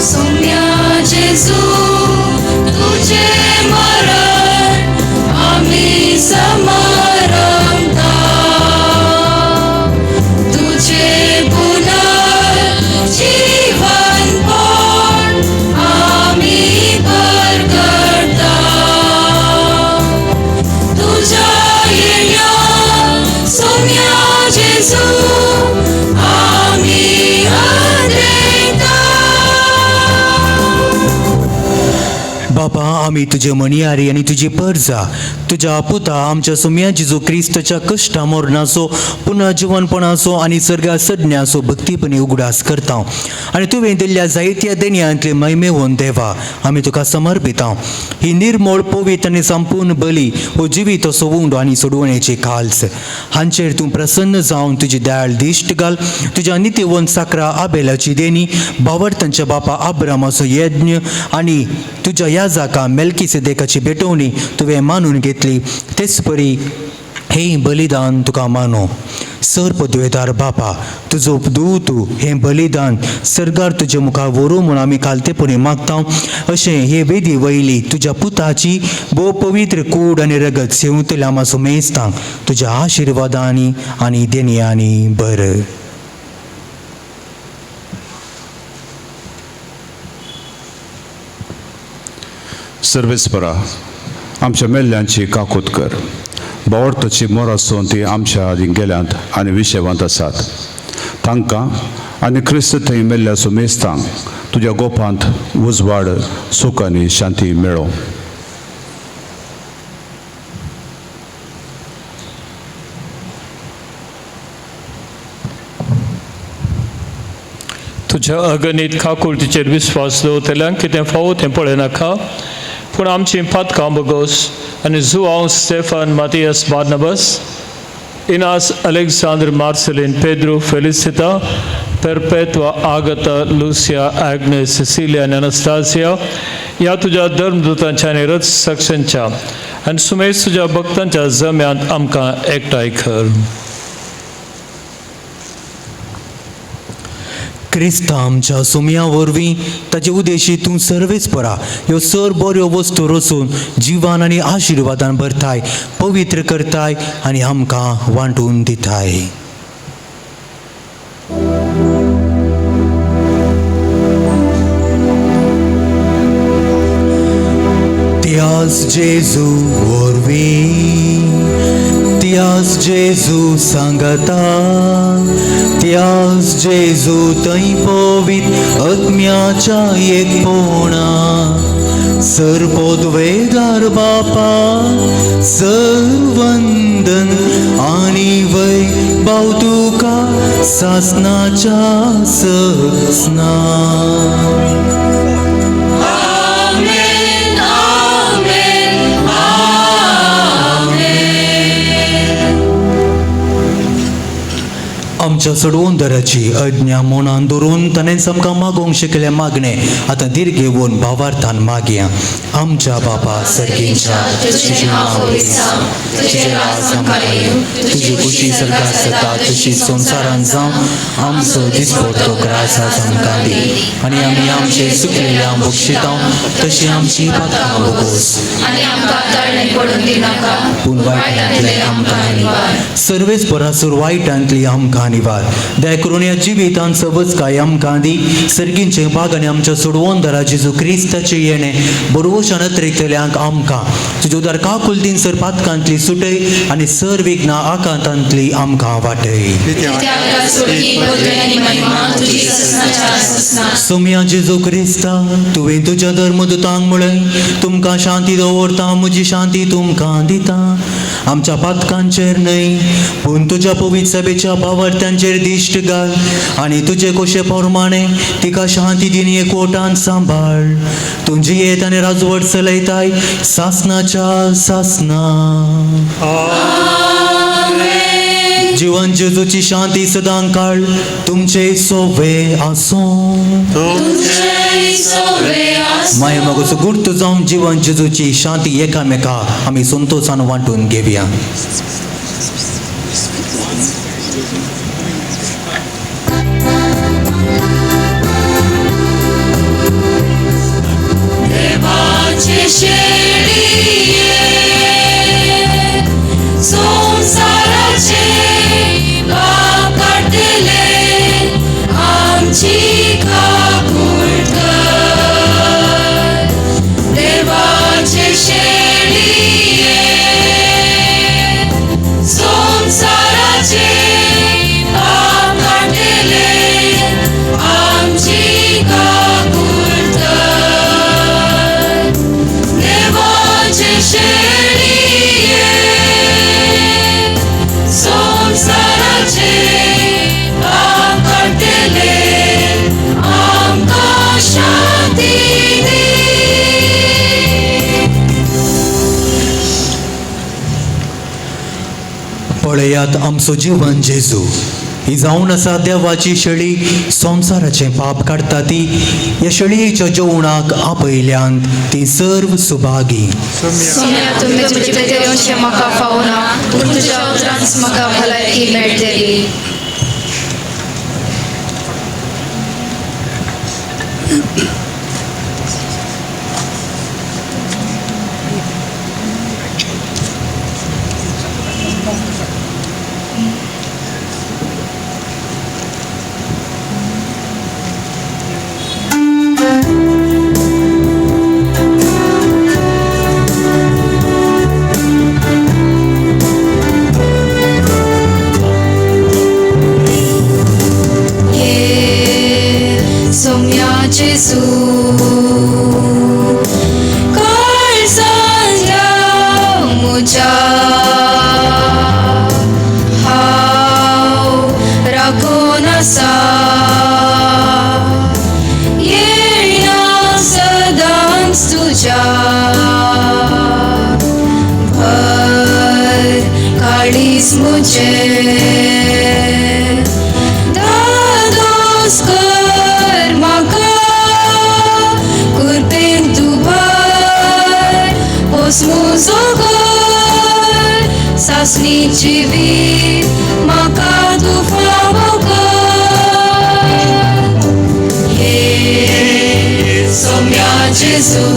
सोम्या जेजू तुझे मरण आमी समारंभता, तुझे पुनर्जीवनपण आमी परगटता, तुझ्या येण्या सोम्या जेजू आमी आदरेता. बापा, आमी तुजे मणियारी आनी तुजी परजा तुज्या पुता आमच्या सुम्या जेजू क्रिस्ताच्या कश्टा मरणाचो पुनर्जिवनपणाचो आनी सर्गा सज्ञाचो भक्तीपणी उगडास करता आनी तुवें दिल्ल्या जायत्या देणयांतले महिमेवन देवा आमी तुका समर्पिता. ही निर्मळ पवित्र आनी संपूर्ण बली हो जिवीत असो उंडो आनी सोडवण्याची खाल्स हांचेर तूं प्रसन्न जावन तुजी दयाळ दिश्ट घाल. तुज्या नितीवंत साकरा आबेलाची देणी, बावडतांच्या बापा आब्रामाचो यज्ञ आनी तुज्या याजाका मेल्कीसेदेकाची भेटवणी तुवें मानून घेतली, तेच परी हे बलिदान तुका मानो. सर पदवेदार बापा, तुजो दूत हें बलिदान सरकार तुजे मुखार व्हरूं म्हूण आमी खालतेपणी मागता. अशें हे वेदी वयली तुज्या पुताची भोव पवित्र कूड आनी रगत सेवतल्या आमा सुमेस्तांक तुज्या आशिर्वादांनी आनी देणयांनी बरय. सर्वेस्परा, आमच्या मेल्ल्यांची काकूत कर. बावडताची मोरासून ती आमच्या आदीं गेल्यांत आनी विशेवांत आसात, तांकां आनी क्रिस्त थंय मेल्ल्या सुमेस्तांक तुज्या गोपांत उजवाड, सूख आनी शांती मेळो. तुज्या अगणीत काकुळटीचेर विस्वास दवरतल्यांक कितें फावो तें पळयनाका, पूण आमचीं पातकां बोगोस आनी Joao, Stefan, Matias, Barnabas, Inas, Alexander, Marcelin, Pedro, Felicita, Perpetua, Agatha, Lucia, Agnes, Cecilia आनी अनस्तासिया ह्या तुज्या धर्मदूतांच्या आनी रथ साक्षांच्या आनी सुमेश तुज्या भक्तांच्या जम्यांत आमकां एकठांय कर. क्रिस्ता आमच्या सोमया वरवीं ताचे उदेशी तूं सर्वेच परा ह्यो सर बऱ्यो वस्तू रचून जिवान आनी आशिर्वादान भरताय, पवित्र करताय आनी आमकां वांटून दिताय. त्यास जेजू वरवीं, त्यास जेजू सांगता, त्यास जेजू थंय पवित आत्म्याच्या एकपणा, सर पदवेदार बापा सरवंदन आनी वय भाव तुका सासनाच्या ससना. आमच्या सोडवून अज्ञा मनान धरून ताणेंच आमकां मागोवंक शिकलें मागणें आतां धीर घेवन भावार्थान मागया. आमच्या बापा सर्गींच्या, तुजें नांव पवित्र जावं, तुजें राज आमकां येवं, तुजी खुशी सर्गात जाता तशी संवसारांत जावं. आमचो दिसपडतो ग्रास आज आमकां दी आनी आमी आमचे सुकलेल्या बक्षितां तशी आमची पात्रां बोगोस आनी आमकां ताळणे पडून दिनाका, पूण वायटांतलें आमकां निवार. सर्वेच परासूर वायटांतली आमकां निवार. दया करून ह्या जिवितांत सबज काय आमकां दी. सर्गींचे बाग आनी आमच्या सोडवणदारा जेजू क्रिस्ताचें येणें बरवशान अत्रेकतल्यांक आमकां तुज्या उदार काकुलतीन सर पातकांतली सुटय आनी सर विघ्ना आकांतांतली आमकां वाटय. सोमया जेजू क्रिस्ता, तुवें तुज्या धर्मदूतांक म्हळें, तुमकां शांती दवरता, म्हजी शांती तुमकां दिता. आमच्या पातकांचेर न्हय पूण तुज्या पवित्र सभेच्या भावार्थ्यांचेर दिश्ट घाल आनी तुजे कोशे प्रमाणे तिका शांती दिन एकवटान सांबाळ. तुजी येत आनी राजवट चलयताय सासनाच्या सासना. जिवन जेजूची शांती सदां काळ तुमचे सोवे आसूं. माया मोगाचो गुर्त जावन जिवन जेजूची शांती एकामेका आमी संतोशान वांटून घेवया. देवाचे शेळये संवसाराचे पाप काडटले, आमची काकूट कर. देवाचे शेळये संवसाराचे पाप काडटले, आमची काकूट कर. देवाचे शेळये संवसाराचे पाप काडटले, आमकां शांती दी. पळयात आमचो जीवन जेजू ही जावन आसा देवाची शेळी, संवसाराचें पाप काडटा ती. ह्या शेळयेच्या जेवणाक आपयल्यान ती सर्व सुभागी. सोम्या, तुमी तुजे भितर येवचें म्हाका फावना, पूण तुज्या उतरांच म्हाका भलायकी मेळटली. सोम्या जेजू काळजांतल्या म्हज्या हांव राखून आसा. काळीज मुझे दादोस कर म्हाका कुरपेन तूं भर पोस मुजो कर सासणी जिवीत म्हाका तूं फावो कर हे सोम्या जेजू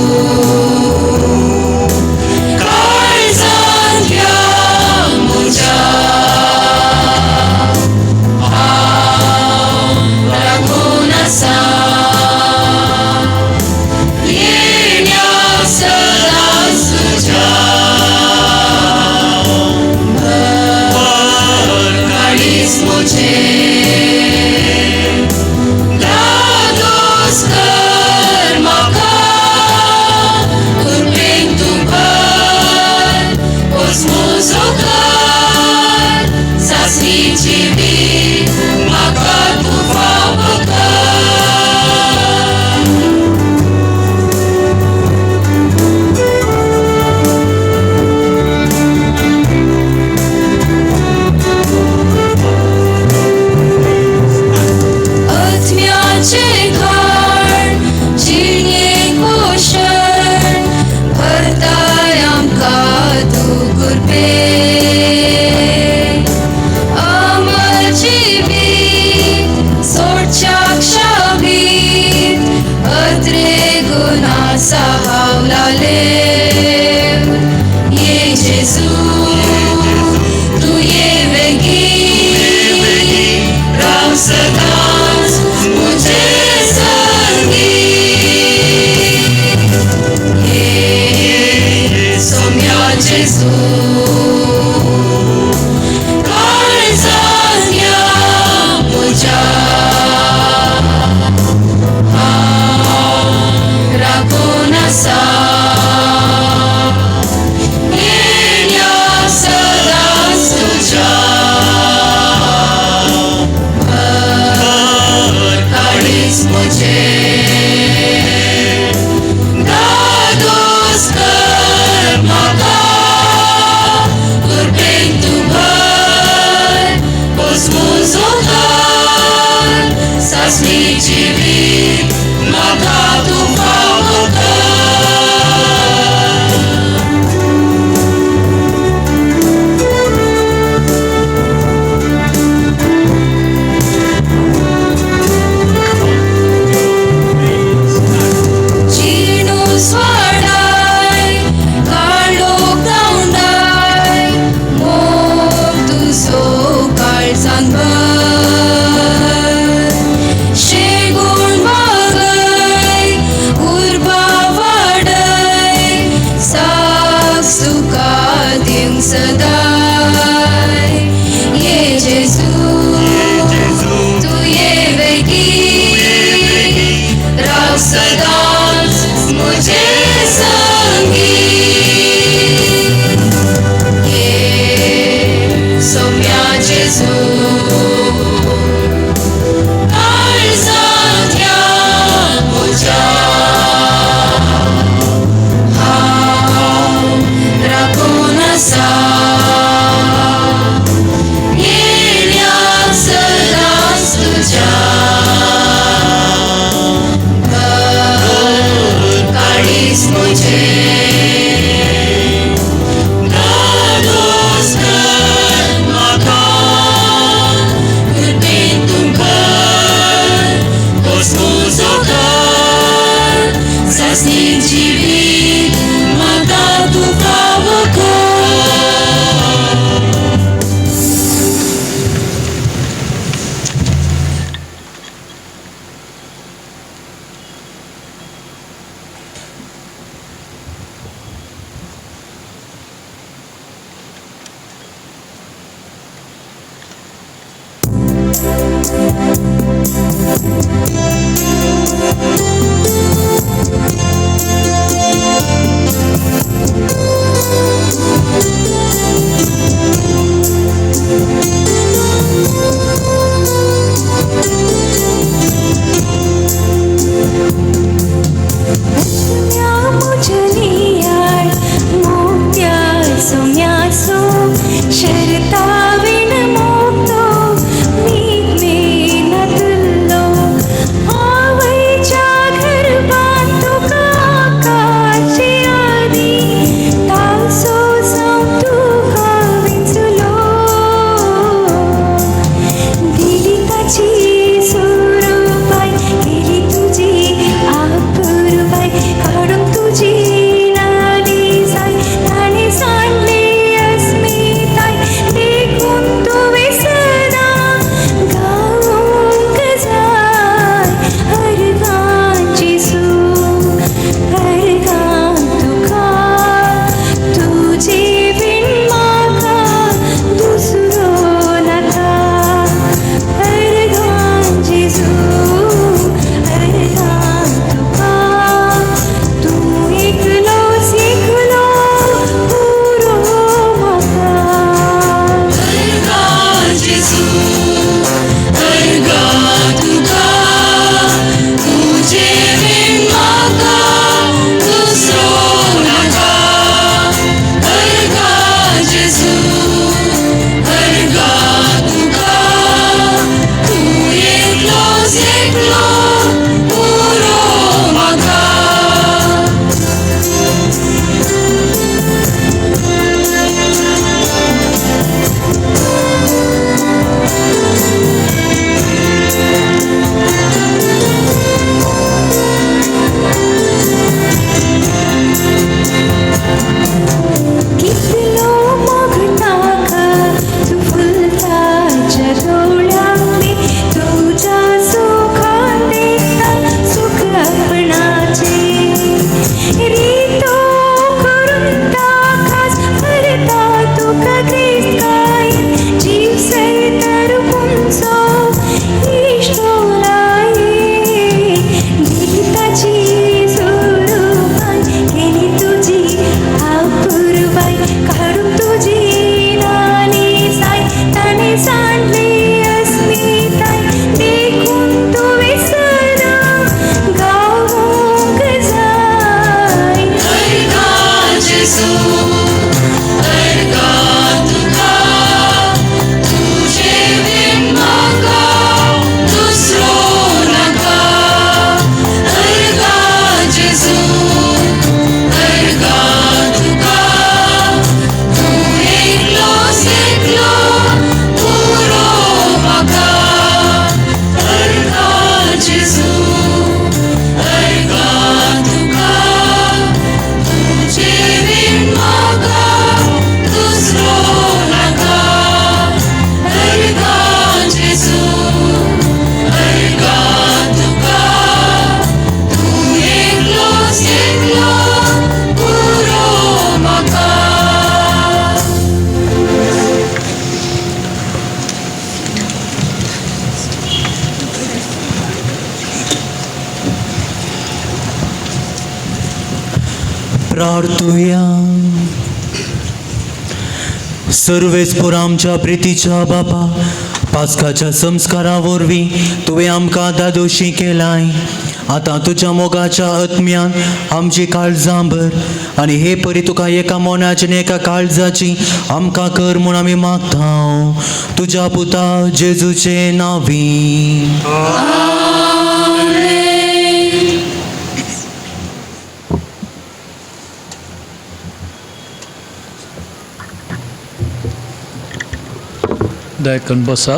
शरता। प्रार्थुया. सर्वेस्पोर आमच्या प्रितीच्या बापा, पास्काच्या संस्कारा वरवीं तुवें आमकां दादोशी केलाय. आतां तुज्या मोगाच्या आत्म्यान आमची काळजां भर आनी हे परी तुका एका मनाची आनी एका काळजाची आमकां कर म्हूण आमी मागता, तुज्या पुता जेजूचे नांवी. दयाकन बसा.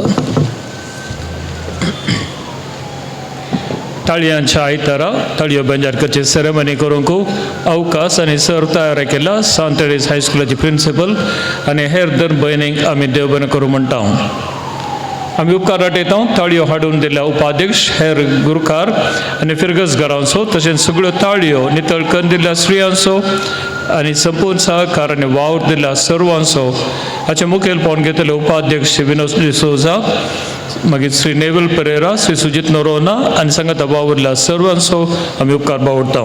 ताळयांच्या आयतारा ताळयो बेंजार करचे सेरेमनी करूंक अवकाश आनी सर तयार केला सांत तेरेज हायस्कुलाचे प्रिंसिपल आनी हेर दर भयणींक आमी देव बरें करूं म्हणटा. आमी उपकार वाटयता ताळयो हाडून दिल्या उपाध्यक्ष हेर गुरकार आनी फिरगज घरांचो, तशेंच सगळ्यो ताळयो नितळ करून दिल्या स्त्रियांचो आनी संपूर्ण सहकार आनी वावर दिल्या सर्वांचो. हाचें मुखेलपण घेतले उपाध्यक्ष श्री विनोद डिसोजा, मागीर श्री नेवल परेरा, श्री सुजीत नोरोना आनी सांगाता वावुरल्या सर्वांचो आमी उपकार बावडटा.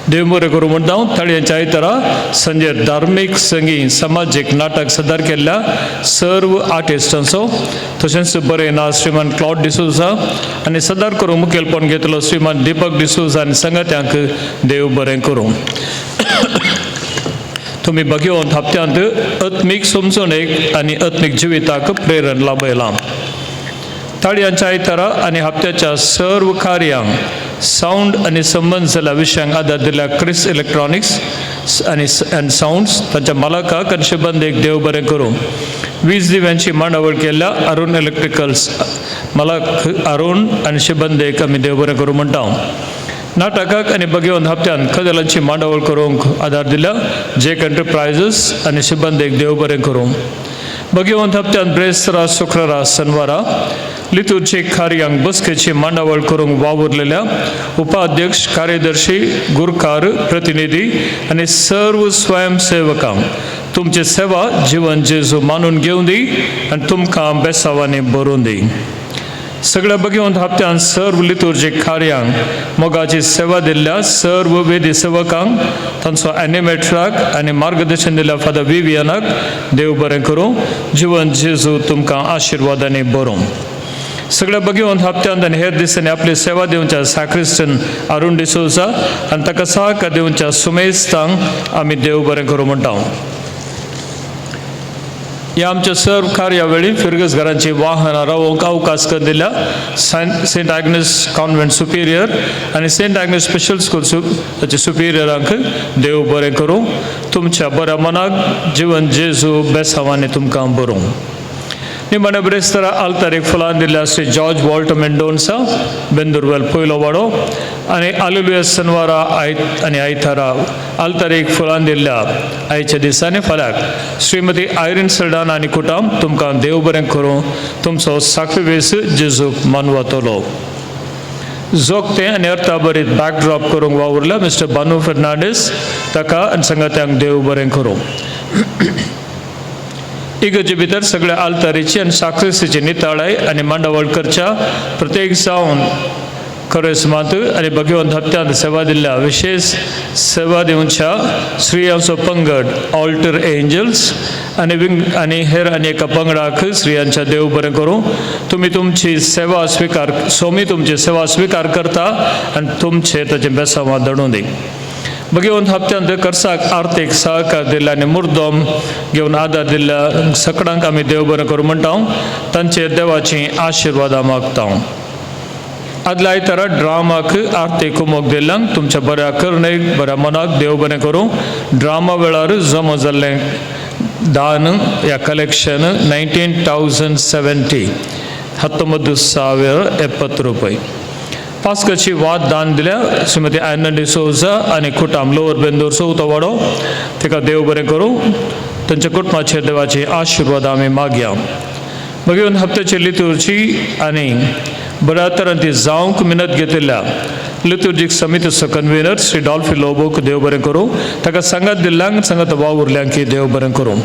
देव बरें करूं म्हणटा. ताळयांच्या आयतारा संजय धार्मीक संगीत समाजीक नाटक सादर केल्ल्या सर्व आर्टिस्टांचो, तशेंच बरें ना श्रीमान क्लॉड डिसोजा आनी सादर करूं मुखेलपण घेतलो श्रीमान दीपक डिसोजा आनी संगात्यांक देव बरें करूं. तुमी भगवंत हप्त्यांत आत्मीक समजणेक आनी आत्मीक जिविताक प्रेरण लाभयलां. ताळयांच्या आयतारा आनी हप्त्याच्या सर्व कार्यांक सावंड आनी संबंद जाल्ल्या विशयांक आदार दिल्या क्रिस इलेक्ट्रॉनिक्स आनी अँड सावंड्स तांच्या मालकाक आनी शिबंदेक देव बरें करूं. वीज दिव्यांची मांडावळ केल्ल्या अरुण इलेक्ट्रिकल्स मालक अरुण आनी शिबंदेक आमी देव बरें करूं म्हणटा. नाटकाक आनी भगवंत हप्त्यान कदलांची मांडावळ करूंक आदार दिल्या जेक एंटरप्रायझीस आनी शिबंदेक देव बरें करूं. भगवंत हप्त्यान ब्रेस्तरा शुक्रारा शनवारा लितूरचे कार्यांक बसकेची मांडावळ करूंक वावुरलेल्या उपाध्यक्ष कार्यदर्शी गुरकार प्रतिनिधी आनी सर्व स्वयंसेवकांक तुमची सेवा जिवन जेजू मानून घेवन दी आनी तुमकां बेसावांनी भरून दी. सगळ्या भगवंत हप्त्यान सर्व लितुर्जीक कार्यांक मोगाची सेवा दिल्ल्या सर्व वेदी सेवकांक तांचो एनिमेटराक आनी मार्गदर्शन दिल्ल्या फादर विवियनाक देव बरें करूं. जिवन जेजू तुमकां आशिर्वादांनी बरोवं. सगळ्या भगवंत हप्त्यांत आनी हेर दिसांनी आपली सेवा दिवच्या साक्रिस्टन अरुण डिसोजा आनी ताका सहकार दिवच्या सुमेस्तांक आमी देव बरें करूं म्हणटा. ह्या आमच्या सर्व कार्यावेळी फिरगज घरांची वाहनां रावोवंक अवकाश करून दिल्या सेंट आग्नेस कॉन्व्हेंट सुपिरियर आनी सेंट आग्नेस स्पेशल स्कूल ताचे सुपिरियरांक देव बरें करूं. तुमच्या बऱ्या मनाक जिवन जेजू बेसावांनी तुमकां बरोवं. निमाण्या ब्रेस्तारा आल्तारीक फुलां दिल्या श्री जॉर्ज वॉल्टर मेंडोन्सा बेंदुरवेल पयलो वाडो आनी आलेलुया शनवारा आनी आयतारा आल्तारीक फुलां दिल्ल्या आयच्या दिसांनी फाल्याक श्रीमती आयरीन सल्डान आनी कुटाम तुमकां देव बरें करूं. तुमचो साक्रिफायस जेजूक मानवतलो. जोगतें आनी अर्थाभरीत बॅकड्रॉप करूंक वावुरल्या मिस्टर बानू फेर्नांडीस ताका आनी संगात्यांक देव बरें करूं. इगर्जे भितर सगळ्या आल्तारीची आनी साक्रिस्तीची निताळाय आनी मांडावळ करच्या प्रत्येक जावन खरेस्मांत आनी भगवंत हप्त्यांत सेवा दिल्ल्या विशेष सेवा दिवच्या स्त्रियांचो पंगड ऑल्टर एंजल्स आनी विंग आनी हेर आनी एका पंगडाक स्त्रियांच्या देव बरें करूं. तुमी तुमची सेवा स्विकार सोमी तुमची सेवा स्विकार करता आनी तुमचे ताचें बेसांवां दडूं दी. भगवंत हप्त्यांत कर्साक आर्थीक सहकार दिल्ल्या आनी मुर्दम घेवन आदार दिल्ल्या सकडांक आमी देव बरें करूं म्हणटा. तांचेर देवाची आशिर्वादां मागता. आदल्या आयतारा ड्रामाक आर्थीक उमोग दिल्ल्यांक तुमच्या बऱ्या करणेक बऱ्या मनाक देव बरें करूं. ड्रामा वेळार जमा जाल्लें दान ह्या कलेक्शन 19,070 19,070 रुपये. पास्काची वाद दान दिल्या श्रीमती आयना डिसोजा आनी कुटाम लोवर बेंदूर चवथो वाडो तिका देव बरें करूं. तांच्या कुटुंबाचेर देवाची आशिर्वाद आमी मागया. भगवंत हप्त्याची लितुर्जी आनी बऱ्या तरान ती जावंक मिनत घेतिल्ल्या लितुर्जीक समितीचो कन्व्हिनर श्री डॉल्फी लोबोक देव बरें करूं. ताका सांगात दिल्ल्यांक सांगात वावुरल्यांक की देव बरें करूं.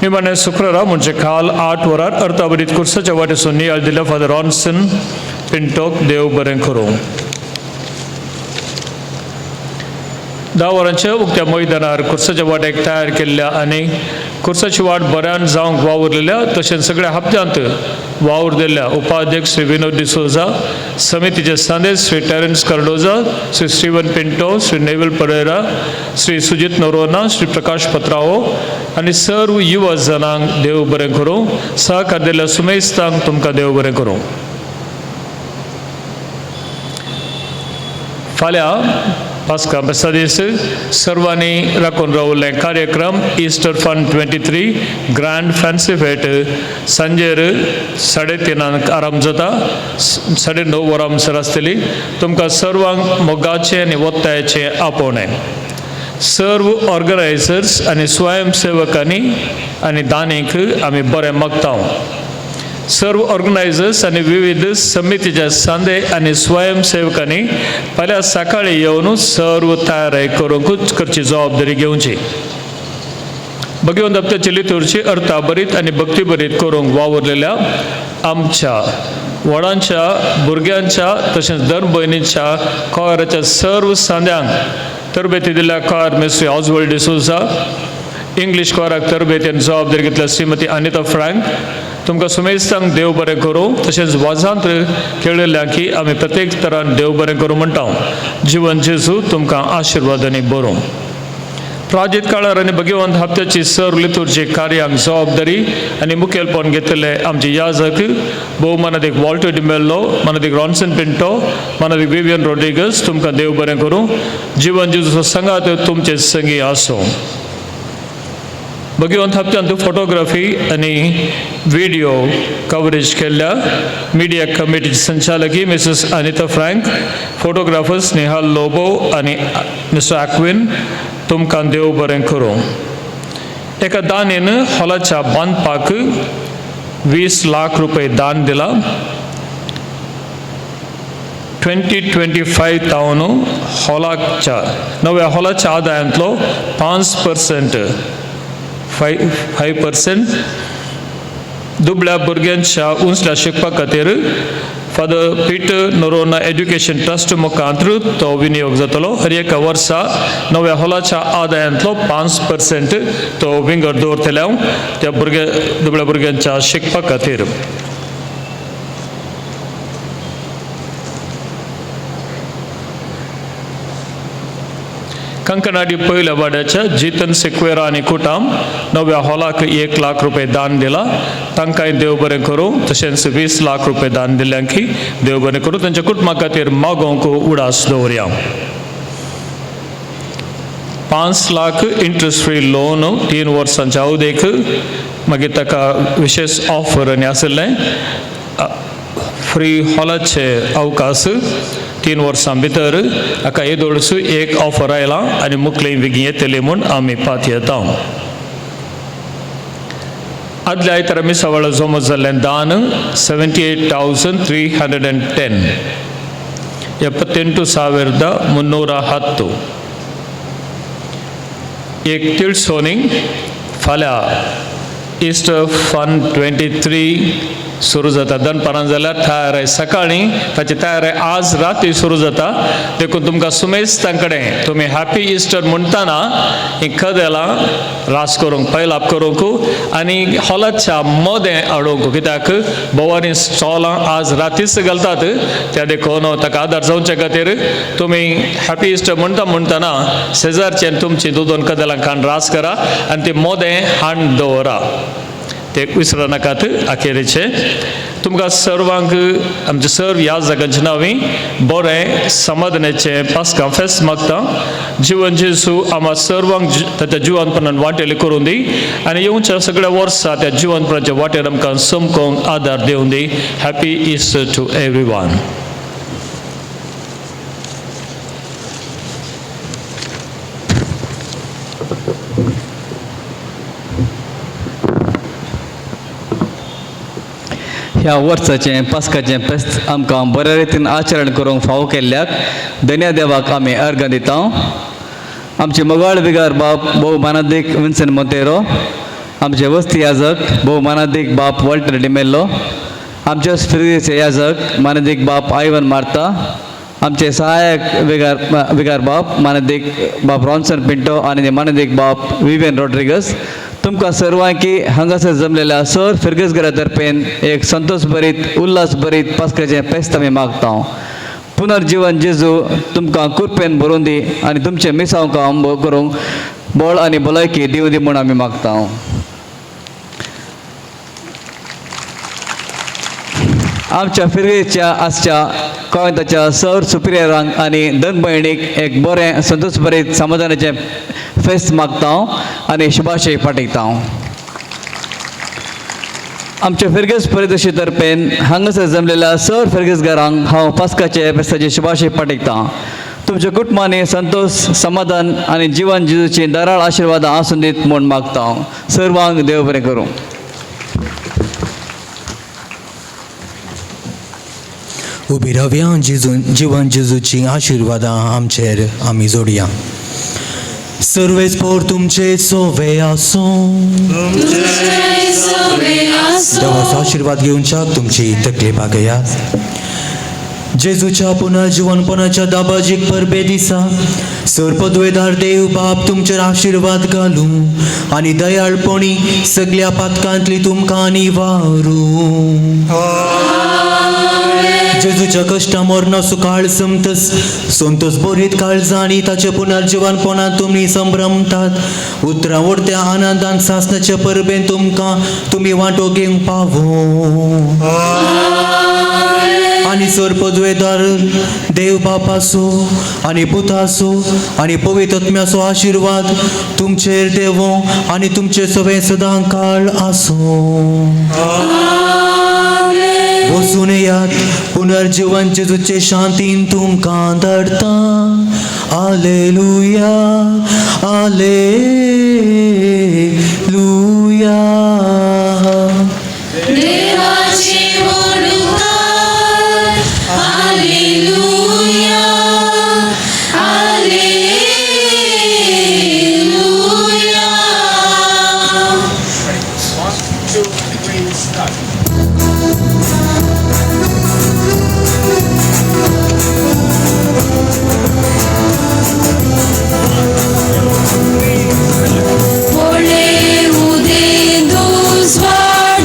निमाणे शुक्रारा म्हणजे काल 8 वरार अर्थाभरीत कुर्साच्या वाटेसून नियाळ दिल्या फादर रॉन्सन पिंटोक देव बरें करूं. 10 वरांच्या उक्त्या मैदानार कुर्साच्या वाटेक तयार केल्ल्या आनी कुर्साची वाट बऱ्यान जावंक वावुरलेल्या तशेंच सगळ्या हप्त्यांत वावर दिल्ल्या उपाध्यक्ष श्री विनोद डिसोजा, समितीचे सांदेश Shri Terence Cardoza, Shri Steven Pinto, Shri Neville Pereira, Shri Sujit Noronha, Shri Prakash Patrao आनी सर्व युवा जणांक देव बरें करूं. सहकार दिल्ल्या सुमेस्तांक तुमकां देव बरें करूं. फाल्यां पास्का बेस्ता दीस सर्वांनी राखून रावल्ले कार्यक्रम Easter fun 23 grand fancy fete सांजेर 3:30 आरंभ जाता. 9:30 वरां म्हणसर आसतली. तुमकां सर्वांक मोगाचें आनी वत्तायेचें आपोवणें. सर्व ऑर्गनायझर्स आनी स्वयंसेवकांनी आनी दानीक आमी बरें मागता. सर्व ऑर्गनायझर्स आनी विविध समितीच्या सांदे आनी स्वयंसेवकांनी फाल्यां सकाळी येवन सर्व तयारी करूंकूच करची जबाबदारी घेवची. भगवंत हप्त्याची लितूरची अर्थाभरीत आनी भक्तीभरीत करूंक वावुरलेल्या आमच्या व्हडांच्या भुरग्यांच्या तशेंच धर्म भयणींच्या कॉयराच्या सर्व सांद्यांक तरबेती दिल्ल्या कॉयर मिस्त्री ऑजवल्ड डिसोजा, इंग्लीश कॉयराक तरबेती आनी जबाबदारी घेतल्या श्रीमती अनिता फ्रँक, तुमकां सुमेस्तांक देव बरें करूं. तशेंच वाजांत खेळिल्ल्या की आमी प्रत्येक तरान देव बरें करूं म्हणटा. जिवन जेजू तुमकां आशिर्वाद आनी बरों. प्राजीत काळार आनी भगवंत हप्त्याची सर लितूरची कार्यांक जबाबदारी आनी मुखेलपण घेतले आमचे याजक भोव मनादीक वॉल्टर डिमेल्लो, मनादीक रॉन्सन पिंटो, मनादीक विवियन रोड्रिगस, तुमकां देव बरें करूं. जिवन जेजूचो संगात तुमचे संगी आसूं. भगवंत हप्त्यांत फोटोग्राफी आनी व्हिडिओ कवरेज केल्ल्या मिडिया कमिटीचे संचालकी Mrs Anita Frank, photographers Nehal Lobo आनी मिस्टर आक्विन, तुमकां देव बरें करूं. एका दानेन हॉलाच्या बांदपाक 20 लाख रुपये दान दिला. 2025 तावन हॉलाच्या नव्या हॉलाच्या आदायांतलो 5% 5% दुबळ्या भुरग्यांच्या उंचल्या शिकपा खातीर Father Peter Noronha education trust मुखांत तो विनियोग जातलो. हर एका वर्सा नव्या हॉलाच्या आदायांतलो 5% तो विंगड दवरतले हांव त्या भुरग्या दुबळ्या भुरग्यांच्या शिकपा खातीर. कंकणाडी पयल्या वाड्याच्या जितन सिक्वेरा आनी कुटाम नव्या हॉलाक 1 लाख रुपये दान दिला. तांकांय देव बरें करूं. तशेंच 20 लाख रुपये दान दिल्ल्यांकी देव बरें करूं. तांच्या कुटुंबा खातीर मागोवंक उडास दवरया. 5 लाख इंट्रस्ट फ्री लोन 3 वर्सांच्या अवधेक, मागीर ताका विशेष ऑफर आनी आशिल्लें फ्री हॉलाचे अवकाश 3 वर्सां भितर. हाका येदोळसू एक ऑफर आयलां आनी मुखले बेगीन येतले म्हूण आमी पातयेता. आदल्या आयतारा मिसा वेळार जमो जाल्लें दान 78,310, 78,310. एक तिळसोनी फाल्यां इस्टर फन 23 सुरू जाता. दनपारां जाल्यार तयार सकाळीं ताची तयारी आज राती सुरू जाता. देखून तुमकां सुमेस्तां कडेन तुमी हॅपी इस्टर म्हणटाना ही कदेलां रास करूंक पैलाप करूंक आनी हॉलाच्या मदें हाडूंक, कित्याक भोवानी स्टॉलां आज रातीच घालतात. त्या देखून ताका आदार जावचे खातीर तुमी हॅपी इस्टर म्हणटा म्हणटाना शेजारचे तुमची दोन दोन कदेलां कान रास करा आनी ती मोदें हाड दवरा. ते विसर नाकात. अखेरेचे तुमकां सर्वांक आमचे सर्व ह्या जाग्यांचे नांवी बरें समाधानाचें पास्कां फेस्त मागता. जिवन जेजू आमकां सर्वांक ताच्या जिवनपणान वाटेल करूं दी आनी येवच्या सगळ्या वर्सा त्या जिवनपणाच्या वाटेर आमकां समकोंक आदार दिवं दी. Happy Easter to everyone. ह्या वर्साचें पास्काचें फेस्त आमकां बऱ्या रितीन आचरण करूंक फावो केल्ल्याक धन्या देवाक आमी अर्गां दिता. आमचे मोगाळ बिगार बाप भोव मानादीक विन्सन मोंतेरो, आमचे वस्ती याजक भोव मानादीक बाप वॉल्टर डिमेल्लो, आमच्या स्पिरितीचे याजक मानादीक बाप आयवन मार्ता, आमचे सहायक विगार विगार बाप मानदीक बाप रॉन्सन पिंटो आनी मानदीक बाप विवियन रॉड्रिगस, तुमकां सर्वांकी हांगासर जमलेल्या सर फिर्गज घरा तर्फेन एक संतोष भरीत उल्हास भरीत पास्काचें फेस्त आमी मागता. पुनर्जीवन जेजू तुमकां कृपेन भरून दी आनी तुमचें मिसांव काम करूंक बळ आनी भलायकी दिवं दी म्हूण आमी मागता. आमच्या फिर्गेच्या आसच्या कोवेंताच्या सर सुपिरियरांक आनी धन भयणीक एक बरें संतोष भरीत समाधानाचें फेस्त मागता आनी शुभाशय पाठयता. आमच्या फिर्गज परिदर्शी तर्फेन हांगासर जमलेल्या सर फिर्गजगारांक हांव पास्काचे फेस्ताचे शुभाशय पाठयता. तुमच्या कुटुंबांनी संतोष समाधान आनी जिवन जेजूची दराळ आशिर्वादां आसून दीत म्हूण मागता. सर्वांक देव बरें करूं. उबी रावया, जेजू जिवन जेजूची आशिर्वादां आमचेर आमी जोडया. सर्वेस पोर तुमचे सोवे आसूं. देवाचो आशिर्वाद घेवच्याक तुमची तकली बागयात. जेजूच्या पुनर्जीवनपणाच्या दाबाजीक परबे दिसा सर पदवेदार देव बाप तुमचेर आशिर्वाद घालूं आनी दयाळपणी सगल्या पातकांतली तुमकां निवारूं. जेजूच्या कश्टा मरणा सुकाळ समतस संतोष बरीत काळजां आनी ताचे पुनर्जीवनपणांत तुमी संभ्रमतात. उतरां वडत्या आनंदान सासणाचे परबेन तुमकां तुमी वांटो घेवंक पावो. आनी सर पदवेदार देव बापाचो आनी पुताचो आनी पवित्र आत्म्याचो आशिर्वाद तुमचेर देवो आनी तुमचे सगळे सदां काळ आसूं. वचून येयात, पुनर्जीवन जेजूचे शांतीन तुमकां धाडटा. आलेलुया, आलेलुया. देवाची वडुकार, आलेलुया, आलेलुया. 1, 2, 3, start. व्हडले उदेंत उजवाड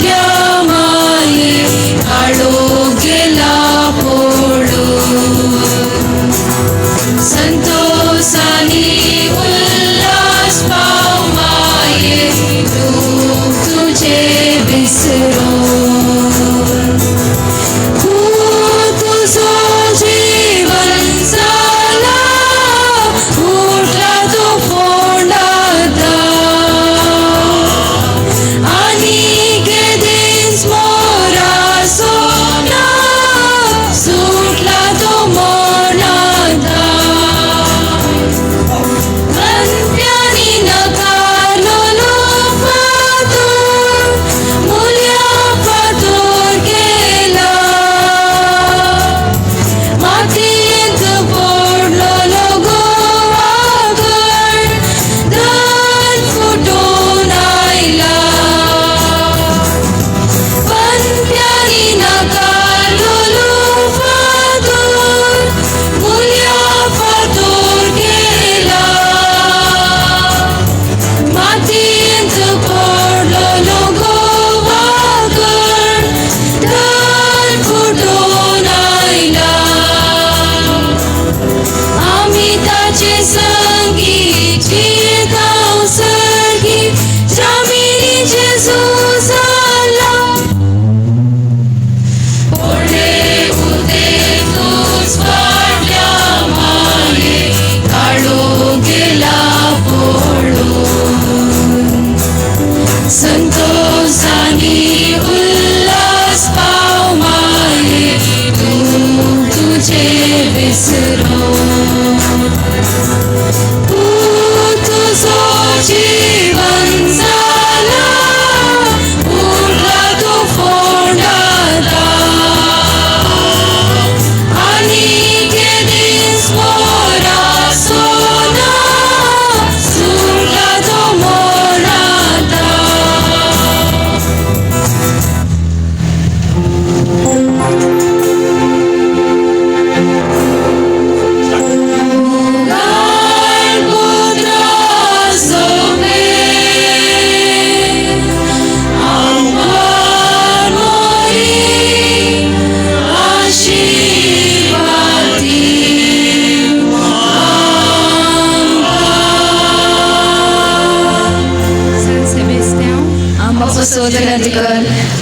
आमकां विनंती कर.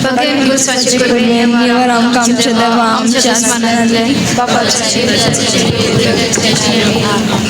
बागे गुरसाची कुर्बेन निवर आमकां आमच्या देवा आमच्या आसमानांतले बापाचे.